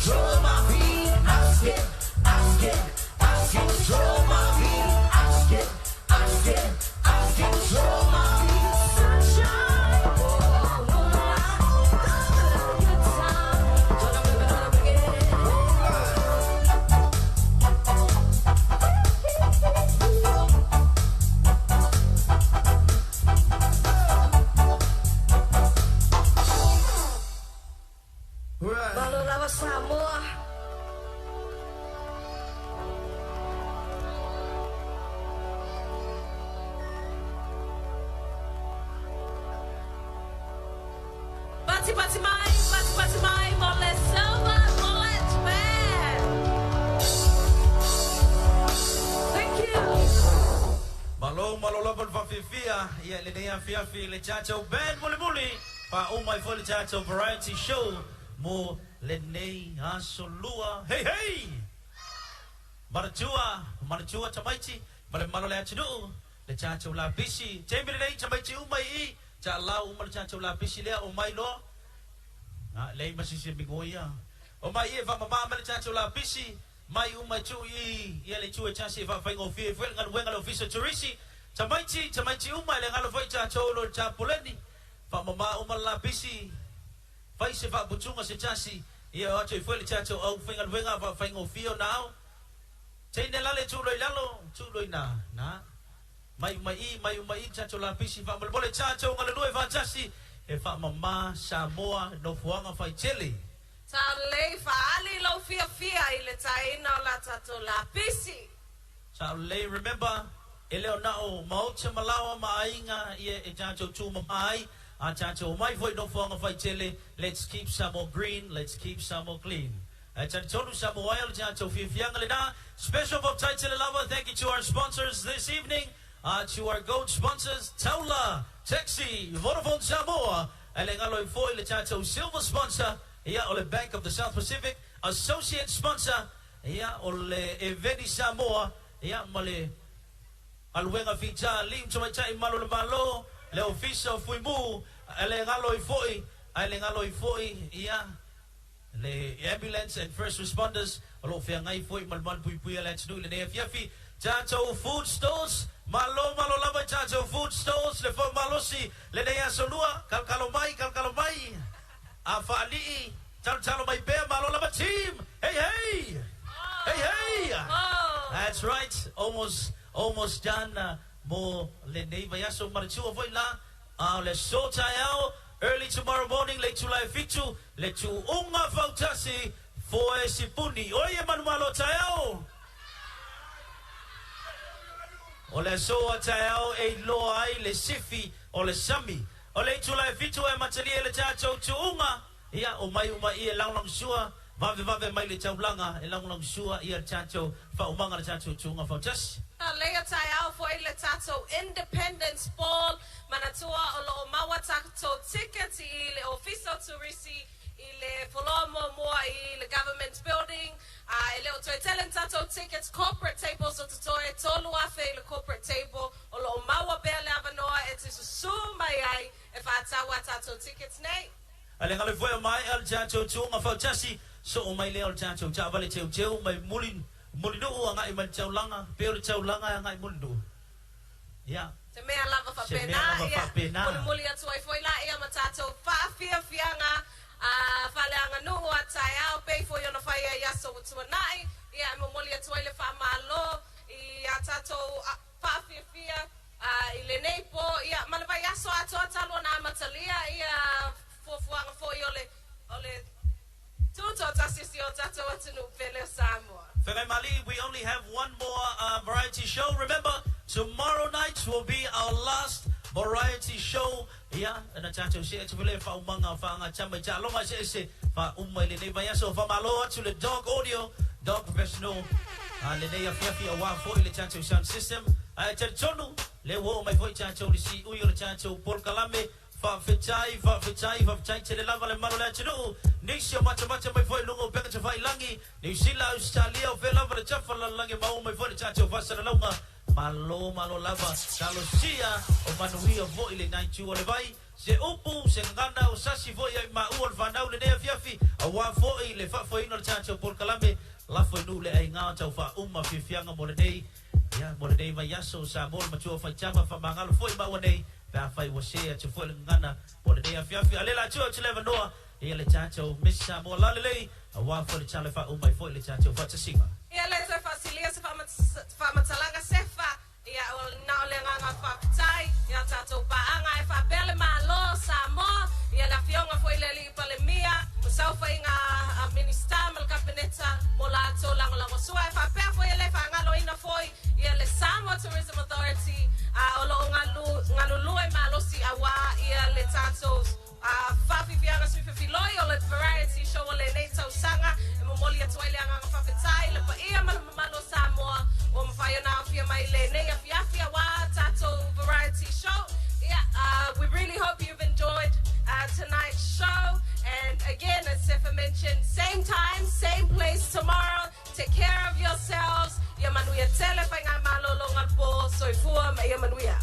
control my feet. I skip, I skip, I control my feet. I skip, I skip, I control my feet. Sunshine, oh, moonlight, good time. Gonna bring it, gonna bring it. Malo lava Samoa. Bati bati mai, bati bati mai, mole silver, mole man. Thank you. Malo malo lava le faafefea ia lenei afiafi le tatou band mulimuli faauma ai foi le tatou variety show mo lenei aso lua. Hei hei! Manatua, manatua tamaiti ma le mamalu o le atunuu le tatou lapisi. Taimi lenei tamaiti uma i i, taalau uma le tatou lapisi lea, omai loa. Na, leai ma se isi e migoa. Omai i e faamamā mai le tatou lapisi, mai uma e tuu i ia le itu e tasi e faafaigofie ai foi le galuega a le Ofisa o Turisi. Tamaiti, tamaiti uma e le galo foi tatou o lo o i le tapoleni. Faamamā uma le lapisi, fai se faaputuga se tasi, ia o atu ai foi le tatou au faigaluega faafaigofie ona ao. Teine lale tuu loa i lalo, tuu loa i ina. Na. Mai uma i, mai uma i le tatou lapisi faamolemole tatou galulue faatasi e faamama Samoa nofoaga faitele. Taulelei faaali lou fiafia i le taina o la tatou lapisi. Taulelei remember, e le o na o maota ma laoa ma aiga ia e tatou tumama ai, a tatou omai foi i nofoaga faitele, let's keep Samoa green, let's keep Samoa clean. Ae talitonu Samoa ai o le tatou fiafiaga lena. Special faafetai tele lava, thank you to our sponsors this evening, to our gold sponsors, Taula, Taxi, Vodafone Samoa, ae le galo ai foi le tatou silver sponsor, ia o le Bank of the South Pacific, associate sponsor, ia o le Eveni Samoa, ia ma le Galuega Fita, Alii ma Tamaitai Malu o le Malo, le Ofisa o Fuimu, ae le galo ai foi, ae le galo ai foi, ia le Ambulance and First Responders o lo o feagai foi ma le malupuipuia o le atunuu i lenei afiafi. Tatou Food Stores, malo malo lava i tatou Food Stores le fau malosi lenei aso lua, kalokalo mai, kalokalo mai, a faalii, talotalo mai pea, malo lava team! Hey hey! Hey hey! That's right, almost, almost done mo lenei vaiaso manatua foi la, a o le aso taeao, early tomorrow morning le itula e fitu, le tuuga fautasi foe sipuni. Oi e manumalo taeao! O le aso a taeao e iloa ai le sifi o le sami. O le itula e fitu e amatalia ai le tatou tuuga, ia, omai uma i e lagolagosua, vavevave mai le taulaga e lagolagosua ia le tatou faaumaga le tatou tuuga fautasi. A leia taeao foi le tatou Independence Ball, manatua o lo o maua tatou tickets i le Ofisa o Turisi i le foloa muamua i le Government Building, a e le o toe tele ni tatou tickets, corporate tables o totoe, 3,000 i le corporate table, o lo o maua pea le avanoa e te susū mai ai e faatau a tatou tickets nei. A le galo foi o maea le tatou tuuga fautasi, soo mai lea o le tatou taavale teuteu mai muli Mulinuu agai mai le taulaga, pei o le taulaga e agai Mulinuu. Ia. Se mea lava Se mea faapena, lava ia, faapena. mulimuli atu ai foi laia ma tatou faafiafiaga a faaleaganuu a taeao pei foi ona fai ai aso ua tuanai, ia, e momoli atu ai le faamalo i a tatou faafiafia i lenei po, ia, ma le vaiaso atoa talu ona amatalia ia fuafuaga foi o le, o le Tutoatasi o si o tatou atunuu pele o Samoa. Feagai ma Alii, we only have one more variety show. Remember, tomorrow night will be our last variety show. Ia, na tatou see atu foi lea faaumaga faaga tama i taaloga eseese faauma i lenei vaiaso. Faamalo atu le Dog Audio, Dog Professional, lenei afiafi aua foi le tatou sound system. Ae talitonu, lea ua oo mai foi tatou i le siui o le tatou polokalame. Faafetai, faafetai, faafetai tele lava le malu o le atunuu, nisi o matamata mai foi i luga o upega tafailangi, Niu Sila, Ausetalia, o fea lava le tafa lalolagi e maua mai foi le tatou faasalalauga. Malo malo lava talosia o manuia foʻi lenā itu o le vai se upu se gagana o sasi foʻi ai maʻua o le fanau lenei afiafi auā foʻi le faafoeina o le tatou polokalame lafo i nuu le aigā o taufaauma fiafiaga mo lenei ia mo lenei vaiaso sa mo le matua faitama faamagalo foʻi maua nei pe afai ua se atu foʻi le gagana mo lenei afiafi a le la atua atu le avanoa ia le tatou Miss Samoa lalelei auā foʻi le tala faauma ai foʻi le tatou faatasiga. Ia le toe faasilia se faamatalaga sefa, ia o na o le agaga faafetai ia tatou paaga e faapea le Malo o Samoa, ia le Afioga foi i le Alii Palemia, ma saofaiga a Minisita ma le Kapeneta mo latou lagolagosua. E faapea foi e le faagaloina foi ia le Samoa Tourism Authority o lo o galulue malosi auā ia le tatou faafiafiaga sui fefiloi o le Variety Show o lenei tausaga. E momoli atu ai le agaga faafetai i le paia ma le mamalu o Samoa ua mafai ona aofia mai i lenei afiafi auā tatou Variety Show. Yeah, we really hope you've enjoyed tonight's show. And again, as Sefa mentioned, same time, same place tomorrow. Take care of yourselves. Ia manuia tele faigamalologa le po. Soifua ma ia manuia.